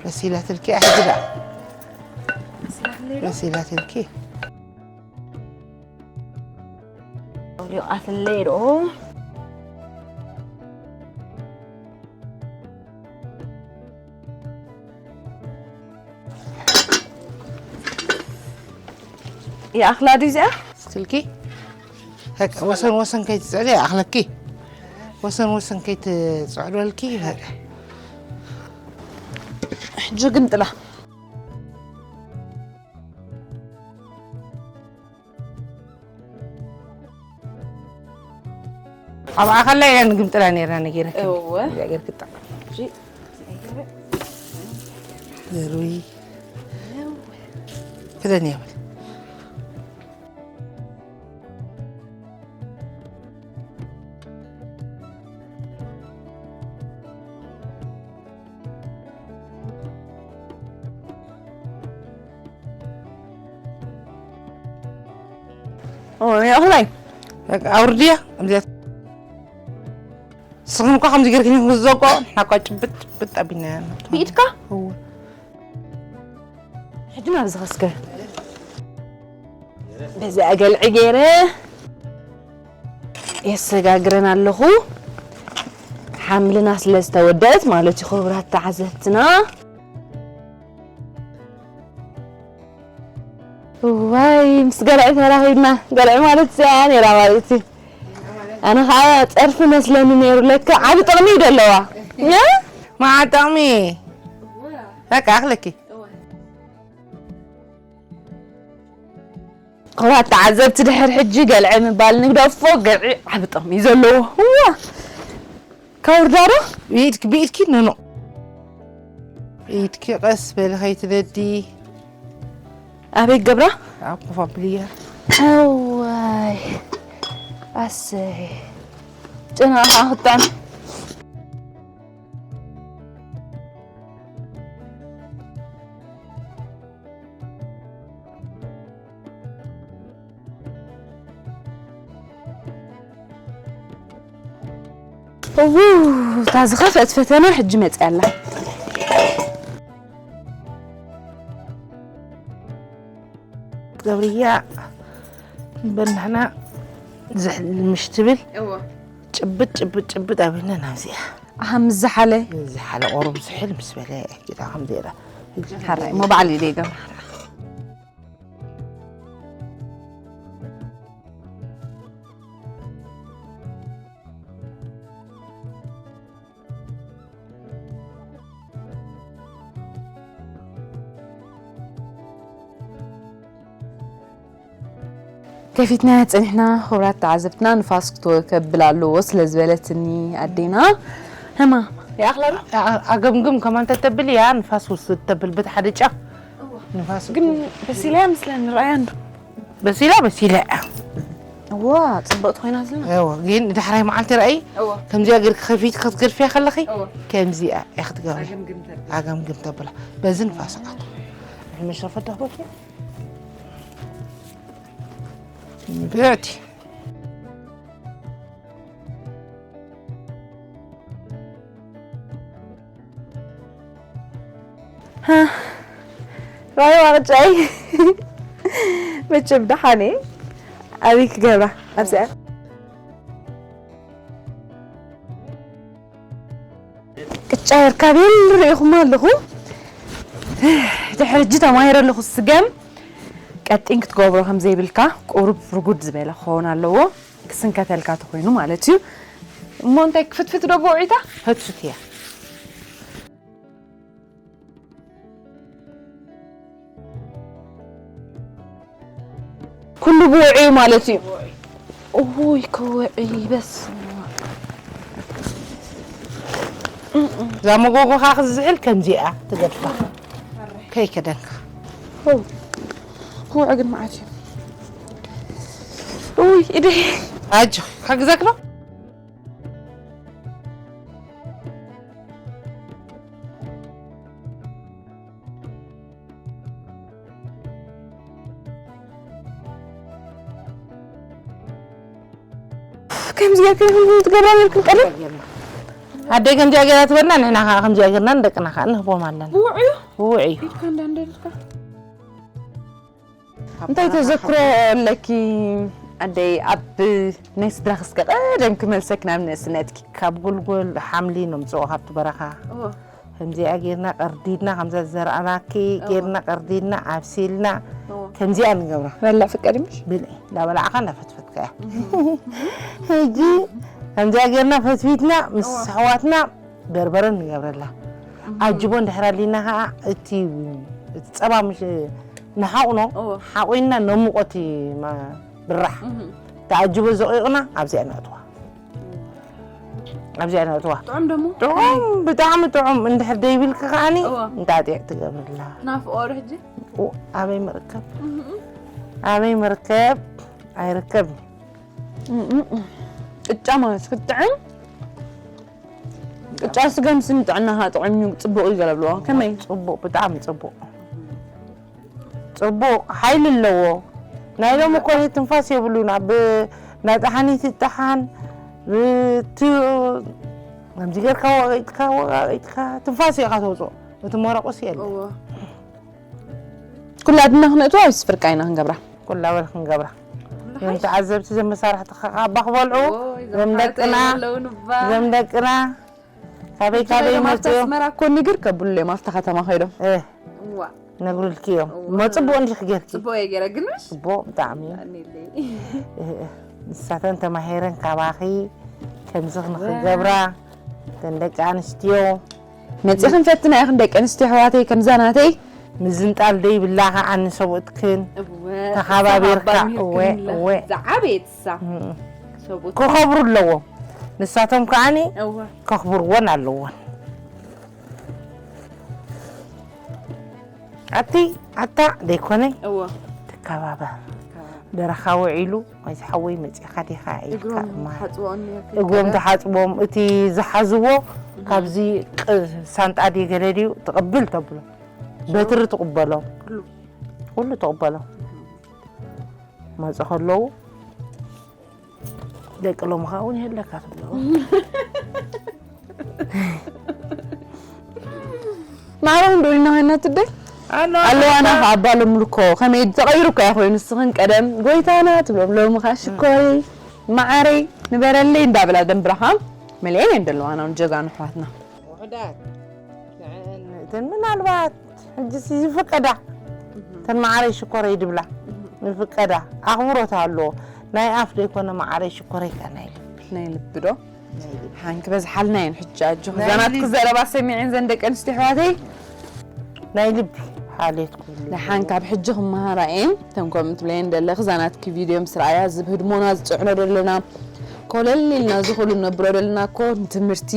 በሲላትልኪ ኣሕጅራ። በሲላትልኪ። ኣውሊቓትለይ ዶ? ይኣኽላ ድዩ እዚኣ? ስክልኪ። በቃ ወሰን ወሰን ከይትጽዕሪ ይኣኽለኪ። ወሰን ወሰን ከይትጽዕረልኪ በቃ። ሕጂ ግምጥላ። ኣብኣ ከላ ኢና ንግምጥላ ነርና ነጊረኪ። እወ። እግዚኣብሔር ክጣ። እሺ። ዘርዊ። ክደን እያ በል። ኦ፣ ያ እኽላይ። በቃ ኣውርድያ። እዚኣ ንስኽን እኳ ከምዚ ጌርክን ክዘቆ ንሕና እኳ ጭብጥ ጭብጥ ኣቢልና። ብኢድካ? እወ። ሕጂ ናብ ዝኸስከ በዚኣ ገልዒ ገይረ የሰጋግረን ኣለኹ። ሓምልና ስለ ዝተወደአት ማለት እዩ። ክቡራት ተዓዘብትና፣ እዋይ፣ ምስ ገርዒ ተራኺብና። ገርዒ ማለት እዚኣ እያ ነይራ ማለት እዩ። ኣነ ኸዓ ጸርፊ መስለኒ ነይሩ፣ ለካ ዓቢ ጥቕሚ እዩ ዘለዋ። እ? መዓ ጥቕሚ። በቃ ኣኽለኪ። ክቡራት ተዓዘብቲ፣ ድሕር ሕጂ ገልዒ ምባል ንግደፎ፣ ገርዒ ዓቢ ጥቕሚ እዩ ዘለዎ። እዋ፣ ከውርዳ ዶ? ብኢድኪ፣ ብኢድኪ፣ ኖኖ። ብኢድኪ ቀስ በሊ ከይትነዲ። ኣበይ ገብራ? ኣብ ኮፍ ኣብልያ። እዋይ፣ ኣሰይ። ጨና ኸዓ ክጥዕም። እው፣ እታ ዝኸፍአት ፈተና ሕጂ መፅያ ኣላ። ትገብርያ እምበር ንሕና ዝሕል ምሽ ትብል። እዎ። ጭብጥ ጭብጥ ጭብጥ ኣቢልና ናብዚኣ። ኣሃ፣ ምስ ዝሓለ። ዝሓለ ቁሩብ ዝሕል ምስ በለ ጌታ ከም ዘይራ። ሓራይ እሞ ባዕሉ ኢለ ይገብራ። ከፊትና ጸኒሕና። ክቡራት ተዓዘብትና፣ ንፋስ ክትወ-፣ ከብል ኣለዎ ስለ ዝበለትኒ ኣዴና፣ ህማ ይኣኽላ ዶ? ኣ-፣ ኣገምግም ከማን ተተብል እያ፣ ንፋስ ውስድ ተብል በቲ ሓደ ጫፍ። ንፋስ ግን በሲላ እያ ምስላ ንርኣያ እንዶ። በሲላ በሲላ እያ። እዋ፣ ጽብቕቲ ኮይና ስለ። እዋ፣ ግን ዳሕራይ መዓልቲ ረኣይ እዋ። ከምዚኣ ጌርኪ ከፊት ክትገድፍያ ከለኺ እዋ። ከምዚኣ እያ ክትገብሪ። ኣገምግም ተብላ። ኣገምግም ተብላ። በዚ ንፋስ ኣቱ። መሽረፈት ዳቦት እያ። ብዕቲ። ራይዋ ቅጫይ መቸም ደሓነ ኣበይ ክገብራ ኣብዚኣ ቅጫ የርካብ የል ርኢኹም ኣለኹ። ድሕሪ ሕጂ ተማሂረ ኣለኹ። ስገም ቀጢን ክትገብሮ ከም ዘይብልካ፣ ቁሩብ ርጉድ ዝበለ ክኸውን ኣለዎ። ክስንከተልካ ተኾይኑ ማለት እዩ። እሞ እንታይ ክፍትፍት ዶ ብውዒታ? ፈትፍት እያ። ኩሉ ብውዒ እዩ ማለት እዩ። ኡይ ክውዒ በስመ እዛ መጎጎኻ ክዝሕል ከምዚኣ ትገድፋ። ከይከደንካ። ክውዒ ግን መዓት እዩ። ኡይ ኢደይ። ኣጆ ሓግዘክ ዶ? ከምዚ ጌርክን ትገብራ ነርክን ቀደም ኣደይ ከምዚኣ ገይራ ትበልና ንሕና ከዓ ከምዚኣ ገይርና ንደቅና ከዓ ንህቦም ኣለና ብውዕዩ ብውዕዩ ኢድካ እንዳንደድካ እንታይ ተዘክሮ ኣለኪ ኣደይ ኣብ ናይ ስድራኺ እስከ ቀደም ክመልሰኪ ናብ ንእስነትኪ ካብ ጎልጎል ሓምሊ ነምፅኦ ካብቲ በረኻ ከምዚኣ ጌርና ቀርዲድና ከምዛ ዝዘራእናኪ ጌርና ቀርዲድና ኣብሲልና ከምዚኣ ንገብራ በላዕ ፍቀድምሽ ብልዒ እንዳበላዕካ እንዳፈትፈትካ እያ ሕጂ ከምዚኣ ጌርና ፈትፊትና ምስ ኣሕዋትና በርበረ ንገብረላ ኣጅቦ እንድሕር ኣሊና ከዓ እቲ እቲ ፀባ ምሽ ንሓቑኖ ሓቑና ነሙቆቲ ብራሕ ተኣጅቦ ዘቂቕና ኣብዚኣ ነእትዋ ኣብዚኣ ነእትዋ ጥዑም ደሞ ጥዑም ብጣዕሚ ጥዑም እንድሕር ደይብልኪ ከዓኒ እንጣጢዕ ትገብርላ ናፍቆ ዶ ሕጂ ኣበይ ምርከብ ኣበይ ምርከብ ኣይርከብ ቅጫ ማለት ክትጥዕም ቅጫ ስገም ስም ጥዕናኻ ጥዑም እዩ ፅቡቅ እዩ ገለብልዎ ከመይ ፅቡቅ ብጣዕሚ ፅቡቅ ፅቡቕ ሓይሊ ኣለዎ። ናይ ሎሚ እኮ ትንፋስ የብሉን። ኣብ ናይ ጠሓኒት ይጠሓን፣ እቲ ከምዚ ጌርካ ወቂጥካ፣ ወቂጥካ ትንፋስ ኢኻ ተውፅኦ። እቲ መረቁስ የለ። እወ። ኩላ ድና ክነእትዋ ወይስ ፍርቃ ኢና ክንገብራ? ኩላ በል ክንገብራ። ዮም ተዓዘብቲ፣ ዘም መሳርሕቲ ከቃባ ክበልዑ፣ እወ፣ ዘም ደቅና፣ ዘለውን እባ። ዘም ደቅና፣ ካበይ፣ ካበይ ካበይ መፅኡ? ኣስመራ እኮ ንግር ከብሉ እዮም ኣብታ ከተማ ከይዶም። እ፣ እዋ። ነግሩልኪ እዮም። እዋ። እሞ ፅቡቅ እንዲኺ ጌርኪ? ፅቡቅ እየ ገይረ፣ ግን ምሽ? ፅቡቅ ብጣዕሚ። ኣኒለይ። እ፣ እ፣ ንሳተን ተማሂረን ካባኺ ከምዚ እዋ። ንክገብራ፣ እተን ደቂ ኣንስትዮ። መፂኽን ፈትና ኢኽን ደቂ ኣንስትዮ ኣሕዋተይ፣ ከምዛ ናተይ። ምዝንጣል ደይብላ ከዓ ንሰብኡትክን እወ፣ ተኻባቢርካ፣ እሳ ሃባ እወ፣ ምሂርክንላ። እወ። ዝዓበየት እሳ። እም። ሰብኡት። ክኸብሩ ኣለዎም። ንሳቶም ከዓኒ እወ። ከኽብርዎን ኣለዎን። ኣቲ ኣታ ደይኮነ እወ። ትከባበር። ደረኻ ውዒሉ፣ ወይ ዝሓወይ መፂእኻ ዲኻ ኢልካ እግሮም እማ። ሓፅቦ እኒኦ እግሮም ከይከደ። ተሓፅቦም፣ እቲ ዝሓዝዎ እም። ካብዚ ቅ-፣ ሳንጣ ድዩ ገለ ድዩ ትቕብል ተብሎ። በትሪ ትቕበሎ። ኩሉ። ኩሉ ትቕበሎ። መፁ ከለዉ ደቂ ሎሚ ከዓ እውን ይህለካ ትብሎ። ማዕረ እንዶ ኢልና ኮይና ትደይ? ኣሎ፣ ኣለዋና ኣሎ። ከኣባሎም ልኮ ከመይ ተቐይሩ እኮ ኮይኑ ንስኽን ቀደም ጎይታና ትብሎም ሎሚ ከዓ ሽኮረይ፣ መዓረይ፣ ንበረለይ እንዳበላ ደንብራኻ መሊኤን እየን ዘለዋና እውን ጀጋኑ ኣሕዋትና። ውሑዳት ንዕን እተን ምናልባት ሕጂስ ይፍቀዳ። እተን መዓረይ ሽኮረይ ድብላ ይፍቀዳ። ኣኽብሮት ኣለዎ። ናይ ኣፍ ደይኮነ መዓረይ ሽኮረይ ከ ናይ ልቢ። ናይ ልቢ ዶ? ናይ ልቢ። ሓን ክበዝሓልና እየን ሕጂ ኣጆኺ። ናይ ዘናትኪ ልቢ። ዘረባ ሰሚዐን ዘን ደቂ ኣንስትዮ ኣሕዋተይ። ናይ ልቢ ሓልየት ኩሉ። ደሓን ካብ ሕጂ ክመሃራ እየን። እተን ከምኡ ትብለየን ዘለኺ እዛ ናትኪ ቪድዮ ምስ ረኣያ እዚ ብህድሞና ዝፅዕኖ ዘለና ኮለል ኢልና እዚ ኩሉ ነብሮ ዘለና እኮ ንትምህርቲ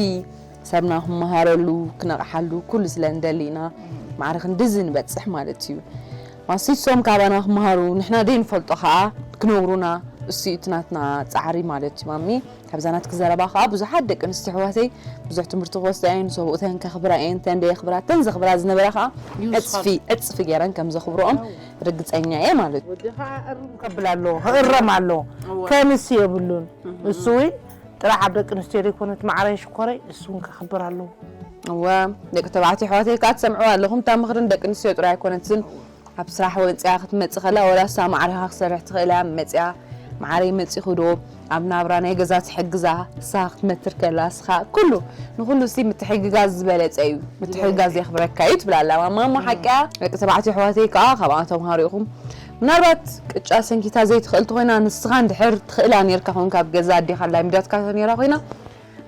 ሰብና ክመሃረሉ ክነቕሓሉ ኩሉ ስለ ንደሊ ኢና። ማዕረ ክንድዚ ንበፅሕ ማለት እዩ። ማሲሶም ካባና ክመሃሩ ንሕና ዘይንፈልጦ ከዓ ክነግሩና እሱ እዩ እቲ ናትና ፃዕሪ ማለት እዩ። ማሚ ካብዛ ናትኪ ዘረባ ከዓ ብዙሓት ደቂ ኣንስትዮ ኣሕዋተይ ብዙሕ ትምህርቲ ክወስዳ እየን፣ ሰብኡተን ከኽብራ እየን፣ ተን ደየኽብራ፣ ተን ዘኽብራ ዝነበራ ከዓ ይውስኻሉ። ዕፅፊ፣ ዕፅፊ ገይረን ከም ዘኽብርኦም ርግፀኛ እየ ማለት እዩ። ወዲ ከዓ እርም ከብል ኣለዎ፣ ክእረም ኣለዎ። እወ። ከምስ የብሉን። እሱ እውን ጥራሕ ኣብ ደቂ ኣንስትዮ ዘይኮነት ማዕረይ ሽኮረይ፣ እሱ እውን ከኽብር ኣለዎ። እወ፣ ደቂ ተባዕትዮ ኣሕዋተይ ከዓ ትሰምዕዋ ኣለኹም፣ እታ ምኽርን ደቂ ኣንስትዮ ጥራይ ኣይኮነትን። ኣብ ስራሕ ወፂኣ ክትመፅእ ከላ፣ ወላ እሳ ማዕሪኻ ክሰርሕ ትኽእል እያ፣ መፂኣ፣ "ማዕረይ መፂኹ ዶ? ኣብ ናብራ ናይ ገዛ ትሕግዛ፣ እሳ ክትመትር ከላ፣ እስኻ ኩሉ፣ ንኹሉ ሲ ምትሕግጋዝ ዝበለፀ እዩ፣ ምትሕግጋዝ የኽብረካ እዩ" ትብላ ኣላ ማማ። እሞ ሓቂ እያ። ደቂ ተባዕትዮ ኣሕዋተይ ከዓ ካብኣ ተምሃሩ ኢኹም። ምናልባት ቅጫ ሰንኪታ ዘይትኽእል ተኾይና፣ ንስኻ እንድሕር ትኽእላ ኔርካ ኾንካ፣ ኣብ ገዛ ኣዴኻ ኣላሚዳትካ ነይራ ኾይና፣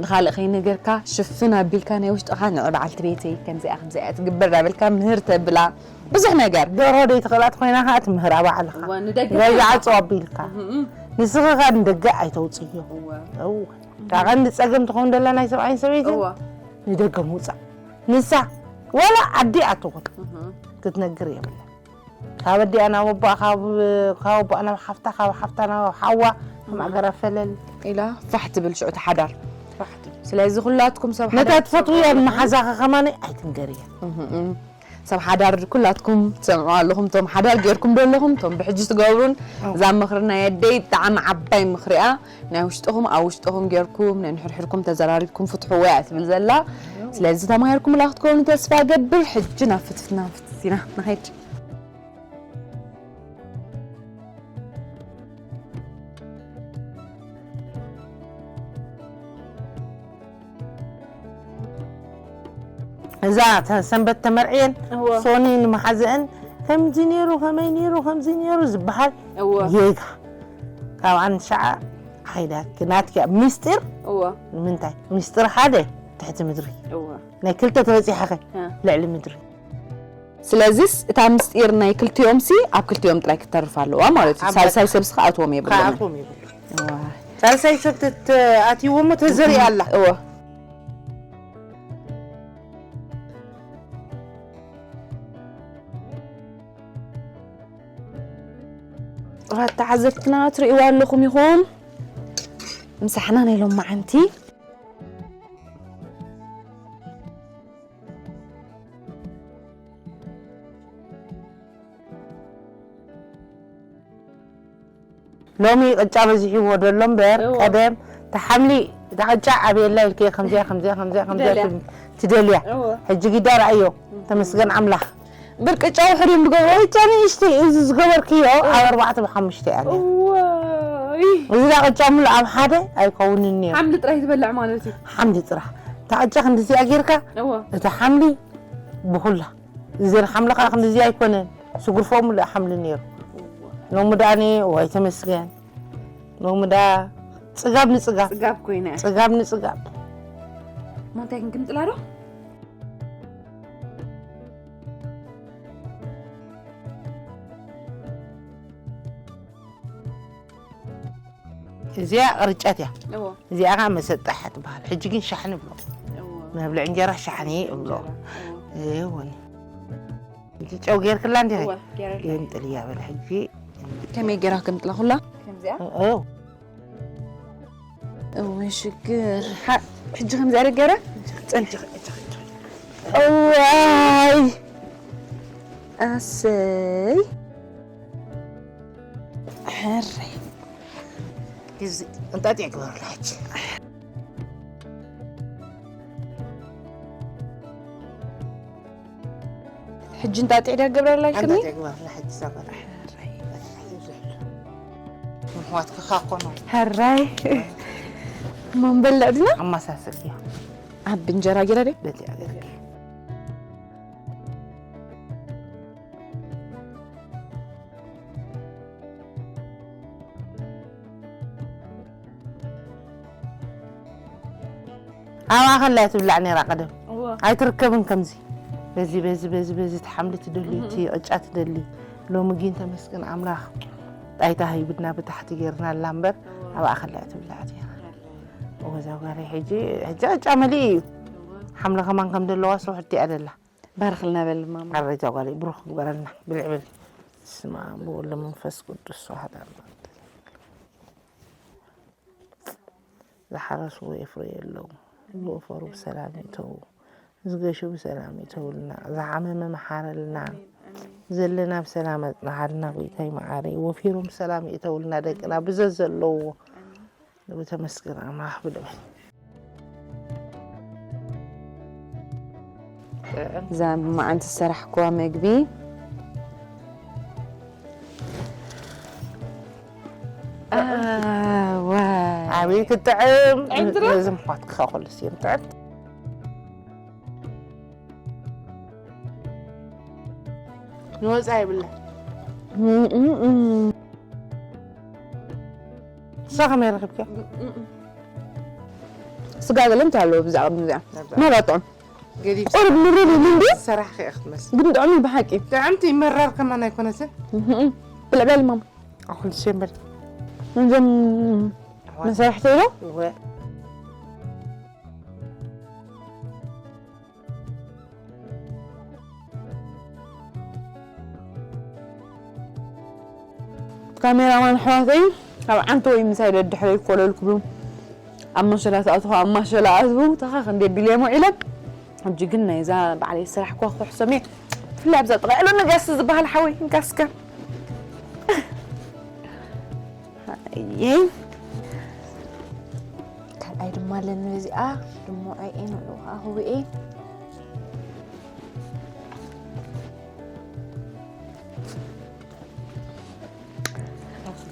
ንኻልእ ከይነገርካ ሽፍን ኣቢልካ ናይ ውሽጥኻ፣ "ንዒ በዓልቲ ቤተይ ከምዚኣ ከምዚኣ እያ ትግበር" ዳበልካ ምህር ተብላ ብዙሕ ነገር። ደርሆ ደይትኽእላ ተኾይና ከዓ ትምህራ ባዕልኻ። እወ፣ ንደገ ገዛ ተብላ። ዓፅው ኣቢልካ። እም፣ እም። ንስኺ ከዓ ንደገ ኣይተውፅዮ። እወ። እወ። እታ ቀንዲ ፀገም ትኸውን ደላ ናይ ሰብኣይን ሰበይትን እወ። ንደገ ምውፃእ። ንሳ ዋላ ኣዲኣ ትኹን እም። ክትነግር የብላ። ካብ ኣዲኣ ናብ ኣቦኣ፣ ካብ፣ ካብ ኣቦኣ ናብ ሓፍታ፣ ካብ ሓፍታ ናብ ሓዋ፣ ከም ኣገራ ፈለል። ኢላ ፋሕ ትብል ሽዑ እቲ ሓዳር። ፋሕ ትብል። ስለዚ ኩላትኩም ሰብ ነታ ሓዳር ትፈትውያ ትሰምዑ መሓዛኸ ከማነይ ኣይትንገርያ። እህ፣ እህ። ሰብ ሓዳር ኩላትኩም ትሰምዑ ኣለኹም። እቶም ሓዳር ጌርኩም ዶ ኣለኹም? እቶም ብሕጂ ትገብሩን። እው። እዛ ምኽሪ ናይ ኣደይ ብጣዕሚ ዓባይ ምኽሪ እያ። ናይ ውሽጥኹም ኣብ ውሽጥኹም ጌርኩም፣ ነንሕድሕድኩም ተዘራሪብኩም ፍትሕዎ እያ ትብል ዘላ። እው። ስለዚ ተማሂርኩምላ ክትኮኑ ተስፋ ገብር። ሕጂ ናብ ፍትፍትና ንፍትፍት ኢና ንኸይድ። እዛ ተ-፣ ሰንበት ተመርዕየን እወ። ሶኒ ንመሓዘአን ከምዚ ነይሩ፣ ከመይ ነይሩ፣ ከምዚ ነይሩ ዝበሃል እወ። ጌጋ። ካብኣን ሸዓ ሓይዳኪ ናትኪ ሚስጢር እወ። ንምንታይ? ሚስጢር ሓደ ትሕቲ ምድሪ። እወ። ናይ ክልተ ተበፂሐኸ እ። ልዕሊ ምድሪ። ስለዚስ እታ ምስጢር ናይ ክልቲኦም ሲ ኣብ ክልቲኦም ጥራይ ክትተርፍ ኣለዋ ማለት እዩ። ኣብ ሳልሳይ ሰብ ስኻ ኣትዎም የብሎምን። ከኣትዎም የብሉ። እዋ። ሳልሳይ ሰብ ተት-፣ ኣትይዎ እሞ ተዘሪኣ ኣላ። እወ። ክቡራት ተዓዘብትና ትርእይዋ ኣለኹም ኢኹም። ምሳሕና ናይ ሎማዓንቲ። ሎሚ ቅጫ በዚሕዎ ደሎ እምበር፣ እዎ። ቀደም ተሓምሊ፣ እታ ቅጫ ኣበየላ ኢልከ ከምዚኣ፣ ከምዚኣ፣ ከምዚኣ፣ ከምዚኣ ደልያ። ትብል፣ ትደልያ። እዎ። ሕጂ ግዳ ረኣዮ፣ ተመስገን ኣምላኽ። ብር ቅጫ ውሕድ እዮም ዝገብሩ። ቅጫ ንእሽተይ፣ እዚ ዝገበርክዮ እዎ። ኣብ ኣርባዕተ ብሓሙሽተ እያ ነይራ። እዋይ። እዚ ዳ ቅጫ ሙሉ ኣብ ሓደ ኣይከውንን ነይሩ። ሓምሊ ጥራይ ትበልዕ ማለት እዩ። ሓምሊ ጥራሕ። እታ ቅጫ ክንድዚኣ ጌርካ፣ እዎ። እታ ሓምሊ ብኹላ። እዚ ሓምሊ ከዓ ክንድዚ ኣይኮነን። ስጉርፎ ሙሉ ሓምሊ ነይሩ። እዎ። ሎሚ ደኣ እኔ፣ ዋይ ተመስገን። ሎሚ ደኣ ጽጋብ ንጽጋብ። ጽጋብ ኮይና። ጽጋብ ንጽጋብ። ማንታይ ክንግምጥላ ዶ? እዚኣ ቅርጫት እያ። እዎ። እዚኣ ከዓ መሰጣሕ ትበሃል። ሕጂ ግን ሻሕኒ ብሎ። እዎ። መብልዒ እንጀራ ሻሕኒ እብሎ። እንጀራ። እዎ። እወን። እቲ ጨው ጌርክላ እንዲኺ? እወ፣ ጌረላ። የምጥል እያ በለ ሕጂ። ከመይ ጌራ ከምጥለኹላ? ከምዚኣ? እው። እወ፣ ሽግር። ሓ-፣ ሕጂ ከምዚኣ ዶ ጌረ? ጸንሕ። እዋይ። ኣሰይ። ሕረይ። ግዜ እንጣጢዕ ግበረላ ሕጂ። ሕጂ እንጣጢዕ ድያ ገብረላ ኢልክኒ? እንጣጢዕ ግበረላ ሕጂ እዛ ጓል። ሕረይ። ምሕዋትኪ ኸኣ ኮኖ። ሕራይ። እሞ ንበልዕ ድና? ኣመሳስልያ። ኣብ እንጀራ ጌራ ድያ? በቲ ኣገልግል። ኣብኣ ከላ እያ ትብላዕ ነይራ ቀደም። እወ። ኣይትርከብን ከምዚ። በዚ፣ በዚ፣ በዚ፣ በዚ ትሓምሊ ትደሊ፣ እህ። እቲ ቅጫ ትደሊ። ሎሚ ግን ተመስገን ኣምላኽ ጣይታ ሂብና ብታሕቲ ጌርናላ እምበር፣ እወ። ኣብኣ ከላ እያ ትብላዕ ነይራ። እወ፣ እዛ ጓለይ ሕጂ፣ ሕጂ ቅጫ መሊኡ እዩ። እወ። ሓምሊ ከማን ከም ዘለዋ ስውሕቲ እያ ደላ። ባርኽልና በል ማማ። ኣረ እዛ ጓለይ ብሩኽ ግበረልና። ብልዕ በሊ። በስመ ኣብ ወወልድ ወመንፈስ ቅዱስ ኣሐዱ ኣምላክ። ዝሓረስዎ የፍርዩ ኣለዉ። ዝወፈሩ ብሰላም ይእተዉ። ዝገሹ ብሰላም ይእተውልና። ዝሓመመ መሓረልና። ኣሜን፣ ኣሜን። ዘለና ብሰላም ኣጽንሓልና ጎይታይ መዓረይ። ወፊሮም ብሰላም ይእተውልና ደቅና ብዘዘለዎ። ኣሜን። ንቡ ተመስገን ኣምላኽ ብልበል። እዛ ብመዓልቲ ዝሰራሕክዋ መግቢ። ኣዋይ። ኣቤት ክትጥዕም። ጥዕምቲ ዶ? ነዚ ምዃትካ ኩሉስ እዮም ጥዕምቲ። ንወፃ ይብላ። እም፣ እም፣ እም። ንሳ ከመይ ረኺብክያ? ስጋ ገለ እንታይ ኣለዎ ብዛዕባ ከምዚኣ? ነዛ። ማራ ጥዑም። ገዲፍ ቁሩብ ምርር ይብል እንድዩ። ሰራሕ ከኣ ክትመስል። ግን ጥዑም እዩ ብሓቂ። ጥዕምቲ መራር ከማን ኣይኮነትን። እህም። ብልዕ በል ማማ። ኣኹል ሴምበል። እዞም ኣሕዋት። መሳርሕቲ ዶ? እወ። ካሜራማን ኣሕዋተይ ኣብ ዓንተ ወይ ምሳይ ደድሕረይ ኮለል ክብሉ ኣብ መሸላ ተኣትኹ፣ ኣብ ማሸላ ኣትዉ፣ ተኻ ክንደይ ቢልዮም ውዒሎም። ሕጂ ግን ናይዛ ባዕለይ ስራሕ ኳ ክሕሰም እየ። ብፍላይ ኣብዛ ጥቓ ያሎ ነጋሲ ዝበሃል ሓወይ፣ እንካ እስከ። ኣየይ። ካልኣይ ድማ ኣለኒ በዚኣ፣ ድሞ ኣይኤ ንዕኡ ከዓ ክውኤ።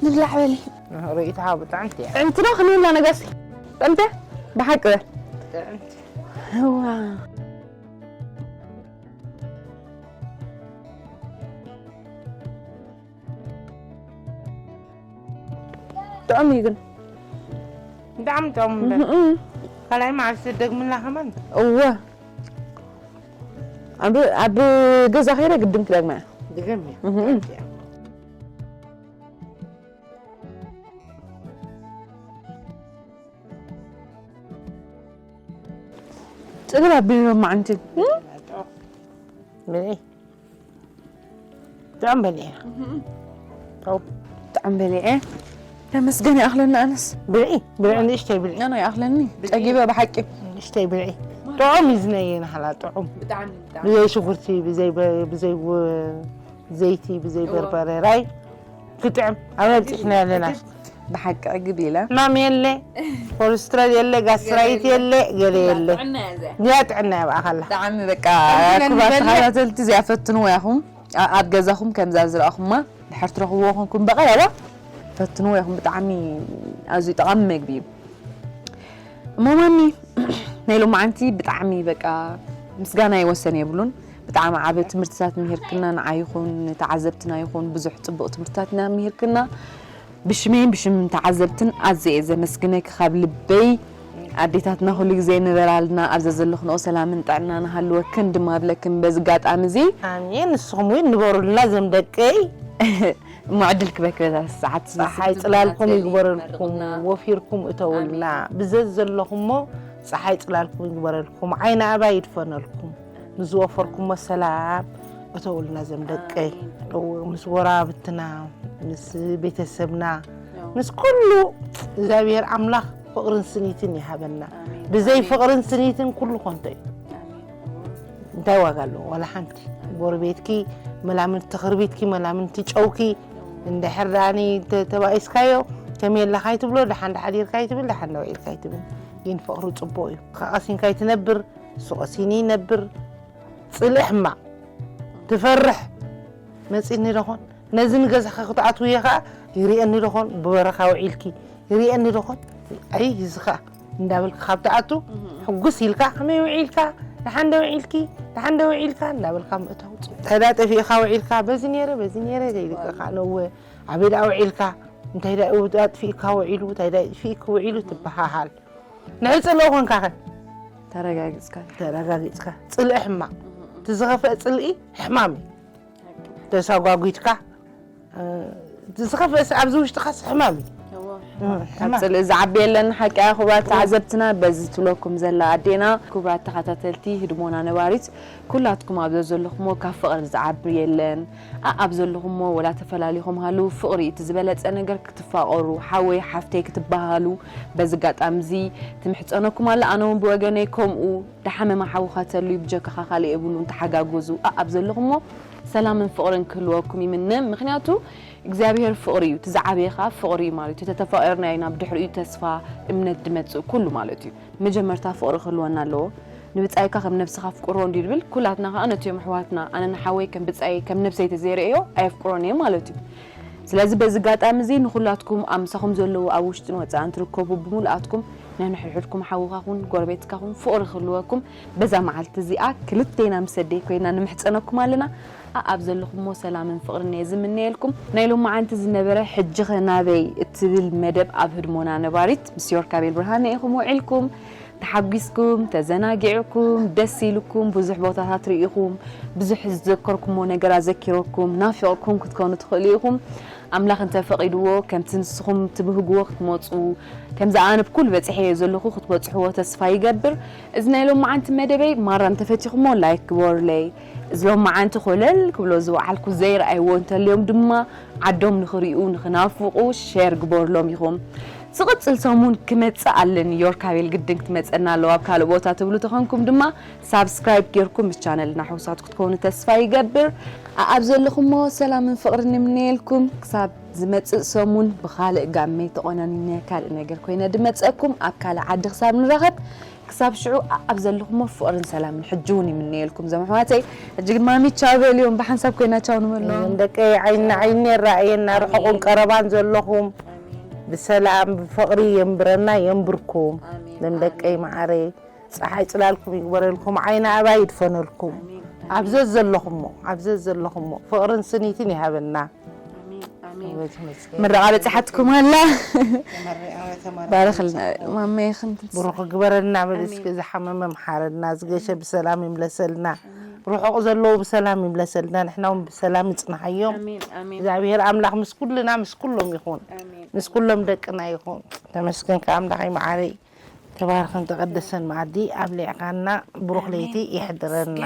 ንብላዕ በሊ። ርእይታ ብጣዕምቲ እያ። ጥዕምቲ ዶ ክንብላ ነጋሲ? ጥዕምቲ? ብሓቂ በል። ጥዕምቲ። እዋ። ጥዑም እዩ ግን። ብጣዕሚ ጥዑም እምበር። እም፣ እም። ካልኣይ መዓልቲ ትደግምላ ከማን? እወ። ኣብ፣ ኣብ ገዛ ከይደ ግድን ክደግማ እየ። ድገም እያ። እም፣ እም። ጽግር ኣቢሉ ሎማዓንቲ። እም? ብልዒ። ጥዑም በሊዐ። እም። ጥዑም። ጥዑም በሊዐ። ተመስገን ይኣኽለኒ ኣነስ። ብልዒ፣ ብልዒ ንእሽተይ ብልዒ። ኣነ ይኣኽለኒ። ብልዒ። ጸጊበ ብሓቂ። ንእሽተይ ብልዒ። ጥዑም እዩ ዝነየ ናህላ፣ ጥዑም። ብጣዕሚ፣ ብጣዕሚ። ብዘይ ሽጉርቲ፣ ብዘይ በ-፣ ብዘይ ወ-፣ ዘይቲ፣ ብዘይ እዎ። በርበረ፣ ራይ። ክጥዕም ኣበይ ኣብፂሕና ኣለና። ብሓቂ ዕግብ ኢለ ሕማም የለ፣ ኮለስትሮል የለ፣ ጋስትራይት የለ፣ ገለ የለ። ጥዕና እያ እዚኣ። እዚኣ ጥዕና እያ ብኣኻላ። ብጣዕሚ በቃ ኣዝና ክቡራት ንበልዕ። ተኸታተልቲ እዚኣ ፈትንዎ ኢኹም። ኣ- ኣብ ገዛኹም ከምዛ ዝረኣኹማ ድሕር ትረኽብዎ ኮንኩም በቐረባ ፈትንዎ ኢኹም። ብጣዕሚ ኣዝዩ ጠቓሚ መግቢ እዩ። እሞ ማሚ ናይ ሎማዓንቲ ብጣዕሚ በቃ ምስጋና ይወሰን የብሉን። ብጣዕሚ ዓበ ትምህርትታት ምሂርክና ንዓ ይኹን ንተዓዘብትና ይኹን ብዙሕ ፅቡቕ ትምህርትታት ኢና ምሂርክና። ብሽመይን ብሽም ተዓዘብትን ኣዝየ እየ ዘመስግነኪ ካብ ልበይ። ኣዴታትና ኩሉ ግዜ ንበራልና ኣብዛ ዘለኽንኦ ሰላምን ጥዕና ንሃልወክን ድማ ብለክን በዚ ኣጋጣሚ እዚ ኣሜን። ንስኹም እውን ንበሩልና ዘም ደቀይ። እሞ ዕድል ክበክ በዛ ሰዓት እዚ። ፀሓይ ፅላልኩም ይግበረልኩም፣ ወፊርኩም እተውልና። ብዘት ዘለኹሞ ፀሓይ ፅላልኩም ይግበረልኩም፣ ዓይኒ ኣባይ ይድፈነልኩም። ምስ ዝወፈርኩሞ ሰላም እተውልና ዘም ደቀይ። እዎ፣ ምስ ጎረባብትና፣ ምስ ቤተሰብና፣ ምስ ኩሉ እግዚኣብሔር ኣምላኽ ፍቕርን ስኒትን ይሃበና። ብዘይ ፍቕርን ስኒትን ኩሉ ኮንቶ እዩ። እንታይ ዋጋ ኣለዎ? ዋላ ሓንቲ። ጎረቤትኪ መላምንቲ ክርቢትኪ፣ መላምንቲ ጨውኪ እንድሕር ደኣኒ ተ- ተባኢስካዮ ከመይ ኣለኻ ይትብሎ፣ ደሓን ደሓዲርካ ይትብል፣ ደሓን ደውዒልካ ይትብል። ግን ፍቕሪ ፅቡቕ እዩ። ኸቐሲንካ ይትነብር፣ እሱ ቐሲኒ ይነብር። ፅልኢ ሕማቕ ትፈርሕ መፂኒ ዶኾን ነዚ ንገዛኻ ክትኣትውዮ ኸዓ ይርየኒ ዶኾን ብበረኻ ውዒልኪ ይርየኒ ዶኾን ኣይ እዚ ኸዓ እንዳበልካ ካብ ትኣቱ ሕጉስ ኢልካ ከመይ ውዒልካ ደሓንደ ውዒልኪ ደሓንደ ውዒልካ እንዳበልካ ምእታው ፅቡቕ። እንታይ ዳ ጠፊእካ ውዒልካ በዚ ነይረ በዚ ነይረ ኢልካ ኸዓ ነወ ኣበይ ዳ ውዒልካ እንታይ ዳ ኣጥፊእካ ውዒሉ እንታይ ዳ ኣጥፊእኪ ውዒሉ ትበሃሃል። ንዕፅሎ ኮንካ ኸ ተረጋጊፅካ ተረጋጊፅካ ፅልኢ ሕማቕ እቲ ዝኸፍአ ፅልኢ ሕማም እዩ። ተሳጓጒድካ እ፣ እቲ ዝኸፍአ ስ- ኣብዚ ውሽጥኻስ ሕማም እዩ። እ፣ ካብ ሕማም። ፅልኢ ዝዓቢ የለን ሓቂ እያ። ክቡራት ተዓዘብትና በዚ ትብለኩም ዘላ ኣዴና። ክቡራት ተኸታተልቲ ህድሞና ነባሪት ኩላትኩም ኣብ ዘለኹሞ ካብ ፍቕሪ ዝዓቢ የለን። ኣኣብ ዘለኹሞ ወላ ተፈላሊኹም ሃሉ ፍቕሪ እቲ ዝበለፀ ነገር ክትፋቐሩ ሓወይ ሓፍተይ ክትበሃሉ በዚ ኣጋጣሚ እዚ ትምሕፀነኩም ኣላ። ኣነ እውን ብወገነይ ከምኡ ዳሓመመ ሓውኻ ተልዩ ብጀካኻ ካልእ የብሉን። ተሓጋገዙ። ኣኣብ ዘለኹሞ ሰላምን ፍቕርን ክህልወኩም ይምነ። ምኽንያቱ እግዚኣብሔር ፍቕሪ እዩ። እቲ ዝዓበየ ኸዓ ፍቕሪ እዩ ማለት እዩ። ተተፋቒርና ኢና ብድሕሪኡ ተስፋ እምነት ድመፅእ ኩሉ ማለት እዩ። መጀመርታ ፍቕሪ ክህልወና ኣለዎ። ንብፃይካ ከም ነብስኻ ፍቅሮ እንዲ ድብል ኩላትና ከዓ ነትዮም ኣሕዋትና ኣነ ንሓወይ ከም ብፃይ ከም ነብሰይ ተዘይርእዮ ኣየፍቅሮን እየ ማለት እዩ። ስለዚ በዚ ኣጋጣሚ እዚ ንኩላትኩም ኣብ ምሳኹም ዘለዉ ኣብ ውሽጥን ወፃእን ትርከቡ ብምሉኣትኩም ናይ ንሕድሕድኩም ሓውኻኹን ጎረቤትካኹን ፍቕሪ ክህልወኩም በዛ መዓልቲ እዚኣ ክልቴና ምስ ኣደይ ኮይና ንምሕፀነኩም ኣለና። ኣብ ዘለኹሞ ሰላምን ፍቕርን እየ ዝምነየልኩም። ናይ ሎማዓንቲ ዝነበረ ሕጂ ኸ ናበይ እትብል መደብ ኣብ ህድሞና ነባሪት ምስ ዮርካቤል ብርሃነ ኢኹም ውዒልኩም። ተሓጒስኩም ተዘናጊዕኩም ደስ ኢልኩም ብዙሕ ቦታታት ርኢኹም ብዙሕ ዝዘከርኩሞ ነገር ኣዘኪረኩም ናፊቕኩም ክትኮኑ ትኽእሉ ኢኹም። ኣምላኽ እንተፈቒድዎ ከምቲ ንስኹም ትብህግዎ ክትመፁ ከምዚ ኣነ ብኩሉ በፂሐዮ ዘለኹ ክትበፅሕዎ ተስፋ ይገብር። እዚ ናይ ሎማዓንቲ መደበይ ማራ እንተፈቲኹሞ ላይክ ግበሩለይ። እዚ ሎማዓንቲ ኮለል ክብሎ ዝወዓልኩ ዘይረኣይዎ እንተልዮም ድማ ዓዶም ንኽርእዩ ንኽናፍቑ ሸር ግበሩሎም ኢኹም። ዝቕፅል ሰሙን ክመፅእ ኣለኒ ዮርካቤል ግድን ክትመፀና ኣለዋ ኣብ ካልእ ቦታ ትብሉ ተኾንኩም ድማ ሳብስክራይብ ጌርኩም ምስ ቻነልና ሕውሳት ክትኮኑ ተስፋ ይገብር። ኣኣብ ዘለኹሞ ሰላምን ፍቕርን ንምነየልኩም ክሳብ ዝመፅእ ሰሙን ብኻልእ ጋመይ ተቖናኒነ ካልእ ነገር ኮይነ ድመፀኩም ኣብ ካልእ ዓዲ ክሳብ ንራኸብ ክሳብ ሽዑ ኣብ ዘለኹሞ ፍቕርን ሰላምን ሕጂ እውን ይምነየልኩም ዞም ኣሕዋተይ። ሕጂ ግን ማሚ ቻው በልዮም ብሓንሳብ ኮይና ቻው ንበሎም። ደቀይ ዓይኒ ዓይኒ የረኣየና ርሑቕን ቀረባን ዘለኹም ብሰላም ብፍቕሪ የንብረና የንብርኩም። ለም ደቀይ መዓረይ ፀሓይ ፅላልኩም ይግበረልኩም ዓይኒ ኣባይ ይድፈነልኩም። ኣብዘ ዘለኹሞ ኣብዘ ዘለኹሞ ፍቕርን ስኒትን ይሃበና። ምርቓ በፂሓትኩም ኣላ። ባረኽልና ማመይ ክንት ብሩኽ ግበረልና በል እስኪ ዝሓመመ ምሓረልና ዝገሸ ብሰላም ይምለሰልና። ርሑቕ ዘለዉ ብሰላም ይምለሰልና ንሕና እውን ብሰላም ይፅንሓዮም። እግዚኣብሔር ኣምላኽ ምስ ኩልና ምስ ኩሎም ይኹን። ምስ ኩሎም ደቅና ይኹን። ተመስገንካ ኣምላኸይ መዓረይ። ተባረኸን ተቐደሰን መዓዲ ኣብሊዕካና ብሩኽ ለይቲ ይሕድረና።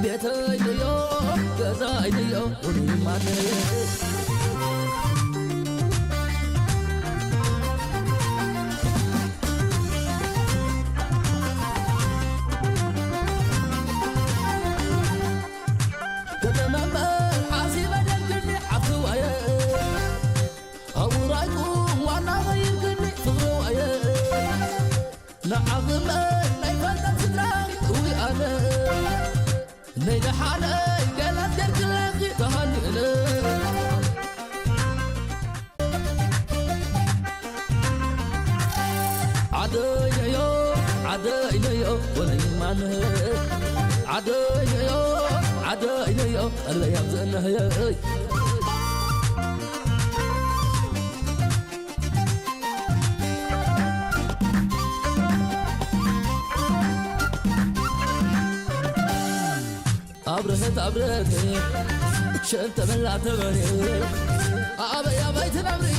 ቤተይ ንዮ፣ ገዛይ ንዮ፣ ውሉይ ማነይ። ከተማ እምበር ሓሲበ ደልክኒ ሓፍትዋየ። ኣውራይኩም ዋና ቐይርክኒ ፍቕርዋየ። ንዓኽመ ናይ ፈልጠት ስድራ እዊ ኣነ። ናይ ደሓነይ ገላት ገርክለኺ ተሃኒእነ። ዓደይነዮ፣ ዓደይነዮ፣ ወለይማነ። ዓደይነዮ፣ ዓደይነዮ፣ ኣለይ ኣብዘነህየይ። ኣብርሀት ኣብርሀት ሸንተ መላ ተበኔ ኣበይ ኣበይ ትነብሪ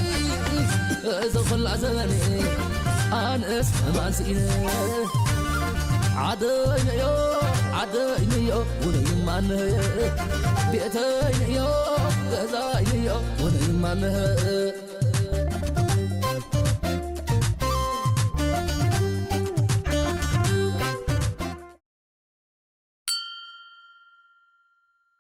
እዞ ኹላ ዘበኔ ኣነስ ማንስኢነ ዓደይነዮ ዓደይነዮ ውነይማነየ ቤተይነዮ ገዛይነዮ ውነይማነየ